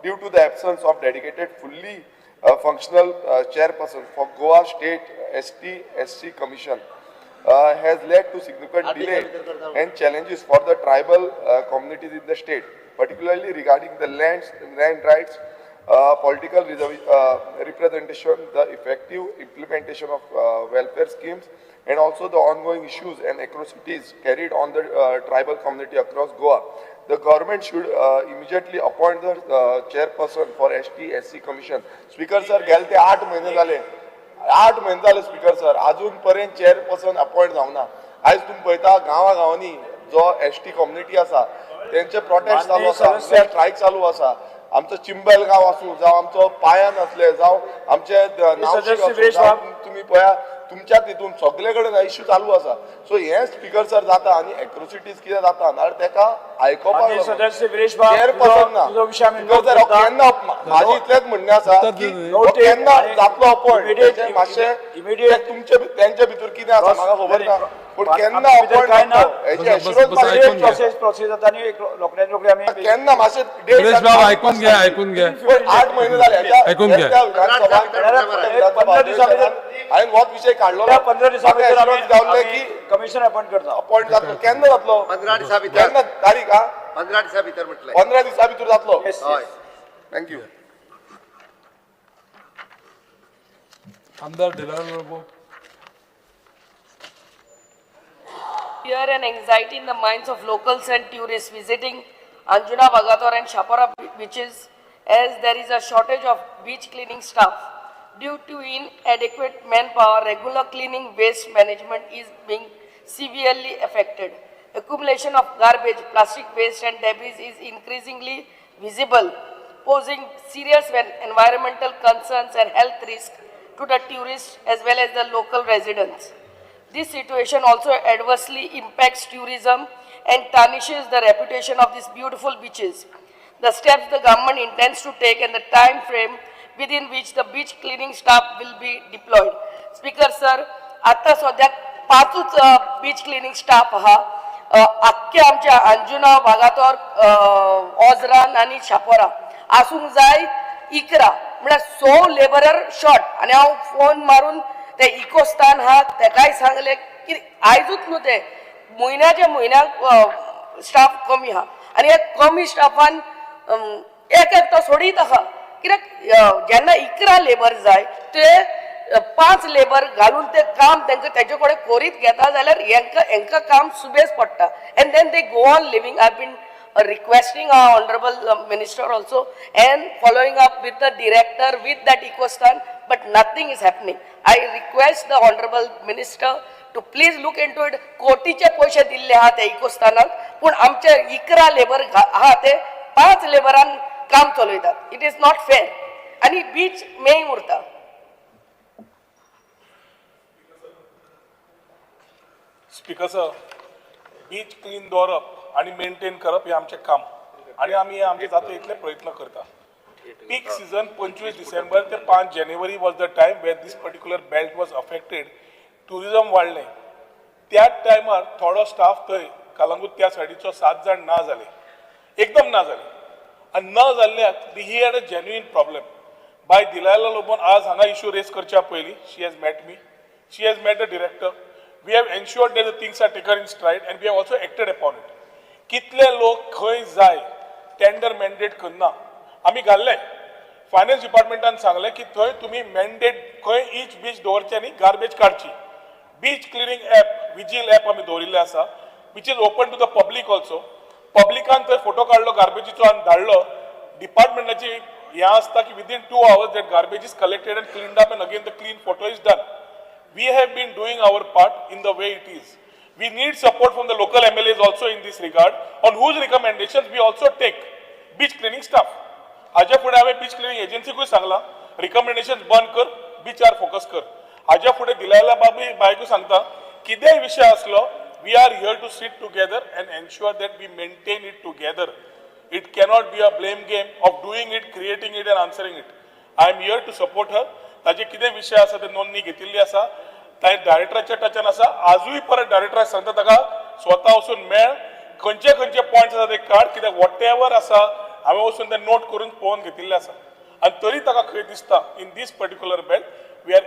due to the absence of dedicated, fully functional chairperson for Goa State ST SC Commission has led to significant delay and challenges for the tribal communities in the state, particularly regarding the land rights, political representation, the effective implementation of welfare schemes, and also the ongoing issues and atrocities carried on the tribal community across Goa. The government should immediately appoint the chairperson for ST SC Commission. Speaker sir, गेले ते 8 म्हयने जाले, 8 म्हयने जाले speaker sir, अजून पर्यंत chairperson appoint जावना. आयज तुमी पळयता, गांवा गांवांनी जो एसटी कम्युनिटी आसा तेंचे प्रोटेस्ट चालू आसा, स्ट्रायक चालू आसा. आमचो चिंबल गांव आसूं, जावं आमचो पायान आसले, जावं आमचे नावशी सदस्य आसूं, विरेश जावं बाब. तुमी पळया, तुमच्या तितून सगळे कडेन इश्यू चालू आसा. सो हे स्पीकर सर जाता आनी एट्रोसिटीज कितें जाता नाल्यार तेका आयकोपाक माननीय सदस्य विरेश बाब, चेअरपर्सन ना. तुजो विशय आमी स्पीकर सर, नोट करता. केन्ना, माझे इतलेंच म्हणणें आसा की हो केन्ना जातलो अपॉयंट, मातशें तुमचे तेंच्या भितर कितें आसा म्हाका खबर ना, पूण केन्ना अपॉयंट जातलो हेची एश्युरन्स. प्रोसेस प्रोसेस जाता आनी एक रोखड्या रोखडे आमी केन्ना मातशें विरेश बाब, आयकून घ्या, आयकून घ्या. 8 म्हयने जाले. ऐकून घ्या. 15 दिसां भितर हांवें होच विशय काडलो. त्या 15 दिसां भितर आमी गावले की कमिशन अपॉयंट करता. अपॉयंट जातलो, केन्ना जातलो? 15 दिसां भितर. केन्ना तारीख हा? 15 दिसां भितर म्हटलें. 15 दिसां भितर जातलो? हय. Thank you. आमदार Delano Lobo. Fear and anxiety in the minds of locals and tourists visiting Anjuna, Vagator and Chapora beaches, as there is a shortage of beach cleaning staff. Due to inadequate manpower, regular cleaning waste management is being severely affected. Accumulation of garbage, plastic waste and debris is increasingly visible, posing serious environmental concerns and health risks to the tourists as well as the local residents. This situation also adversely impacts tourism and tarnishes the reputation of these beautiful beaches. The steps the government intends to take and the time frame within which the beach cleaning staff will be deployed. Speaker sir, आता सद्याक पांचूच beach cleaning staff आहा आख्ख्या आमच्या अंजुना, वागातोर, ओझरान आनी शापोरा. आसूंक जाय 11, म्हळ्यार स लेबरर शॉर्ट. आनी हांव फोन मारून ते इकोस्तान आहा तेकाय सांगलें की आयजूच न्हू, ते म्हयन्याच्या म्हयन्याक स्टाफ कमी आहा आनी ह्या कमी स्टाफान एक एक तो सोडीत आहा. कित्याक जेन्ना 11 लेबर जाय, ते पांच लेबर घालून ते काम तांकां तेजे कडेन करीत घेता जाल्यार हेंकां काम सुबेज पडटा and then they go on living. I been requesting our honorable minister also and following up with the director with that Ecostan, but nothing is happening. I request the honorable minister to please look into it. कोटीचे पयशे दिल्ले आहा त्या इकोस्तानाक, पूण आमचे 11 labour आहा, ते पांच लेबरान काम चलयतात. It is not fair आनी बीच मेय उरता. स्पीकर सर, बीच क्लीन दवरप आनी मेंटेन करप हें आमचें काम आनी आमी हे आमचे जाता इतले प्रयत्न करता. पीक सिजन 25 डिसेंबर ते 5 जानेवारी was the time where this particular belt was affected. Tourism वाडलें त्याच टायमार. थोडो स्टाफ थंय कलंगूट त्या सायडीचो सात जाण ना जाले, एकदम ना जाले आनी ना जाल्ल्याक he had a genuine problem. बाय दिलायला लोबोन आज हांगा इशू रेज करच्या पयलीं she has met me, she has met the director. We have ensured that the things are taken in stride and we have also acted upon it. कितले लोक खंय जाय tender mandate करना आमी घाल्ले. फायनान्स डिपार्टमेंटान सांगलें की थंय तुमी मॅन्डेट खंय ईच बीच दवरचे न्ही, गार्बेज काडची. Beach cleaning app, vigil app आमी दवरिल्लें आसा, which is open to the public also. पब्लिकान थंय फोटो काडलो गार्बेजीचो आनी धाडलो. डिपार्टमेंटाची हें आसता की within 2 hours that garbage is collected and cleaned up and again the clean photo is done. We have been doing our part in the way it is. We need support from the local MLAs also in this regard, on whose recommendations we also take beach cleaning staff. हाज्या फुडें हांवें beach cleaning एजन्सीकूय सांगलां, recommendations बंद कर, बिचार focus कर. हाज्या फुडें दिलायला बाबी बायकूय सांगता, कितेंय विशय आसलो, we are here to sit together and ensure that we maintain it together. It cannot be a blame game of doing it, creating it and answering it. I am here to support her. ताजे कितें विशय आसा ते नोंदणी घेतिल्ली आसा, ताणें डायरेक्टराच्या टचान आसा. आजूय परत डायरेक्टराक सांगता ताका स्वता वचून मेळ, खंयचे खंयचे पॉयंट्स आसा ते काड, कित्याक what ever आसा हांवें वचून ते नोट करून पळोवन घेतिल्ले आसा. आनी तरी ताका खंय दिसता in this particular belt, we are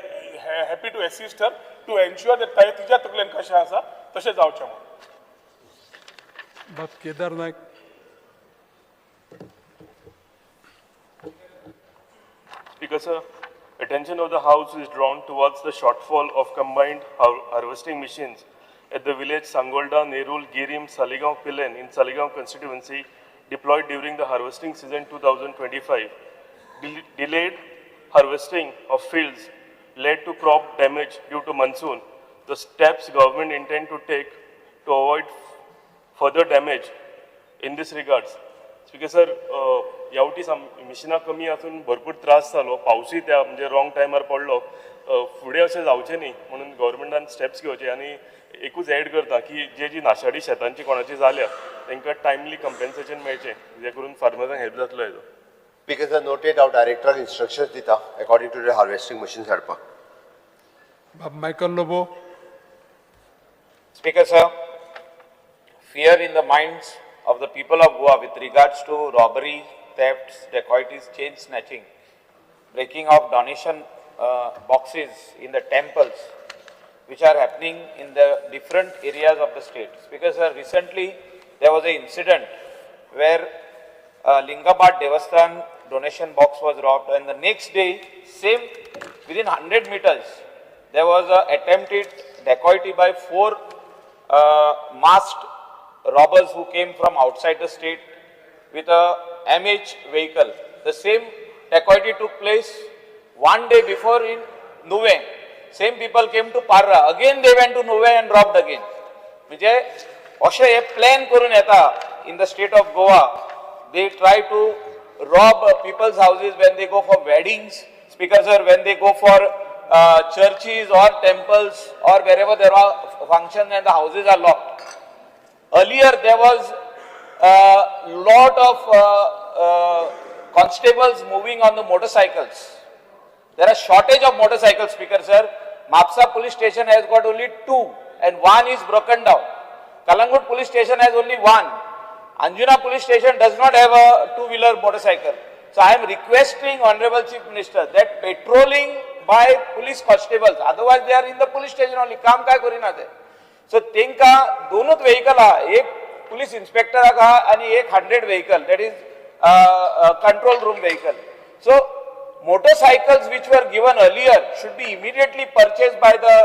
happy to assist her to ensure that ताणें तिच्या तकलेन कशें आसा तशें जावचें म्हणून. बाब Kedar Naik. Speaker sir, attention of the House is drawn towards the shortfall of combined harvesting machines at the village Sangolda, Nerul, Girim, Saligaon, Pilen in Saligaon constituency deployed during the harvesting season 2025. Delayed harvesting of fields led to crop damage due to monsoon. The steps government intend to take to avoid further damage in this regards. Speaker sir, यावटी मिशिनां कमी आसून भरपूर त्रास जालो, पावसूय त्या म्हणजे wrong टायमार पडलो. फुडें अशें जावचें न्ही म्हणून गव्हर्मेंटान स्टेप्स घेवचे. आनी एकूच एड करता की जे जी नाशाडी शेतांची कोणाची जाल्या तांकां टायमली कंपेन्सेशन मेळचें, जे करून फार्मर्सांक हेल्प जातलो हेजो. Speaker sir, noted. हांव डायरेक्टराक इन्स्ट्रक्शन्स दिता according to the harvesting machines हाडपाक. बाब Michael Lobo. Speaker sir, fear in the minds of the people of Goa with regards to robbery, thefts, dacoities, chain snatching, breaking of donation boxes in the temples, which are happening in the different areas of the state. Because sir, recently there was an incident where Lingabad Devasthan donation box was robbed, and the next day, same within 100 meters, there was an attempted dacoity by 4 masked robbers who came from outside the state with a MH vehicle. The same dacoity took place one day before in Nuvem. Same people came to Parra. Again they went to Nuvem and robbed again. म्हणजे अशें हे plan करून येता in the state of Goa. They try to rob people's houses when they go for weddings, Speaker sir, when they go for churches or temples or wherever there are functions and the houses are locked. Earlier there was a lot of constables moving on the motorcycles. There are shortage of motorcycles, Speaker sir. Mapsa police station has got only 2 and 1 is broken down. Kalangut police station has only 1. Anjuna police station does not have a 2-wheeler motorcycle. So I am requesting Honorable Chief Minister that patrolling by police constables, otherwise they are in the police station only, काम काय करीना ते. So तेंका दोनूच vehicle हा, एक police inspector हा आणि एक 100 vehicle, that is control room vehicle. So motorcycles which were given earlier should be immediately purchased by the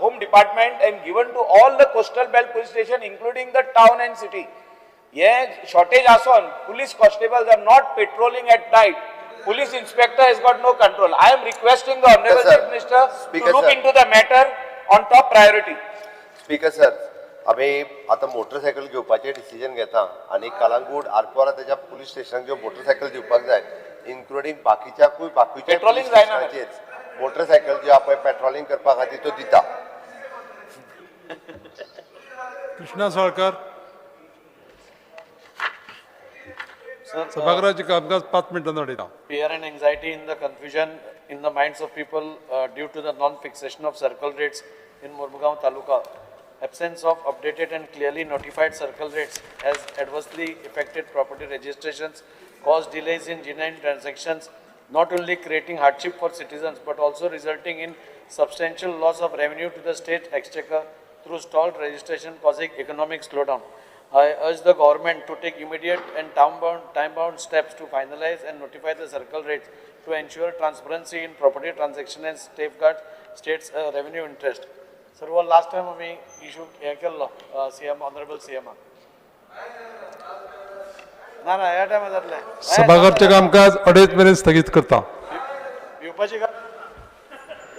Home Department and given to all the coastal belt police station, including the town and city. Yeah, shortage ason, police constables are not patrolling at night. Police inspector has got no control. I am requesting the Honorable Chief Minister to look into the matter on top priority. Speaker sir, आमी आतां motorcycle घेवपाचें decision घेता आनी कलांगूट आरपोरा तेच्या police स्टेशनाक ज्यो motorcycle दिवपाक जाय, including बाकीच्याकूय बाकीच्या पेट्रोलिंग जायना मोटरसायकल ज्यो आहा पळय पेट्रोलिंग करपा खातीर त्यो दिता. कृष्णा साळकर. सभागृहाचे कामकाज 5 मिनिटांनी वाडयता. Fear and anxiety in the confusion in the minds of people due to the non-fixation of circle rates in Mormugao Taluka. Absence of updated and clearly notified circle rates has adversely affected property registrations, caused delays in genuine transactions, not only creating hardship for citizens but also resulting in substantial loss of revenue to the state exchequer through stalled registration causing economic slowdown. I urge the government to take immediate and time-bound steps to finalize and notify the circle rates to ensure transparency in property transaction and safeguard state's revenue interest. Sir, well, last time we issue हे केल्लो CM, honorable CM. ना ना, ह्या टायमार जातलें. सभाघरचें कामकाज 2:30 मेरेन स्थगीत करता. भिवपाची गरज.